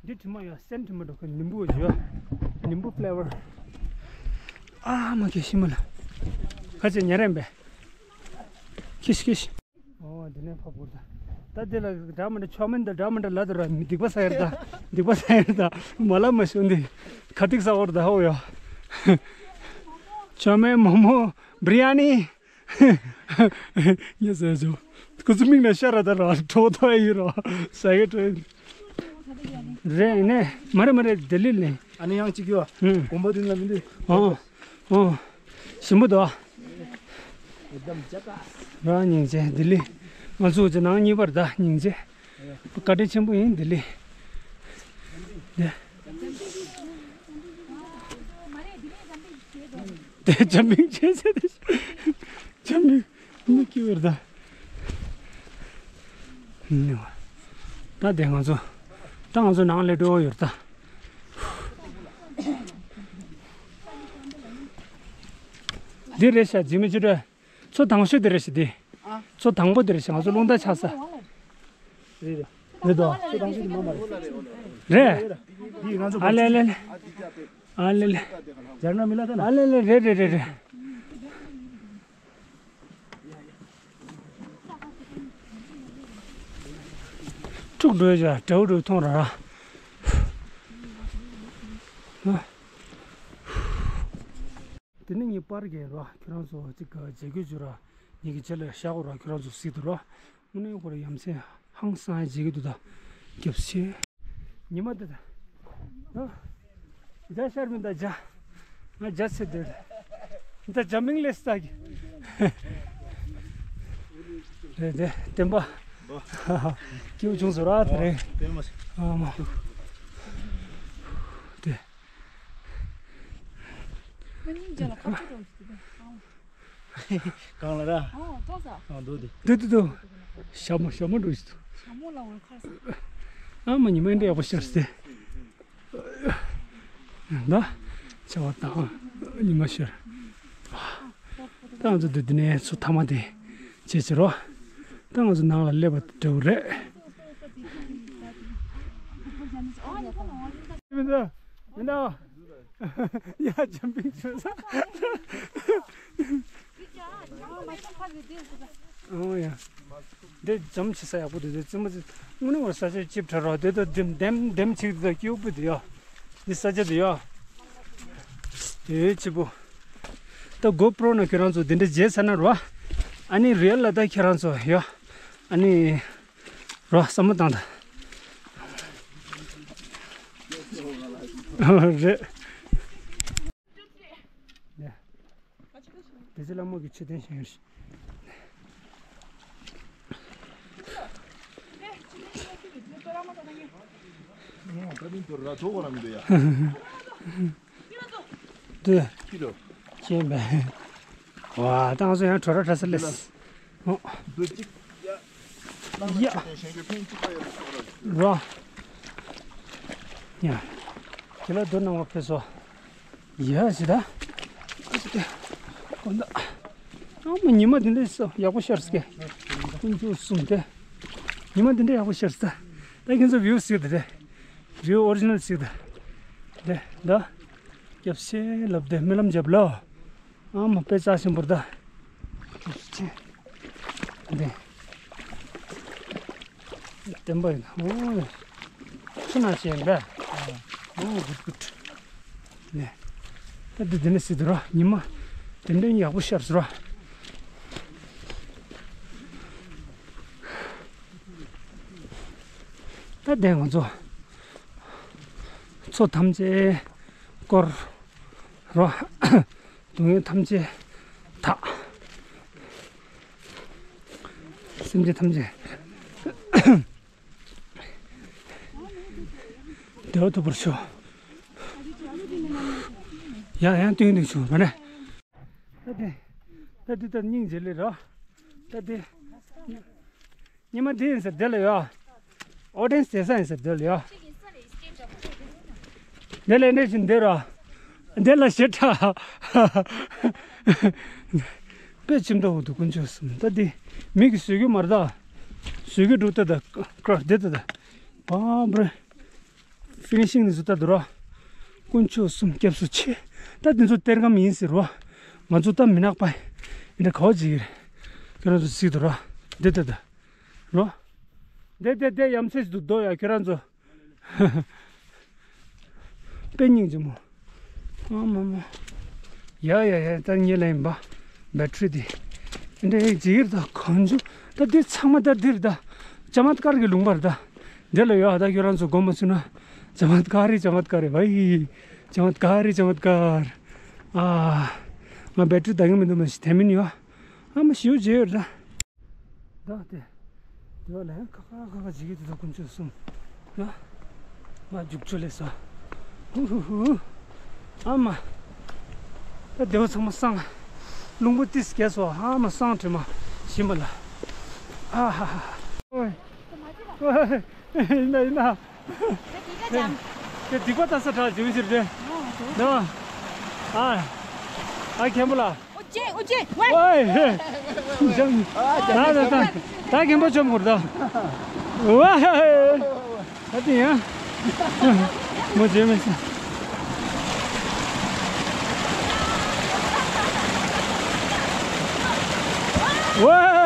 འདི་དྲི་མ་ཡོད། སེན་དྲི་མ་འགྲོ་གི་ནིམ་བུ་ཡོད། ནིམ་བུ་ཕི་ལེ་ཝར། ཨ་མ་ཁེ་ཤི་མ་ལ། ཁ་ཆེ་ཉ་རེམ་པས། ཁེ་ཤི་ཁེ་ཤི། ཨོ་འདི་ནས་ཕབ་དགོས་ད། ད་འདི་ལ་འདྲ་མི་འདྲ་ཆོ་མིན་ད་འདྲ་མི་འདྲ་ལ་ད་ར་མི་སྡིག་པ་ས་ཡར་ད། སྡིག་པ་ས་ཡར་ད། མ་ལ་མ་ཤོན་དི། ཁ་ཏིག་ས་འོར་ད་ཧོ་ཡོ། ཆོ་མིན་མོ་མོ་བི་རི་ཡ་ནི། ཉེ་ཟེར་ཆོ། ཁུ་ཚུར་མིག་ན་ཤ་ར་ད་ར་གྲོ་ཐོ་ཡི་རོ། ས་གེ་གྲོ་ཡི། རེད་ནས་མ་རེད་མ་རེད་ལྡི་ལི་ལས། ཨ་ནི་ཡང་གཅིག་ཡོད། ཨུམ། དགོན་པ་དེ་ལ་མི་འདུག་ཨོ། ཨོ། ཞིམ་པོ་འདུག་རང་སྙིང་རྗེ་ལྡི་ལི། ང་ཚོ་ཅི་ནང་གཉིས་པར་ད་སྙིང་རྗེ། བཀའ་དྲིན་ཆེན་པོ་ཡིན་ལྡི་ལི། དེ། དེ་འཇམ་པིང་བྱས་ཟེར་དེ། འཇམ་པིང་། མི་སྐྱིད་པར་ད། ད་དེ་ང་ཚོ། ད་ང་ཚོ་ནང་ལ་འགྲོ་ཡོད་ད། འདི་རེད་ཤག་འཇིགས་མེད་ཆོས་སྒྲོན། མཚོ་དང་ཤོས་འདི་རེད་ཤག་འདི། ཨ། མཚོ་དང་པོ་འདི་རེད་ཤག་ང་ཚོ་རླུང་རྟ་ཆགས་ས། རེད་རེད། རེད་དོ། མཚོ་དང་ཤོས་འདི་མ་མ་རེད། རེད། འདི་ང་ཚོ་ཨ་ལེ་ལེ་ལེ། ཨ་ལེ་ལེ། ཇར་ན་མི་ལ་ད་ན། ཨ་ལེ་ལེ་རེད་རེད་རེད་རེད། དཀྲུག་འགྲོ་ཡ་འདྲ་བོ་འདྲ་མཐོང་ར། དེ་ནས་ངའི་པར་གྱི་ར་ཁྱོད་རང་ཚོ་གཅིག་ག་མཇལ་དགོས་བྱུང་ར། ངེད་ཀྱི་རྗེས་ལ་བཞག་གོ་ར་ཁྱོད་རང་ཚོ་གཟིགས་འདུག་ར། དངོས་གནས་ཁོ་ར་ཡ་མཚན་ཧང་སང་ཡ་མཇལ་གྱི་འདུག་ད། རྒྱབ་ཤེས། ཉི་མ་འདི་ད། ཨ། ཇ་ཤར་མི་འདའ་ཇ། ང་ཇ་ཚེ་འདོད། འདའ་ཇ་མིང་ལས་ས་གི། རེད་དེ་བསྟན་པ། སྐྱིད་པོ་བྱུང་ཟེར་ར་དེ་རེད། བསྟན་པ། ཨ་མ། དེ། ང་སྙིང་རྗེ་ལ་ཁ་ཆུ་རོ་ཞིག་དེ། གང་ལ་ར། ཨོ་ཏོ་ས། གང་འདུག་དེ། འདུག་འདུག་འདུག་ཞྭ་མོ་ཞྭ་མོ་འགྲོ་ཞིག་འདུག་ཞྭ་མོ་ལ་འོ་ཁར་ས། ཨ་མ་ཉི་མ་འདྲ་ཡག་པོ་ཤར་སྟེ། ད། ཆ་བ་དང་། ཉི་མ་ཤར། ད་ང་ཚོ་འདི་འདི་ནས་ཚུར་ཐ་མ་དེ་བྱེད་ཕྱིར་རོ། ད་ང་ཚོ་ནང་ལ་སླེབས་པ་འདྲ་བོ་རེད། མི་འདུག་མི་འདུག་ཡ་ཇམ་པིང་བྱོས་ས། ཨོ་ཡ། འདི་ཇམ་བྱེད་ས་ཡག་པོ་འདུག་དེ་རྩེད་མོ་རྩེ། དངོས་གནས་ང་ས་ཆ་ཅིབ་ཕྲ་རོ་དེ་ད་འདེམ་འདེམ་འདེམ་བྱེད་དེ་ད་སྐྱིད་པོ་འདུག་ཡ། འདི་ས་ཆ་འདི་ཡ། དེ་སྐྱིད་པོ། ད་གོ་པྲོ་ན་ཁྱོད་རང་ཚོ་འདི་འདྲ་བྱས་ཚར་ན་རོ། ཨ་ནི་རི་ཡལ་ལ་ད་ཁྱོད་རང་ཚོ་ཡ། ཨ་ནི། རོ་བསམ་བློ་བཏང་ད། རེད། ཡ། བདེ་ཚེ་ལྷ་མོ་གི་མཆོད་རྟེན་བཞེངས་ཡོད་རེད། ད་ད་ད་ད་ད། འདི། ཁྱེད་པས། ཝ། ད་ང་ཚོ་ཡང་གྲོ་ར་འདྲ་ས་སླེབས། ཨོ། འདུ་གཅིག་ཡ། ཡ། རོ། ཡ། དེ་ལ་སྡོད་གནང་བ་ཕེབས་སོ། ཡ་ཞེ་ད། ཨ་ཙི་ཏེ། ཀོན་ད། ཨ་མ་ཉི་མ་དེ་འདྲ་སོ་ཡག་པོ་ཤར་སྐད། དཀོན་མཆོག་གསུམ་དེ། ཉི་མ་དེ་འདྲ་ཡག་པོ་ཤར་ས། ད་ཁྱེད་ཚོ་བིའུ་གཟིགས་དེ་རེད། བིའུ་ཨོ་རི་ཇི་ནལ་གཟིགས་དེ། དེ་ད། རྒྱབ་ཤེས་ལབ་དེ་སྨོན་ལམ་རྒྱབ་ལོ། ཨ་མ་དཔེ་རྩ་ཆེན་པོར་ད། ཆེ། འདི། བསྟན་པ་ཡིན། ཨོ། ཆུ་ནང་བྱས་ཡིན་པས། ཨོ་གུད་གུད། ནས། ད་འདི་འདི་ནས་སྲིད་དུ་ར་ཉི་མ། དེ་འདྲའི་ཡག་པོ་ཤར་སོང་ར། ད་དེ་ང་ཚོ། མཚོ་ཐམས་ཅད་སྐོར། ར། སྡུག་བསྔལ་ཐམས་ཅད་དག་སེམས་ཅན་ཐམས་ཅད་བདེ་བ་ཐོབ་པར་ཤོག་ཡང་ཡང་བཏོན་བཏོན་བྱུང་ར་ནས། ད་དེ། ད་དེ་ད་སྙིང་རྗེ་ལེ་ར། ད་དེ། ཉི་མ་འདི་ཡིན་ཟེར་འདི་ལ་ཡོད། ཨོ་ཌི་ཡེན་སི་བྱེད་ས་ཡིན་ཟེར་འདི་ལ་ཡོད། འདི་ལ་འདི་བཞིན་འདི་ར། འདི་ལ་ཞེ་དྲག་དཔེ་ཁྱིམ་ཐོག་འུ་ཐུག་དཀོན་མཆོག་གསུམ། ད་འདི་མིག་གིས་བཟོས་རྒྱུ་མ་རེད་ད། བཟོས་རྒྱུ་འདུག་ད་ད། ཀ་འདི་ད་ད། བ་བྲེ། ཕི་ནི་ཤིང་ནི་བཟོ་ལྟ་འདུག་ར། དཀོན་མཆོག་གསུམ་སྐྱབས་སུ་མཆི། ད་འདི་ཚོ་གཏེར་སྒམ་ཡིན་ཟེར་རོ། ང་ཚོ་ད་མི་ནག་པ་ཡིན། འདི་ག་བ་ཅིག་ཡིན། ཁྱོད་རང་ཚོ་གཟིགས་འདུག་ར། འདི་ལྟ་ད། རོ། འདི་འདི་འདི་ཡ་མཚན་ཞིག་འདུག་རྡོ་ཡ་ཁྱོད་རང་ཚོ། དཔེ་སྙིང་རྗེ་མོ། ཨ་མ་མ། ཡ་ཡ་ཡ་ད་ཉེ་ལ་ཡིན་པ། བེ་ཊི་རི་འདི། འདི་ཇི་ཡིར་ད་གང་བྱུང་། ད་འདི་ཚང་མ་ད་འདིར་ད། ཅ་མ་ཀར་གྱི་ལུང་པར་ད། འདི་ལ་ཡོད་ད་ཁྱོད་རང་ཚོ་དགོངས་པ་ཚུད་ན། चमत्कार ही चमत्कार है भाई। चमत्कार ही चमत्कार। ཨ། ང་བེ་ཊི་རི་འདང་གི་མི་འདུག་མ་གཞི་དེ་མིན་ཡོད། ཨ་མ་ཞིའུ་བརྗེད་ཡོད་རེད་ད། ད་དེ། དེ་བ་ལ་ཡང་ཁ་ཁ་ཁ་ཁ་བརྗེད་ཀྱི་འདུག་ད་དཀོན་མཆོག་གསུམ། ཡ། ང་རྒྱུག་ཆོག་ལས་སོ། ཧུ་ཧུ་ཧུ། ཨ་མ། ད་དེ་བ་ཚང་མ་སངས། རླུང་བུ་ཏིས་བརྒྱབ་སོ། ཨ་མ་སངས་དྲི་མ། ཞིམ་པ་ལ། ཨ་ཧ་ཧ། ཨོའི། ཨོའི། ཡིན་ད་ཡིན་ད། དེ་སྡིག་པ་ལྟ་ས་དྲག་ཇི་མི་ཕྱིར་དེ། ནོ། ཨ། ཨ་མཁན་པོ་ལ། ཨོ་ཅེ་ཨོ་ཅེ་ཝའི། ཨོའི། ཇམ། ད་ད་ད་ད་མཁན་པོ་བཅོམ་དགོས་ད། ཝའི། ད་དེ་ཡང་། མོ་བརྗེད་མི་སྲིད། ཝའི།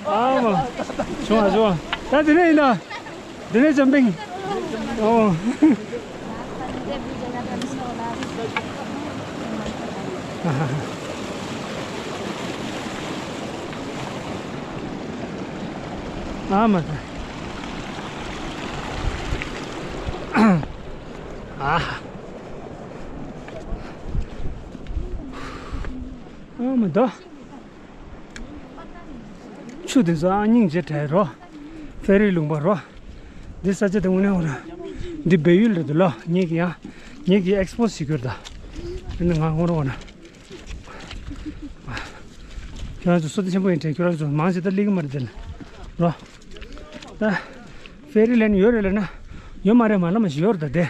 ཨ་མ། བྱུང་བ་བྱུང་བ། ད་དེ་ནས་ཡིན་ན། དེ་ནས་འཇམ་པིང་། ཨོ། ཨ་མ་ད། ཨ། ཨ་མ་ད། ཆུ་དེ་ཚོ་ཨ་སྙིང་རྗེ་དྲག་རོ། ཧྥེ་རི་ལུང་པ་རོ། འདི་ས་ཆ་དེ་དངོས་གནས་འོ་ན། འདི་སྦས་ཡུལ་རེད་འདུག་ལོ། ངེད་ཀྱི་ཡང་། ངེད་ཀྱི་ཨེགས་པོ་ཟེར་གྱི་ཡོད་ད། འདི་ནི་ང་ངོ་རོ་འོ་ན། ཁྱོད་རང་ཚོ་བསོད་བདེ་ཆེན་པོ་ཡིན་དྲན། ཁྱོད་རང་ཚོ་མང་ཆེ་ད་སླེབས་ཀྱི་མ་རེད་དེ་ལ། རོ། ད། ཧྥེ་རི་ལན་ཡོད་རེད་ལ་ན། ཡོད་མ་རེད་མ་ལ་མ་ཞིག་ཡོད་རེད་ད་དེ།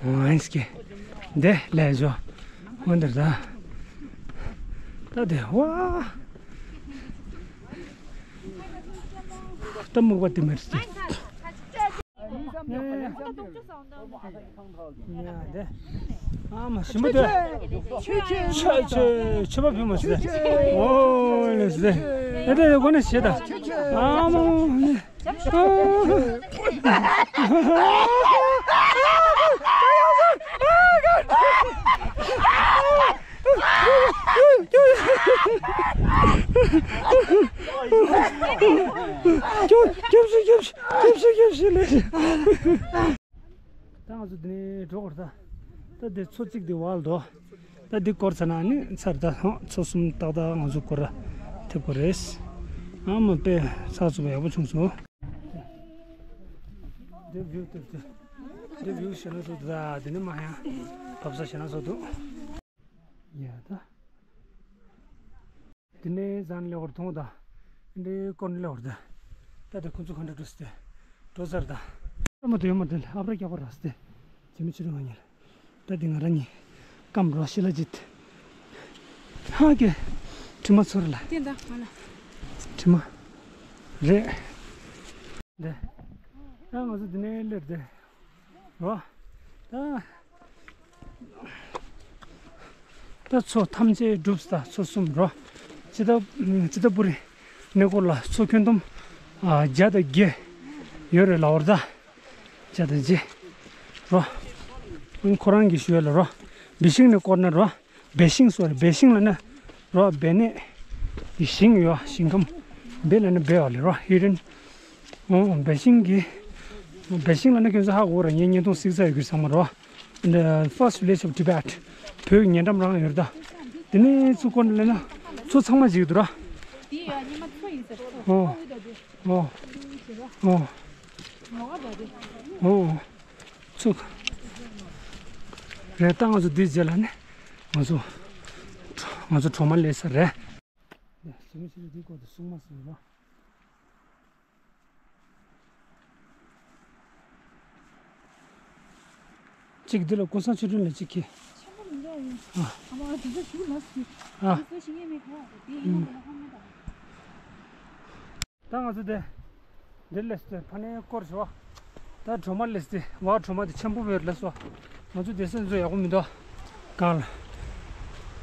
ཨོ་ཨིན་སྐྱེ། དེ་ལས་འཇོ། འོན་ཏེ་ད། ད་དེ་ཝ། ད་སྨུག་པ་དེ་མེད་ཟེར། ཨ་མ་ཞིམ་པོ་དེ། ཆོས་ཆོས་ཆོས་པ་བུ་མ་ཟེར། ཨོ་ལེ་ཟེར། ཨེ་དེ་དེ་གོ་ནས་བྱེད་ད། ཨ་མ། སྐྱབས་སུ་སྐྱབས་སུ་སྐྱབས་སུ་སྐྱབས་སུ་ལེ། ད་ང་ཚོ་འདི་ནས་འགྲོ་དགོས་རེད་ད། ད་འདི་མཚོ་གཅིག་འདི་བར་དུ། ད་འདི་བསྐོར་ཚར་ན་ནི་ཚར་ད། ཧང་མཚོ་གསུམ་ཏག་ཏག་ང་ཚོ་བསྐོར་ར་ཐེབས་དགོས་རེད། ཨ་མ་དཔེ་ཚགས་ཚུད་པོ་ཡག་པོ་བྱུང་སོང་། འདི་བིའུ་ཐེབས་ཏེ། འདི་བིའུ་ཞེ་ན་སོ་འདུག་ད་འདི་ནི་མ་ཡང་བབས་ས་ཞེ་ན་སོ་འདུག་ཡ་ད། དེ་ནས་ཟན་ལེ་བར་མཐོང་ད། འདི་ཀོན་ལེ་བར་ད། ད་དེ་ཁོང་ཚོ་ག་འདྲ་འགྲོ་སྟེ། འགྲོ་ཚར་ད། ཨ་མ་དེ་ཡོད་མ་དེ་ལ་ཨབ་ར་རྒྱག་པ་ར་སྟེ། ཇི་མི་ཆུ་རུ་ང་ཉལ། ད་དེ་ང་རང་ཉིད། སྐམ་རོ་ཤི་ལ་ཇིད། ཧ་གེ། དྲི་མ་ཚོར་ལ། དེ་འདྲ་ང་ལ། དྲི་མ། རེད། འདི། ད་ང་ཚོ་འདི་ནས་སླེབས་ཏེ། རོ། ད། ད་མཚོ་ཐམས་ཅད་འགྲུབ་ས་མཚོ་གསུམ་རོ། ཅི་ད་ཅི་ད་པུ་རི་གནས་སྐོར་ལ་མཚོ་ཁྱོན་བསྡོམས་ཨ་བརྒྱ་དང་བརྒྱད་ཡོད་རེད་ལབ་པ་རེད་ད། བརྒྱ་དང་བརྒྱད་རོ། ཁོ་རང་གིས་ཞུ་ཡ་ལ་རོ། བེ་ཤིང་ནས་བསྐོར་ན་རོ། བེ་ཤིང་སོ་རེད། བེ་ཤིང་ལབ་ན་རོ། བེ་ནས་ཤིང་ཡོད། ཤིང་སྐམ། བེ་ལབ་ན་བེ་ཡོད་ལེ་རོ། ཧི་རན། ཨོ་བེ་ཤིང་གི། བེ་ཤིང་ལབ་ན་ཁྱོད་ཚོ་ཧ་གོ་ར། ངའི་བརྙན་ཐུང་གཟིགས་ས་ཡོད་ཀྱི་ཚང་མ་རོ། The first village of Tibet. བོད་ཀྱི་ཉེ་འགྲམ་རང་ཡོད་ད། དེ་ནས་ཚུར་བསྐོར་ནས་སླེབས་ན་མཚོ་ཚང་མ་ཅིག་འདུག་ར། དེ་ཡོད་ཉི་མ་མཚོ་ཡིན་ཟེར་མཚོ། ཨོ། ཨོ། ཨོ། ཨོ། ཚུགས། རེད་ད། ང་ཚོ་འདི་རྗེས་ལ་ནི་ང་ཚོ་ང་ཚོ་གྲོ་མ་སླེབས་ས་རེད། ཞི་མི་ཞི་མི་འདིའི་སྐོར་དུ་གསུང་མ་སྲིད་ལ། གཅིག་འདི་ལ་ཀུན་བཟང་ཆོས་སྒྲོན་ལ་གཅིག་གི། ཆེན་པོ་མི་འདྲ་ཡིན། ཨ། ཨ་མ་དེ་ཚོ་ཞུ་མ་སྲིད། ཨ། དེ་ཚོ་ཞིག་ངས་མི་གོ་དེ་ཡིན་ཡང་མ་ཧ་མ་ད། ད་ང་ཚོ་དེ། འདིར་སླེབས་ཏེ་ཕ་ནས་སྐོར་བྱོས། ད་གྲོ་མ་སླེབས་ཏེ་བ་གྲོ་མ་དེ་ཆེན་པོ་བས་སླེབས་སོ། ང་ཚོ་དེ་སེམས་ཚོ་ཡག་པོ་མི་འདུག་གང་ལ།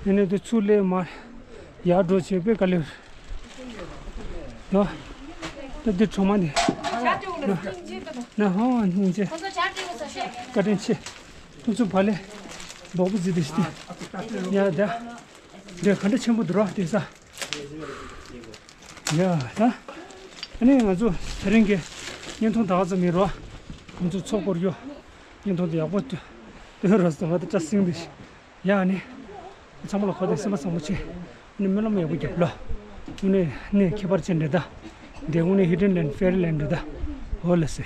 ཡིན་ནའི་དེ་ཚུར་སླེབས་མ། ཡར་འགྲོ་བྱེད་པའི་དཀའ་ལས། ཡོ། ད་འདི་གྲོ་མ་དེ། ན་ཧོ་སྙིང་རྗེ། བཀའ་དྲིན་ཆེ། ཁོང་ཚོ་བ་ལས་འབོག་པོ་ཟིག་དེ་ཤི་སྟེ། ཡ་ད། འདི་ག་འདྲ་ཆེན་པོ་འདུག་ར་དེ་ས། ཡ་ད། ཨ་ནི་ང་ཚོ་དེ་རིང་གི་བརྙན་ཐུང་ད་ག་ཙམ་ཡིན་རོ། ང་ཚོ་ཚོགས་སྐོར་ཡོ། བརྙན་ཐུང་དེ་ཡག་པོ་སྟོན་རོགས་ཟེར། ང་ད་སྐྲ་སྲིང་དེ་ཤི། ཡ་ནི། ཚང་མ་ལ་གོ་དེ་སེམས་པ་བཟང་པོ་བྱེད། ཨ་ནི་སྨོན་ལམ་ཡག་པོ་རྒྱབ་ལ། ཨ་ནི་ནི་ཁྱད་པར་ཅན་རེད་ད། འདི་དངོས་གནས་Hidden Land Fairy Land རེད་ད། འོ་ལགས་སེ།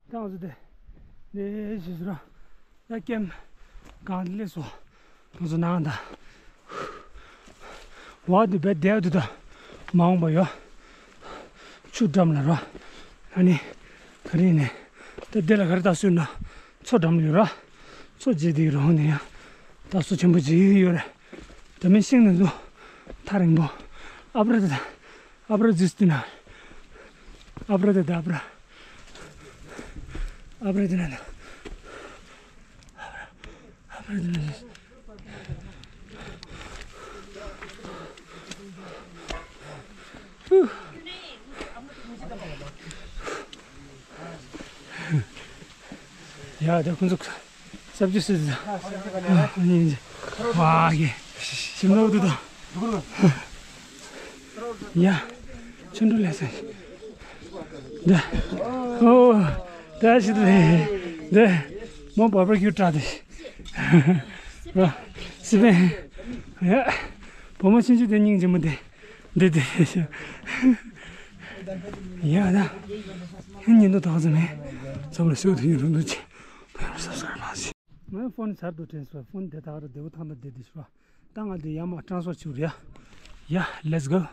ད་ང་ཚོ་དེ། ནི་ཞེས་ཟེར་ར། ད་ཀེམ་གང་སླེབས་སོ། ང་ཚོ་ནང་ད། བ་དུ་བེད་དེ་དུ་ད། མ་འོངས་པ་ཡོ། ཆུ་འགྲམ་ལ་ར། ཨ་ནི། ག་རེ་ནི། ད་དེ་ལ་ག་རེ་ད་སུན་ན། མཚོ་འགྲམ་ཡོད་ར། མཚོ་རྗེས་དེ་རོ་ནི་ཡ། ད་སུ་ཆེན་པོ་ཅིག་ཡོད་ར། ད་མི་ཤིང་ནི་ལུ། ཐག་རིང་པོ། ཨབ་ར་དེ་ད། ཨབ་ར་ཛིས་ཏི་ན། ཨབ་ར་དེ་ད་ཨབ་ར། ཨབ་ར་དེ་ན་ད། ཨབ་ར་དེ་ན་ད། ཡ་ད་ཁོང་ཚོ། སབ་ཅི་སི། ཝ་གི། ཞིམ་ནོ་དུ་དོ། ཡ། ཆུ་འགྲོ་ལས་སེ། ད། ཨོ། ད་ཤི་དུ་རེད། ད། མོ་བར་བར་ཁྱུ་བཀྲ་དེ། ར། སི་པན། ཡ། བུ་མོ་ཆུང་ཆུང་དེ་སྙིང་རྗེ་མོ་དེ། འདི་དེ། ཡ་ད། ཉིན་དུ་དག་ཙམ་མེད། ཚང་མ་ལ་ཤུགས་དུ་ཡིན་རུང་འདུག་ཅེས། ངའི་ཕོན་ཚར་དུ་དྲན་སོང་། ཕོན་དེ་དག་རུ་བདེ་བོ་ཐང་ན་བདེ་བདེ་ཤོག་ད་ང་འདི་ཡར་མར་སྤྲང་སོགས་བྱེད་རེད་ཡ། ཡ། Let's go།